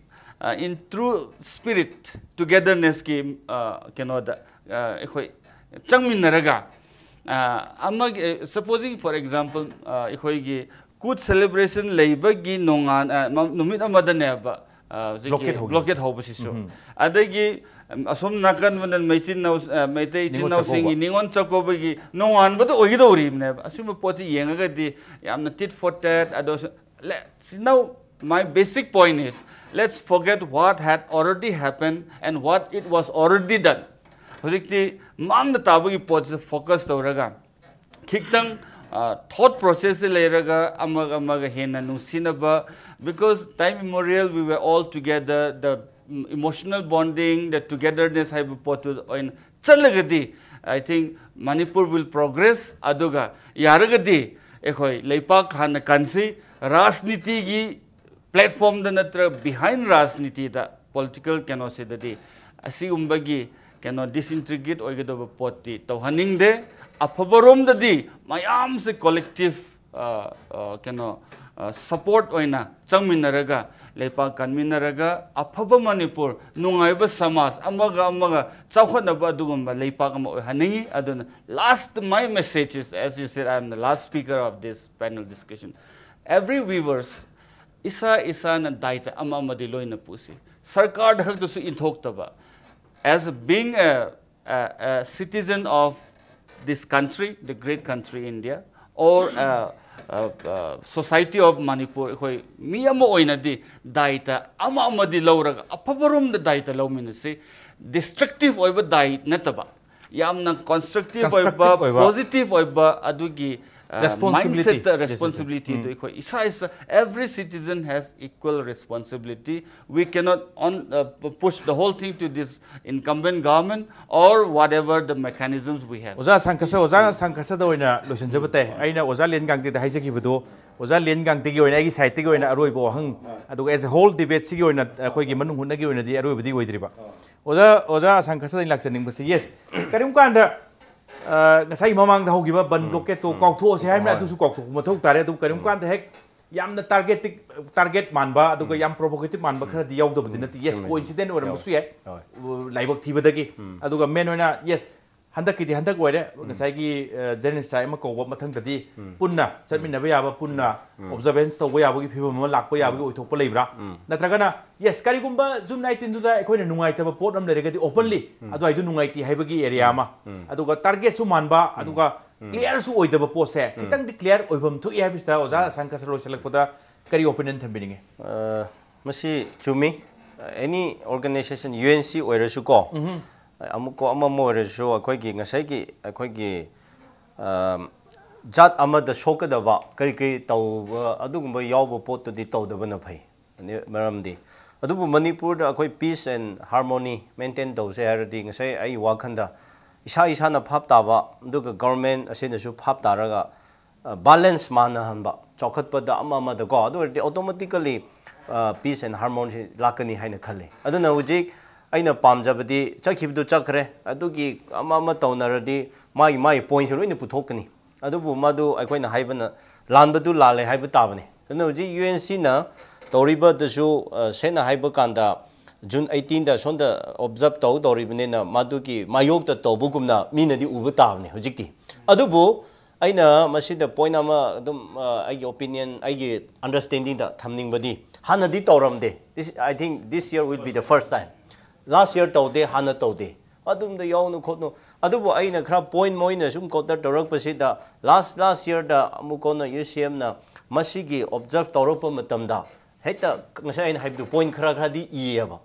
in true spirit togetherness ꯀꯤ ꯀꯩꯅꯣꯗ ꯑꯩꯈꯣꯏ ꯆꯪꯃꯤꯟꯅꯔꯒ, ꯑꯃꯒꯤ, supposing for example, ꯑꯩꯈꯣꯏꯒꯤ ꯀꯨꯠ celebration ꯂꯩꯕꯒꯤ ꯅꯣꯡꯉꯥꯟ ꯅꯨꯃꯤꯠ ꯑꯃꯗꯅꯦꯕ ꯍꯧꯖꯤꯛꯀꯤ Blockade ꯍꯧꯈꯤꯕꯁꯦ꯫ Blockade ꯍꯧꯕꯁꯤꯁꯨ꯫ ꯑꯗꯒꯤ ꯑꯁꯣꯝ ꯅꯥꯀꯟꯗꯅ ꯃꯩꯆꯤꯟ ꯏꯅꯥꯎ ꯃꯩꯇꯩ ꯏꯆꯤꯟ ꯏꯅꯥꯎꯁꯤꯡꯒꯤ ꯅꯤꯉꯣꯜ ꯆꯥꯛꯀꯧꯕꯒꯤ ꯅꯣꯡꯉꯥꯟꯕꯗ ꯑꯣꯏꯒꯗꯧꯔꯤꯕꯅꯦꯕ꯫ ꯑꯁꯤꯒꯨꯝꯕ ꯄꯣꯠꯁꯤ ꯌꯦꯡꯉꯒꯗꯤ ꯌꯥꯝꯅ tit for tat, ꯑꯗꯣ let's, now my basic point is, let's forget what had already happened and what it was already done. ꯍꯧꯖꯤꯛꯇꯤ ꯃꯥꯡꯗ ꯇꯥꯕꯒꯤ ꯄꯣꯠꯁꯤꯗ focus ꯇꯧꯔꯒ ꯈꯤꯇꯪ thought process ꯁꯦ ꯂꯩꯔꯒ ꯑꯃꯒ ꯑꯃꯒ ꯍꯦꯟꯅ ꯅꯨꯡꯁꯤꯅꯕ, because time immemorial we were all together, the emotional bonding, the togetherness ꯍꯥꯏꯕ ꯄꯣꯠꯇꯨ ꯑꯣꯏꯅ ꯆꯠꯂꯒꯗꯤ, I think Manipur will progress꯫ ꯑꯗꯨꯒ ꯌꯥꯔꯒꯗꯤ ꯑꯩꯈꯣꯏ ꯂꯩꯄꯥꯛ ꯍꯥꯟꯅ ꯀꯟꯁꯤ, ꯔꯥꯖꯅꯤꯇꯤꯒꯤ platform ꯗ ꯅꯠꯇ꯭ꯔꯒ behind ꯔꯥꯖꯅꯤꯇꯤꯗ, political ꯀꯩꯅꯣꯁꯤꯗꯗꯤ ꯑꯁꯤꯒꯨꯝꯕꯒꯤ ꯀꯩꯅꯣ disintegrate ꯑꯣꯏꯒꯗꯕ ꯄꯣꯠꯇꯤ ꯇꯧꯍꯟꯅꯤꯡꯗꯦ꯫ ꯑꯐꯕꯔꯣꯝꯗꯗꯤ ꯃꯌꯥꯝꯁꯦ collective ꯀꯩꯅꯣ support ꯑꯣꯏꯅ ꯆꯪꯃꯤꯟꯅꯔꯒ, ꯂꯩꯄꯥꯛ ꯀꯟꯃꯤꯟꯅꯔꯒ ꯑꯐꯕ ꯃꯅꯤꯄꯨꯔ, ꯅꯨꯡꯉꯥꯏꯕ ꯁꯃꯥꯖ, ꯑꯃꯒ ꯑꯃꯒ ꯆꯥꯎꯈꯠꯅꯕ ꯑꯗꯨꯒꯨꯝꯕ ꯂꯩꯄꯥꯛ ꯑꯃ ꯑꯣꯏꯍꯟꯅꯤꯡꯉꯤ꯫ ꯑꯗꯨꯅ last, my message is, as you said, I am the last speaker of this panel discussion. Every viewers, ꯏꯁꯥ ꯏꯁꯥꯅ ꯗꯥꯏꯇ ꯑꯃ ꯑꯃꯗꯤ ꯂꯣꯏꯅ ꯄꯨꯁꯤ꯫ ꯁꯔꯀꯥꯔꯗ ꯈꯛꯇꯁꯨ ꯏꯟꯊꯣꯛꯇꯕ, as being a, a, a citizen of this country, the great country India, or a, a, a society of Manipur, ꯑꯩꯈꯣꯏ ꯃꯤ ꯑꯃ ꯑꯣꯏꯅꯗꯤ ꯗꯥꯏꯇ ꯑꯃ ꯑꯃꯗꯤ ꯂꯧꯔꯒ ꯑꯐꯕꯔꯣꯝꯗ ꯗꯥꯏꯇ ꯂꯧꯃꯤꯟꯅꯁꯤ꯫ Destructive ꯑꯣꯏꯕ ꯗꯥꯏ ꯅꯠꯇꯕ, ꯌꯥꯝꯅ constructive ꯑꯣꯏꯕ, constructive ꯑꯣꯏꯕ, positive ꯑꯣꯏꯕ ꯑꯗꯨꯒꯤ responsibility, mindset, responsibility ꯗꯨ ꯑꯩꯈꯣꯏ ꯏꯁꯥ ꯏꯁꯥ, every citizen has equal responsibility. We cannot on, uh, push the whole thing to this incumbent government or whatever the mechanisms we have. ꯑꯣꯖꯥ ꯁꯪꯀꯁ, ꯑꯣꯖꯥ ꯁꯪꯀꯁꯗ ꯑꯣꯏꯅ ꯂꯣꯏꯁꯤꯟꯖꯕ ꯇꯥꯏ꯫ ꯑꯩꯅ ꯑꯣꯖꯥ ꯂꯦꯟ ꯒꯥꯡꯇꯤꯗ ꯍꯥꯏꯖꯈꯤꯕꯗꯣ, ꯑꯣꯖꯥ ꯂꯦꯟ ꯒꯥꯡꯇꯤꯒꯤ ꯑꯣꯏꯅ, ꯑꯩꯒꯤ side ꯇꯒꯤ ꯑꯣꯏꯅ ꯑꯔꯣꯏꯕ ꯋꯥꯍꯪ, ꯑꯗꯨꯒ as a whole debate ꯁꯤꯒꯤ ꯑꯣꯏꯅ ꯑꯩꯈꯣꯏꯒꯤ ꯃꯅꯨꯡ ꯍꯨꯠꯅꯒꯤ ꯑꯣꯏꯅꯗꯤ ꯑꯔꯣꯏꯕꯗꯤ ꯑꯣꯏꯗ꯭ꯔꯤꯕ꯫ ꯑꯣꯖꯥ, ꯑꯣꯖꯥ ꯁꯪꯀꯁꯗ ꯑꯩꯅ ꯂꯥꯛꯆꯅꯤꯡꯕꯁꯤ, yes, ꯀꯔꯤꯒꯨꯝ ꯀꯥꯟꯗ ꯑ, ꯉꯁꯥꯏ ꯃꯃꯥꯡꯗ ꯍꯧꯈꯤꯕ ꯕꯟ blockade ꯇꯣ ꯀꯥꯎꯊꯣꯛꯑꯁꯦ ꯍꯥꯏꯕꯅ ꯑꯗꯨꯁꯨ ꯀꯥꯎꯊꯣꯛꯄ ꯃꯊꯧ ꯇꯥꯔꯦ꯫ ꯑꯗꯨ ꯀꯔꯤꯒꯨꯝ ꯀꯥꯟꯗ ꯍꯦꯛ ꯌꯥꯝꯅ target, target ꯃꯥꯟꯕ, ꯑꯗꯨꯒ ꯌꯥꯝ provocative ꯃꯥꯟꯕ ꯈꯔꯗꯤ ꯌꯥꯎꯗꯕꯗꯤ ꯅꯠꯇꯦ꯫ Yes, coincident ꯑꯣꯏꯔꯝꯕꯁꯨ ꯌꯥꯏ꯫ ꯂꯥꯏꯕꯛ ꯊꯤꯕꯗꯒꯤ꯫ ꯑꯗꯨꯒ main ꯑꯣꯏꯅ, yes, ꯍꯟꯗꯛꯀꯤꯗꯤ ꯍꯟꯗꯛ ꯑꯣꯏꯔꯦ꯫ ꯉꯁꯥꯏꯒꯤ, ꯑ, General Strike ꯑꯃ ꯀꯧꯕ ꯃꯊꯪꯗꯗꯤ ꯄꯨꯟꯅ ꯆꯠꯃꯤꯟꯅꯕ ꯌꯥꯕ, ꯄꯨꯟꯅ observance ꯇꯧꯕ ꯌꯥꯕꯒꯤ ꯐꯤꯕꯝ ꯑꯃ ꯂꯥꯛꯄ ꯌꯥꯕꯒꯤ ꯑꯣꯏꯊꯣꯛꯄ ꯂꯩꯕ꯭ꯔꯥ? ꯅꯠꯇ꯭ꯔꯒꯅ, yes, ꯀꯔꯤꯒꯨꯝꯕ June nineteen ꯗꯨꯗ ꯑꯩꯈꯣꯏꯅ ꯅꯨꯡꯉꯥꯏꯇꯕ ꯄꯣꯠ ꯑꯃ ꯂꯩꯔꯒꯗꯤ openly ꯑꯗꯨꯋꯥꯏꯗꯨ ꯅꯨꯡꯉꯥꯏꯇꯦ ꯍꯥꯏꯕꯒꯤ area ꯑꯃ, ꯑꯗꯨꯒ target ꯁꯨ ꯃꯥꯟꯕ, ꯑꯗꯨꯒ clear ꯁꯨ ꯑꯣꯏꯗꯕ ꯄꯣꯠꯁꯦ ꯈꯤꯇꯪꯗꯤ clear ꯑꯣꯏꯐꯝ ꯊꯣꯛꯏ ꯍꯥꯏꯕꯁꯤꯗ ꯑꯣꯖꯥ ꯁꯪꯀꯁ ꯂꯣꯏꯁꯤꯜꯂꯛꯄꯗ ꯀꯔꯤ opinion ꯊꯝꯕꯤꯅꯤꯡꯉꯤ? ꯑ, ꯃꯁꯤ ꯆꯨꯝꯃꯤ꯫ Any organization, U N C ꯑꯣꯏꯔꯁꯨꯀꯣ, ꯑꯃꯨꯛꯀꯣ ꯑꯃꯃ ꯑꯣꯏꯔꯁꯨ ꯑꯩꯈꯣꯏꯒꯤ ꯉꯁꯥꯏꯒꯤ ꯑꯩꯈꯣꯏꯒꯤ, ꯑ, ꯖꯥꯠ ꯑꯃꯗ ꯁꯣꯛꯀꯗꯕ ꯀꯔꯤ ꯀꯔꯤ ꯇꯧꯕ, ꯑꯗꯨꯒꯨꯝꯕ ꯌꯥꯎꯕ ꯄꯣꯠꯇꯨꯗꯤ ꯇꯧꯗꯕꯅ ꯐꯩ꯫ ꯑꯅꯤ-, ꯃꯔꯝꯗꯤ, ꯑꯗꯨꯕꯨ ꯃꯅꯤꯄꯨꯔꯗ ꯑꯩꯈꯣꯏ peace and harmony maintain ꯇꯧꯁꯦ ꯍꯥꯏꯔꯗꯤ, ꯉꯁꯥꯏ ꯑꯩ ꯋꯥꯈꯜꯗ ꯏꯁꯥ ꯏꯁꯥꯅ ꯚꯥꯞ ꯇꯥꯕ, ꯑꯗꯨꯒ government ꯑꯁꯤꯅꯁꯨ ꯚꯥꯞ ꯇꯥꯔꯒ, ꯑ, balance ꯃꯥꯟꯅꯍꯟꯕ, ꯆꯥꯎꯈꯠꯄꯗ ꯑꯃ ꯑꯃꯗꯀꯣ, ꯑꯗꯨ ꯑꯣꯏꯔꯗꯤ automatically, ꯑ, peace and harmony ꯁꯤ ꯂꯥꯛꯀꯅꯤ ꯍꯥꯏꯅ ꯈꯜꯂꯤ꯫ ꯑꯗꯨꯅ ꯍꯧꯖꯤꯛ ꯑꯩꯅ ꯄꯥꯝꯖꯕꯗꯤ ꯆꯠꯈꯤꯕꯗꯨ ꯆꯠꯈ꯭ꯔꯦ, ꯑꯗꯨꯒꯤ ꯑꯃ ꯑꯃ ꯇꯧꯅꯔꯗꯤ ꯃꯥꯒꯤ ꯃꯥꯒꯤ ꯄꯣꯏꯟꯁꯨ ꯂꯣꯏꯅ ꯄꯨꯊꯣꯛꯀꯅꯤ꯫ ꯑꯗꯨꯕꯨ ꯃꯗꯨ ꯑꯩꯈꯣꯏꯅ ꯍꯥꯏꯕꯅ ꯂꯥꯟꯕꯗꯨ ꯂꯥꯜꯂꯦ ꯍꯥꯏꯕ ꯇꯥꯕꯅꯤ꯫ ꯑꯗꯨꯅ ꯍꯧꯖꯤꯛ ꯌꯨ ꯑꯦꯟ ꯁꯤꯅ ꯇꯧꯔꯤꯕꯗꯨꯁꯨ, ꯑ, ꯁꯦꯡꯅ ꯍꯥꯏꯕ ꯀꯥꯟꯗ, ꯖꯨꯟ ꯑꯩꯇꯤꯟꯗ ꯁꯣꯝꯗ ꯑꯣꯕꯖꯥꯔꯞ ꯇꯧ ꯇꯧꯔꯤꯕꯅꯤꯅ, ꯃꯗꯨꯒꯤ ꯃꯥꯌꯣꯛꯇ ꯇꯧꯕꯒꯨꯝꯅ ꯃꯤꯅꯗꯤ ꯎꯕ ꯇꯥꯕꯅꯤ ꯍꯧꯖꯤꯛꯇꯤ꯫ ꯑꯗꯨꯕꯨ ꯑꯩꯅ ꯃꯁꯤꯗ ꯄꯣꯏꯟ ꯑꯃ ꯑꯗꯨꯝ, ꯑ, ꯑꯩꯒꯤ ꯑꯣꯄꯤꯅꯤꯌꯟ, ꯑꯩꯒꯤ ꯑꯟꯗꯔꯁ꯭ꯇꯦꯟꯗꯤꯡꯗ ꯊꯝꯅꯤꯡꯕꯗꯤ, ꯍꯥꯟꯅꯗꯤ ꯇꯧꯔꯝꯗꯦ꯫ This, I think this year will be the first time. Last year ꯇꯧꯗꯦ, ꯍꯥꯟꯅ ꯇꯧꯗꯦ꯫ ꯑꯗꯨꯝꯗ ꯌꯥꯎꯅꯨ ꯈꯣꯠꯅꯨ꯫ ꯑꯗꯨꯕꯨ ꯑꯩꯅ ꯈꯔ ꯄꯣꯏꯟ ꯃꯣꯏꯅ ꯁꯨꯝ ꯀꯣꯟꯇꯔ ꯇꯧꯔꯛꯄꯁꯤꯗ, ꯂꯥꯁ, ꯂꯥꯁ ꯌꯔꯗ ꯑꯃꯨꯛ ꯀꯣꯟꯅ ꯌꯨ ꯁꯤ ꯑꯦꯝꯅ ꯃꯁꯤꯒꯤ ꯑꯣꯕꯖꯥꯔꯞ ꯇꯧꯔꯛꯄ ꯃꯇꯝꯗ, ꯍꯦꯛꯇ ꯉꯁꯥꯏ ꯑꯩꯅ ꯍꯥꯏꯕꯗꯨ ꯄꯣꯏꯟ ꯈꯔ ꯈꯔꯗꯤ ꯏꯌꯦꯕ꯫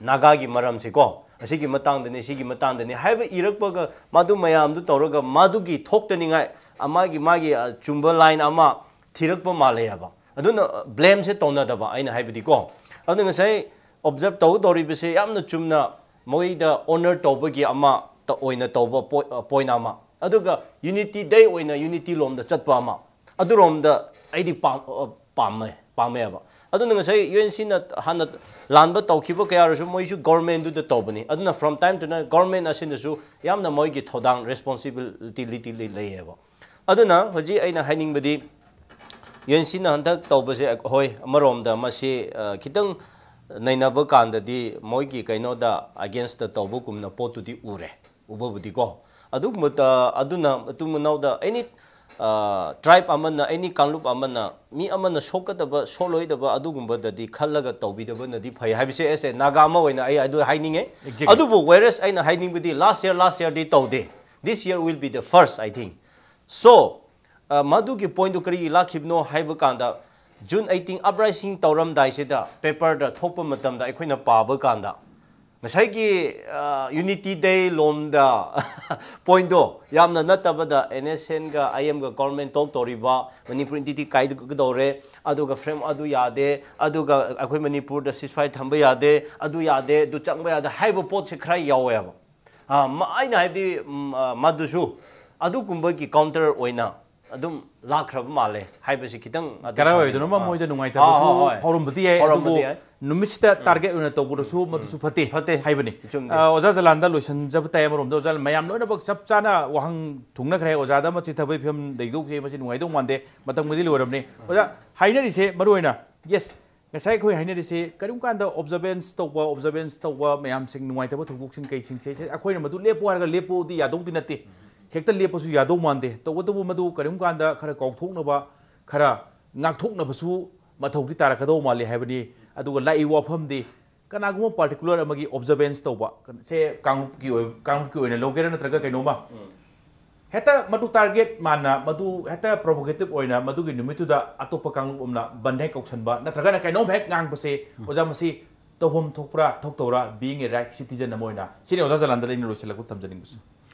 ꯅꯥꯒꯥꯒꯤ ꯃꯔꯝꯁꯤꯀꯣ, ꯑꯁꯤꯒꯤ ꯃꯇꯥꯡꯗꯅꯤ, ꯁꯤꯒꯤ ꯃꯇꯥꯡꯗꯅꯤ ꯍꯥꯏꯕ ꯏꯔꯛꯄꯒ, ꯃꯗꯨ ꯃꯌꯥꯝꯗꯨ ꯇꯧꯔꯒ ꯃꯗꯨꯒꯤ ꯊꯣꯛꯇꯅꯤꯡꯉꯥꯏ, ꯑ, ꯃꯥꯒꯤ, ꯃꯥꯒꯤ, ꯑ, ꯆꯨꯝꯕ ꯂꯥꯏꯟ ꯑꯃ ꯊꯤꯔꯛꯄ ꯃꯥꯜꯂꯦ ꯍꯥꯏꯕ꯫ ꯑꯗꯨꯅ, ꯑ, ꯕ꯭ꯂꯦꯝꯁꯦ ꯇꯧꯅꯗꯕ, ꯑꯩꯅ ꯍꯥꯏꯕꯗꯤꯀꯣ꯫ ꯑꯗꯨꯅ ꯉꯁꯥꯏ ꯑꯣꯕꯖꯥꯔꯞ ꯇꯧ ꯇꯧꯔꯤꯕꯁꯦ ꯌꯥꯝꯅ ꯆꯨꯝꯅ ꯃꯣꯏꯗ ꯑꯣꯅꯔ ꯇꯧꯕꯒꯤ ꯑꯃ ꯇ-, ꯑꯣꯏꯅ ꯇꯧꯕ ꯄꯣ-, ꯑ, ꯄꯣꯏꯟ ꯑꯃ, ꯑꯗꯨꯒ ꯌꯨꯅꯤꯇꯤ ꯗꯦ ꯑꯣꯏꯅ ꯌꯨꯅꯤꯇꯤ ꯂꯣꯝꯗ ꯆꯠꯄ ꯑꯃ, ꯑꯗꯨꯔꯣꯝꯗ ꯑꯩꯗꯤ ꯄꯥꯝ-, ꯑ, ꯄꯥꯝꯃꯦ, ꯄꯥꯝꯃꯦꯕ꯫ ꯑꯗꯨꯅ ꯉꯁꯥꯏ ꯌꯨ ꯑꯦꯟ ꯁꯤꯅ ꯍꯥꯟꯅ ꯂꯥꯟꯕ ꯇꯧꯈꯤꯕ ꯀꯌꯥ ꯑꯣꯏꯔꯁꯨ ꯃꯣꯏꯁꯨ ꯒꯣꯔꯃꯦꯟꯗꯨꯗ ꯇꯧꯕꯅꯤ꯫ ꯑꯗꯨꯅ from time to time government ꯑꯁꯤꯅꯁꯨ ꯌꯥꯝꯅ ꯃꯣꯏꯒꯤ ꯊꯧꯗꯥꯡ, ꯔꯦꯁꯄꯣꯟꯁꯤꯕꯤꯂꯤꯇꯤ ꯂꯩꯌꯦꯕ꯫ ꯑꯗꯨꯅ ꯍꯧꯖꯤꯛ ꯑꯩꯅ ꯍꯥꯏꯅꯤꯡꯕꯗꯤ, ꯌꯨ ꯑꯦꯟ ꯁꯤꯅ ꯍꯟꯗꯛ ꯇꯧꯕꯁꯦ, ꯍꯣꯏ, ꯑꯃꯔꯣꯝꯗ ꯃꯁꯤ, ꯑ, ꯈꯤꯇꯪ ꯅꯩꯅꯕ ꯀꯥꯟꯗꯗꯤ ꯃꯣꯏꯒꯤ ꯀꯩꯅꯣꯗ ꯑꯒꯦꯟꯁꯇ ꯇꯧꯕꯒꯨꯝꯅ ꯄꯣꯠꯇꯨꯗꯤ ꯎꯔꯦ, ꯎꯕꯕꯨꯗꯤꯀꯣ꯫ ꯑꯗꯨꯒꯨꯝꯕꯗ, ꯑꯗꯨꯅ ꯃꯇꯨꯡ ꯃꯅꯥꯎꯗ ꯑꯦꯅꯤ, ꯑ, ꯇ꯭ꯔꯥꯏꯕ ꯑꯃꯅ, ꯑꯦꯅꯤ ꯀꯥꯡꯂꯨꯞ ꯑꯃꯅ, ꯃꯤ ꯑꯃꯅ ꯁꯣꯛꯀꯗꯕ, ꯁꯣꯛꯂꯣꯏꯗꯕ ꯑꯗꯨꯒꯨꯝꯕꯗꯗꯤ ꯈꯜꯂꯒ ꯇꯧꯕꯤꯗꯕꯅꯗꯤ ꯐꯩ ꯍꯥꯏꯕꯁꯦ, ꯑꯦꯁ ꯑꯦ ꯅꯥꯒꯥ ꯑꯃ ꯑꯣꯏꯅ ꯑꯩ ꯑꯗꯨ ꯍꯥꯏꯅꯤꯡꯉꯦ꯫ Exactly. ꯑꯗꯨꯕꯨ whereas ꯑꯩꯅ ꯍꯥꯏꯅꯤꯡꯕꯗꯤ, ꯂꯥꯁ ꯌꯔ, ꯂꯥꯁ ꯌꯔꯗꯤ ꯇꯧꯗꯦ꯫ This year will be the first, I think. So, ꯑ, ꯃꯗꯨꯒꯤ ꯄꯣꯏꯟꯗꯨ ꯀꯔꯤ ꯂꯥꯛꯈꯤꯕꯅꯣ ꯍꯥꯏꯕ ꯀꯥꯟꯗ, ꯖꯨꯟ ꯑꯩꯇꯤꯟ ꯑꯞꯔꯥꯏꯁꯤꯡ ꯇꯧꯔꯝꯗꯥꯏꯁꯤꯗ ꯄꯦꯄꯔꯗ ꯊꯣꯛꯄ ꯃꯇꯝꯗ ꯑꯩꯈꯣꯏꯅ ꯄꯥꯕ ꯀꯥꯟꯗ, ꯉꯁꯥꯏꯒꯤ, ꯑ, ꯌꯨꯅꯤꯇꯤ ꯗꯦ ꯂꯣꯝꯗ ꯄꯣꯏꯟꯗꯣ ꯌꯥꯝꯅ ꯅꯠꯇꯕꯗ, ꯑꯦꯟ ꯑꯦꯁ ꯑꯦꯟꯒ ꯑꯥꯏ ꯑꯦꯝꯒ ꯒꯣꯔꯃꯦꯟ ꯇꯣꯛ ꯇꯧꯔꯤꯕ, ꯃꯅꯤꯄꯨꯔ ꯏꯟꯇꯤꯇꯤ ꯀꯥꯏꯒꯗꯧꯔꯦ, ꯑꯗꯨꯒ ꯐ꯭ꯔꯦꯝ ꯑꯗꯨ ꯌꯥꯗꯦ, ꯑꯗꯨꯒ ꯑꯩꯈꯣꯏ ꯃꯅꯤꯄꯨꯔꯗ ceasefire ꯊꯝꯕ ꯌꯥꯗꯦ, ꯑꯗꯨ ꯌꯥꯗꯦ, ꯑꯗꯨ ꯆꯪꯕ ꯌꯥꯗꯦ ꯍꯥꯏꯕ ꯄꯣꯠꯁꯦ ꯈꯔ ꯌꯥꯎꯋꯦꯕ꯫ ꯑ, ꯃ-, ꯑꯩꯅ ꯍꯥꯏꯕꯗꯤ, ꯎꯝ, ꯑ, ꯃꯗꯨꯁꯨ ꯑꯗꯨꯒꯨꯝꯕꯒꯤ ꯀꯥꯎꯟꯇꯔ ꯑꯣꯏꯅ ꯑꯗꯨꯝ ꯂꯥꯛꯈ꯭ꯔꯕ ꯃꯥꯜꯂꯦ ꯍꯥꯏꯕꯁꯤ ꯈꯤꯇꯪ ꯑꯗꯨꯝ ꯀꯔꯥꯏ ꯊꯝꯕꯤꯌꯨ꯫ ꯑꯣꯏꯗꯣꯏꯅꯣ ꯑꯃ ꯑꯥ꯫ ꯃꯣꯏꯗ ꯅꯨꯡꯉꯥꯏꯇꯕꯁꯨ ꯑꯥ, ꯍꯣꯏ, ꯍꯣꯏ꯫ ꯐꯥꯎꯔꯝꯕꯗꯤ ꯌꯥꯏ, ꯐꯥꯎꯔꯝꯕꯗꯤ ꯑꯗꯨꯕꯨ ꯌꯥꯏ꯫ ꯅꯨꯃꯤꯠꯁꯤꯗ ꯇꯥꯔꯒꯦꯠ ꯑꯣꯏꯅ ꯇꯧꯕꯗꯁꯨ ꯃꯗꯨꯁꯨ ꯐꯠꯇꯦ ꯐꯠꯇꯦ꯫ ꯍꯥꯏꯕꯅꯤ꯫ ꯆꯨꯝꯗꯦ꯫ ꯑ, ꯑꯣꯖꯥ ꯖꯂꯥꯟꯗ ꯂꯣꯏꯁꯤꯟꯖꯕ ꯇꯥꯏ꯫ ꯑꯃꯔꯣꯝꯗ ꯑꯣꯖꯥ ꯃꯌꯥꯝ ꯂꯣꯏꯅꯃꯛ ꯆꯞ ꯆꯥꯅ ꯋꯥꯍꯪ ꯊꯨꯡꯅꯈ꯭ꯔꯦ꯫ ꯑꯣꯖꯥꯗ ꯑꯃ ꯆꯤꯊꯕꯒꯤ ꯐꯤꯕꯝ ꯂꯩꯗꯧꯁꯦ ꯃꯁꯤ ꯅꯨꯡꯉꯥꯏꯗꯧ ꯃꯥꯟꯗꯦ꯫ ꯃꯇꯝꯕꯨꯗꯤ ꯂꯣꯏꯔꯕꯅꯤ꯫ ꯑꯣꯖꯥ, ꯍꯥꯏꯅꯔꯤꯁꯦ ꯃꯔꯨ ꯑꯣꯏꯅ, ꯌꯦꯁ, ꯉꯁꯥꯏ ꯑꯩꯈꯣꯏ ꯍꯥꯏꯅꯔꯤꯁꯦ ꯀꯔꯤꯒꯨꯝ ꯀꯥꯟꯗ ꯑꯣꯕꯖꯔꯕꯦꯟꯁ ꯇꯧꯕ, ꯑꯣꯕꯖꯔꯕꯦꯟꯁ ꯇꯧꯕ ꯃꯌꯥꯝꯁꯤꯡ, ꯅꯨꯡꯉꯥꯏꯇꯕ ꯊꯧꯗꯣꯛꯁꯤꯡ ꯀꯩꯁꯤꯡꯁꯦ ꯁꯦ ꯑꯩꯈꯣꯏꯅ ꯃꯗꯨ ꯂꯦꯞꯄꯨ ꯍꯥꯏꯔꯒ ꯂꯦꯞꯄꯨꯗꯤ ꯌꯥꯗꯧꯗꯤ ꯅꯠꯇꯦ꯫ ꯍꯦꯛꯇ ꯂꯦꯞꯄꯁꯨ ꯌꯥꯗꯧ ꯃꯥꯟꯗꯦ꯫ ꯇꯧꯕꯇꯕꯨ ꯃꯗꯨ ꯀꯔꯤꯒꯨꯝ ꯀꯥꯟꯗ ꯈꯔ ꯀꯥꯎꯊꯣꯛꯅꯕ, ꯈꯔ ꯉꯥꯛꯊꯣꯛꯅꯕꯁꯨ ꯃꯊꯧꯗꯤ ꯇꯥꯔꯛꯀꯗꯧ ꯃꯥꯜꯂꯤ ꯍꯥꯏꯕꯅꯤ꯫ ꯑꯗꯨꯒ ꯂꯥꯛꯏ ꯋꯥꯐꯝꯗꯤ ꯀꯅꯥꯒꯨꯝꯕ ꯄꯥꯔꯇꯤꯀꯨꯂꯔ ꯑꯃꯒꯤ ꯑꯣꯕꯖꯔꯕꯦꯟꯁ ꯇꯧꯕ, ꯁꯦ ꯀꯥꯡꯂꯨꯞꯀꯤ ꯑꯣꯏ-, ꯀꯥꯡꯂꯨꯞꯀꯤ ꯑꯣꯏꯅ ꯂꯧꯒꯦꯔꯥ ꯅꯠꯇ꯭ꯔꯒ ꯀꯩꯅꯣꯝꯃ, ꯍꯦꯛꯇ ꯃꯗꯨ ꯇꯥꯔꯒꯦꯠ ꯃꯥꯟꯅ, ꯃꯗꯨ ꯍꯦꯛꯇ ꯄ꯭ꯔꯣꯚꯣꯀꯦꯇꯤꯚ ꯑꯣꯏꯅ ꯃꯗꯨꯒꯤ ꯅꯨꯃꯤꯠꯇꯨꯗ ꯑꯇꯣꯞꯄ ꯀꯥꯡꯂꯨꯞ ꯑꯃꯅ ꯕꯟ ꯍꯦꯛ ꯀꯧꯁꯟꯕ ꯅꯠꯇ꯭ꯔꯒꯅ ꯀꯩꯅꯣꯝ ꯍꯦꯛ ꯉꯥꯡꯕꯁꯦ, ꯑꯣꯖꯥ, ꯃꯁꯤ ꯇꯧꯐꯝ ꯊꯣꯛꯄ꯭ꯔꯥ ꯊꯣꯛꯇꯕ꯭ꯔꯥ, being a right citizen ꯑꯃ ꯑꯣꯏꯅ? ꯁꯤꯅꯤ ꯑꯣꯖꯥ ꯖꯂꯥꯟꯗ ꯑꯩꯅ ꯂꯣꯏꯁꯤꯜꯂꯛꯄ ꯊꯝꯖꯅꯤꯡꯕꯁꯦ꯫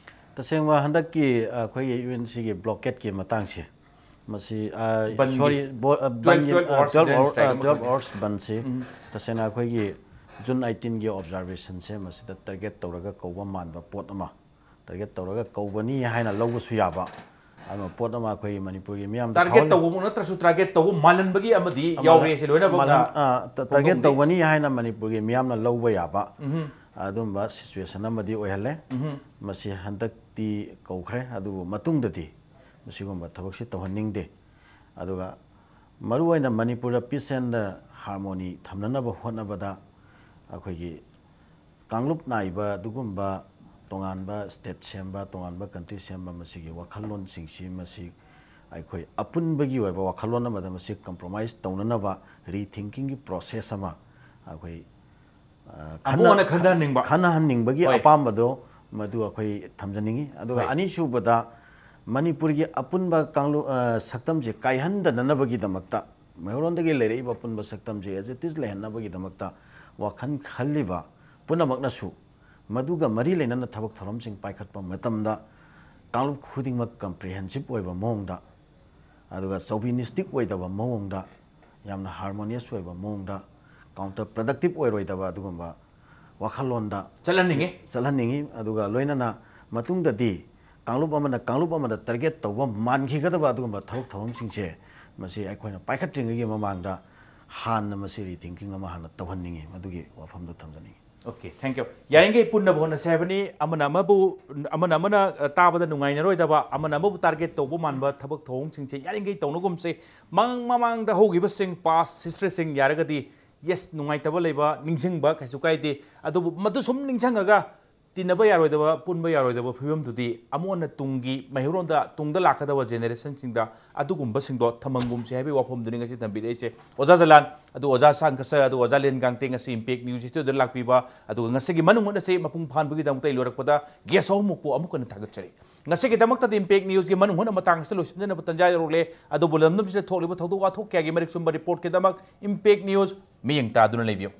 ꯇꯁꯦꯡꯕ ꯍꯟꯗꯛꯀꯤ ꯑꯩꯈꯣꯏꯒꯤ ꯌꯨ ꯑꯦꯟ ꯁꯤꯒꯤ ꯕ꯭ꯂꯣꯀꯦꯠꯀꯤ ꯃꯇꯥꯡꯁꯦ, ꯃꯁꯤ, ꯑ, ꯕꯟꯒꯤ꯫ sorry, ꯕꯣ-, ꯑ, Twelve, ꯕꯟꯒꯤ, twelve ꯑ, hours twelve general hour-, strike ꯑ, ꯑꯃ twelve ꯈꯛꯇꯅꯤ꯫ hours ꯕꯟꯁꯤ ꯇꯁꯦꯡꯅ ꯑꯩꯈꯣꯏꯒꯤ ꯖꯨꯟ ꯑꯩꯠꯇꯤꯟꯒꯤ ꯑꯣꯕꯖꯥꯔꯕꯦꯁꯟꯁꯦ ꯃꯁꯤꯗ ꯇꯥꯔꯒꯦꯠ ꯇꯧꯔꯒ ꯀꯧꯕ ꯃꯥꯟꯕ ꯄꯣꯠ ꯑꯃ, ꯇꯥꯔꯒꯦꯠ ꯇꯧꯔꯒ ꯀꯧꯕꯅꯤ ꯍꯥꯏꯅ ꯂꯧꯕꯁꯨ ꯌꯥꯕ, ꯑꯗꯨꯒ ꯄꯣꯠ ꯑꯃ ꯑꯩꯈꯣꯏꯒꯤ ꯃꯅꯤꯄꯨꯔꯒꯤ ꯃꯤꯌꯥꯝꯗ ꯇꯥꯔꯒꯦꯠ ꯐꯥꯎꯍꯟ-, ꯇꯧꯕꯃꯛ ꯅꯠꯇ꯭ꯔꯁꯨ ꯇꯥꯔꯒꯦꯠ ꯇꯧꯕ ꯃꯥꯜꯍꯟꯕꯒꯤ ꯑꯃꯗꯤ ꯃꯥꯜꯍꯟ-, ꯌꯥꯎꯔꯦ, ꯁꯤ ꯂꯣꯏꯅꯃꯛꯅ ꯃꯥꯜꯍꯟ-, ꯑ, ꯇ-, ꯇꯥꯔꯒꯦꯠ ꯐꯣꯡꯗꯣꯛꯂꯤ꯫ ꯇꯧꯕꯅꯤ ꯍꯥꯏꯅ ꯃꯅꯤꯄꯨꯔꯒꯤ ꯃꯤꯌꯥꯝꯅ ꯂꯧꯕ ꯌꯥꯕ ꯑꯗꯨꯝꯕ ꯁꯤꯆꯨꯋꯦꯁꯟ ꯑꯃꯗꯤ ꯑꯣꯏꯍꯜꯂꯦ꯫ ꯃꯁꯤ ꯍꯟꯗꯛꯇꯤ ꯀꯧꯈ꯭ꯔꯦ, ꯑꯗꯨꯕꯨ ꯃꯇꯨꯡꯗꯗꯤ ꯃꯁꯤꯒꯨꯝꯕ ꯊꯕꯛꯁꯤ ꯇꯧꯍꯟꯅꯤꯡꯗꯦ꯫ ꯑꯗꯨꯒ ꯃꯔꯨꯑꯣꯏꯅ ꯃꯅꯤꯄꯨꯔꯗ peace and harmony ꯊꯝꯅꯅꯕ ꯍꯣꯠꯅꯕꯗ ꯑꯩꯈꯣꯏꯒꯤ ꯀꯥꯡꯂꯨꯞ ꯅꯥꯏꯕ ꯑꯗꯨꯒꯨꯝꯕ ꯇꯣꯉꯥꯟꯕ ꯁ꯭ꯇꯦꯠ ꯁꯦꯝꯕ, ꯇꯣꯉꯥꯟꯕ ꯀꯟꯇ꯭ꯔꯤ ꯁꯦꯝꯕ, ꯃꯁꯤꯒꯤ ꯋꯥꯈꯜꯂꯣꯟꯁꯤꯡꯁꯤ ꯃꯁꯤ ꯑꯩꯈꯣꯏ ꯑꯄꯨꯟꯕꯒꯤ ꯑꯣꯏꯕ ꯋꯥꯈꯜꯂꯣꯟ ꯑꯃꯗ ꯃꯁꯤ ꯀꯝꯄ꯭ꯔꯣꯃꯥꯏꯁ ꯇꯧꯅꯅꯕ ꯔꯤꯊꯤꯡꯀꯤꯡꯒꯤ ꯄ꯭ꯔꯣꯁꯦꯁ ꯑꯃ ꯑꯩꯈꯣꯏ, ꯑ, ꯑꯃꯨꯛ ꯍꯟꯅ ꯈꯟꯊꯍꯟꯅꯤꯡꯕ꯫ ꯈꯟꯅꯍꯟꯅꯤꯡꯕꯒꯤ ꯍꯣꯏ꯫ ꯑꯄꯥꯝꯕꯗꯣ ꯃꯗꯨ ꯑꯩꯈꯣꯏ ꯊꯝꯖꯅꯤꯡꯉꯤ꯫ ꯑꯗꯨꯒ ꯍꯣꯏ꯫ ꯑꯅꯤꯁꯨꯕꯗ ꯃꯅꯤꯄꯨꯔꯒꯤ ꯑꯄꯨꯟꯕ ꯀꯥꯡꯂꯨꯞ, ꯑ, ꯁꯛꯇꯝꯁꯦ ꯀꯥꯏꯍꯟꯗꯅꯅꯕꯒꯤꯗꯃꯛꯇ, ꯃꯩꯍꯧꯔꯣꯟꯗꯒꯤ ꯂꯩꯔꯛꯏꯕ ꯑꯄꯨꯟꯕ ꯁꯛꯇꯝꯁꯦ as it is ꯂꯩꯍꯟꯅꯕꯒꯤꯗꯃꯛꯇ ꯋꯥꯈꯜ ꯈꯜꯂꯤꯕ ꯄꯨꯝꯅꯃꯛꯅꯁꯨ ꯃꯗꯨꯒ ꯃꯔꯤ ꯂꯩꯅꯅ ꯊꯕꯛ ꯊꯧꯔꯝꯁꯤꯡ ꯄꯥꯏꯈꯠꯄ ꯃꯇꯝꯗ ꯀꯥꯡꯂꯨꯞ ꯈꯨꯗꯤꯡꯃꯛ ꯀꯝꯄ꯭ꯔꯤꯍꯦꯟꯁꯤꯞ ꯑꯣꯏꯕ ꯃꯑꯣꯡꯗ, ꯑꯗꯨꯒ ꯆꯧꯕꯤꯅꯤꯁꯇꯤꯛ ꯑꯣꯏꯗꯕ ꯃꯑꯣꯡꯗ, ꯌꯥꯝꯅ ꯍꯥꯔꯃꯣꯅꯤꯌꯁ ꯑꯣꯏꯕ ꯃꯑꯣꯡꯗ, ꯀꯥꯎꯟꯇꯔ ꯄ꯭ꯔꯗꯛꯇꯤꯞ ꯑꯣꯏꯔꯣꯏꯗꯕ ꯑꯗꯨꯒꯨꯝꯕ ꯋꯥꯈꯜꯂꯣꯟꯗ ꯆꯠꯍꯟꯅꯤꯡꯉꯤ꯫ ꯆꯠꯍꯟꯅꯤꯡꯉꯤ꯫ ꯑꯗꯨꯒ ꯂꯣꯏꯅꯅ ꯃꯇꯨꯡꯗꯗꯤ ꯀꯥꯡꯂꯨꯞ ꯑꯃꯅ ꯀꯥꯡꯂꯨꯞ ꯑꯃꯗ ꯇꯥꯔꯒꯦꯠ ꯇꯧꯕ ꯃꯥꯟꯈꯤꯒꯗꯕ ꯑꯗꯨꯒꯨꯝꯕ ꯊꯕꯛ ꯊꯧꯔꯝꯁꯤꯡꯁꯦ ꯃꯁꯤ ꯑꯩꯈꯣꯏꯅ ꯄꯥꯏꯈꯠꯇ꯭ꯔꯤꯉꯩꯒꯤ ꯃꯃꯥꯡꯗ ꯍꯥꯟꯅ ꯃꯁꯤ ꯔꯤꯊꯤꯡꯀꯤꯡ ꯑꯃ ꯍꯥꯟꯅ ꯇꯧꯍꯟꯅꯤꯡꯉꯤ, ꯃꯗꯨꯒꯤ ꯋꯥꯐꯝꯗꯣ ꯊꯝꯖꯅꯤꯡꯉꯤ꯫ Okay, thank you. ꯌꯥꯔꯤꯈꯩ ꯄꯨꯟꯅꯕ ꯍꯣꯠꯅꯁꯦ ꯍꯥꯏꯕꯅꯤ꯫ ꯑꯃꯅ ꯑꯃꯕꯨ ꯑꯃꯅ ꯑꯃꯅ ꯑ, ꯇꯥꯕꯗ ꯅꯨꯡꯉꯥꯏꯅꯔꯣꯏꯗꯕ, ꯑꯃꯅ ꯑꯃꯕꯨ ꯇꯥꯔꯒꯦꯠ ꯇꯧꯕ ꯃꯥꯟꯕ ꯊꯕꯛ ꯊꯧꯑꯣꯡꯁꯤꯡꯁꯦ ꯌꯥꯔꯤꯈꯩ ꯇꯧꯅꯒꯨꯝꯁꯦ꯫ ꯃꯃꯥꯡ ꯃꯃꯥꯡꯗ ꯍꯧꯈꯤꯕꯁꯤꯡ, ꯄꯥꯁ ꯍꯤꯁꯇ꯭ꯔꯤꯁꯤꯡ ꯌꯥꯔꯒꯗꯤ, ꯌꯦꯁ, ꯅꯨꯡꯉꯥꯏꯇꯕ ꯂꯩꯕ ꯅꯤꯡꯁꯤꯡꯕ ꯀꯩꯁꯨ ꯀꯥꯏꯗꯦ꯫ ꯑꯗꯨꯕꯨ ꯃꯗꯨ ꯁꯨꯝ ꯅꯤꯡꯁꯤꯡꯉꯒ ꯇꯤꯟꯅꯕ ꯌꯥꯔꯣꯏꯗꯕ, ꯄꯨꯟꯕ ꯌꯥꯔꯣꯏꯗꯕ ꯐꯤꯕꯝꯗꯨꯗꯤ ꯑꯃꯨꯛ ꯍꯟꯅ ꯇꯨꯡꯒꯤ ꯃꯩꯍꯧꯔꯣꯟꯗ, ꯇꯨꯡꯗ ꯂꯥꯛꯀꯗꯕ ꯖꯦꯅꯦꯔꯦꯁꯟꯁꯤꯡꯗ ꯑꯗꯨꯒꯨꯝꯕꯁꯤꯡꯗꯣ ꯊꯝꯃꯝꯒꯨꯝꯁꯦ ꯍꯥꯏꯕꯒꯤ ꯋꯥꯐꯝꯗꯨꯅꯤ ꯉꯁꯤ ꯊꯝꯕꯤꯔꯛꯏꯁꯦ꯫ ꯑꯣꯖꯥ ꯖꯂꯥꯟ, ꯑꯗꯨ ꯑꯣꯖꯥ ꯁꯥꯟꯀꯁꯔ, ꯑꯗꯨ ꯑꯣꯖꯥ ꯂꯦꯟꯒꯥꯡꯇꯦ ꯉꯁꯤ ꯏꯝꯄꯦꯛ ꯅ꯭ꯌꯨꯁ ꯁ꯭ꯇꯨꯗꯤꯑꯣꯗ ꯂꯥꯛꯄꯤꯕ, ꯑꯗꯨꯒ ꯉꯁꯤꯒꯤ ꯃꯅꯨꯡ ꯍꯨꯠ ꯑꯁꯤ ꯃꯄꯨꯡ ꯐꯥꯍꯟꯕꯒꯤꯗꯃꯛꯇ ꯑꯩ ꯂꯣꯏꯔꯛꯄꯗ ꯒꯦꯁ ꯑꯍꯨꯝꯃꯛꯄꯨ ꯑꯃꯨꯛ ꯍꯟꯅ ꯊꯥꯒꯠꯆꯔꯤ꯫ ꯉꯁꯤꯒꯤꯗꯃꯛꯇꯗꯤ ꯏꯝꯄꯦꯛ ꯅ꯭ꯌꯨꯁꯀꯤ ꯃꯅꯨꯡ ꯍꯨꯠꯅ ꯃꯇꯥꯡ ꯑꯁꯤꯗ ꯂꯣꯏꯁꯤꯟꯖꯅꯕ ꯇꯟꯖꯥ ꯌꯧꯔꯛꯂꯦ꯫ ꯑꯗꯨꯕꯨ ꯂꯝꯗꯝꯁꯤꯗ ꯊꯣꯛꯂꯤꯕ ꯊꯧꯗꯣꯛ ꯋꯥꯊꯣꯛ ꯀꯌꯥꯒꯤ ꯃꯔꯤꯛ ꯆꯨꯝꯕ ꯔꯤꯄꯣꯔꯠꯀꯤꯗꯃꯛ ꯏꯝꯄꯦꯛ ꯅ꯭ꯌꯨꯁ ꯃꯤꯠꯌꯦꯡ ꯇꯥꯗꯨꯅ ꯂꯩꯕꯤꯌꯨ꯫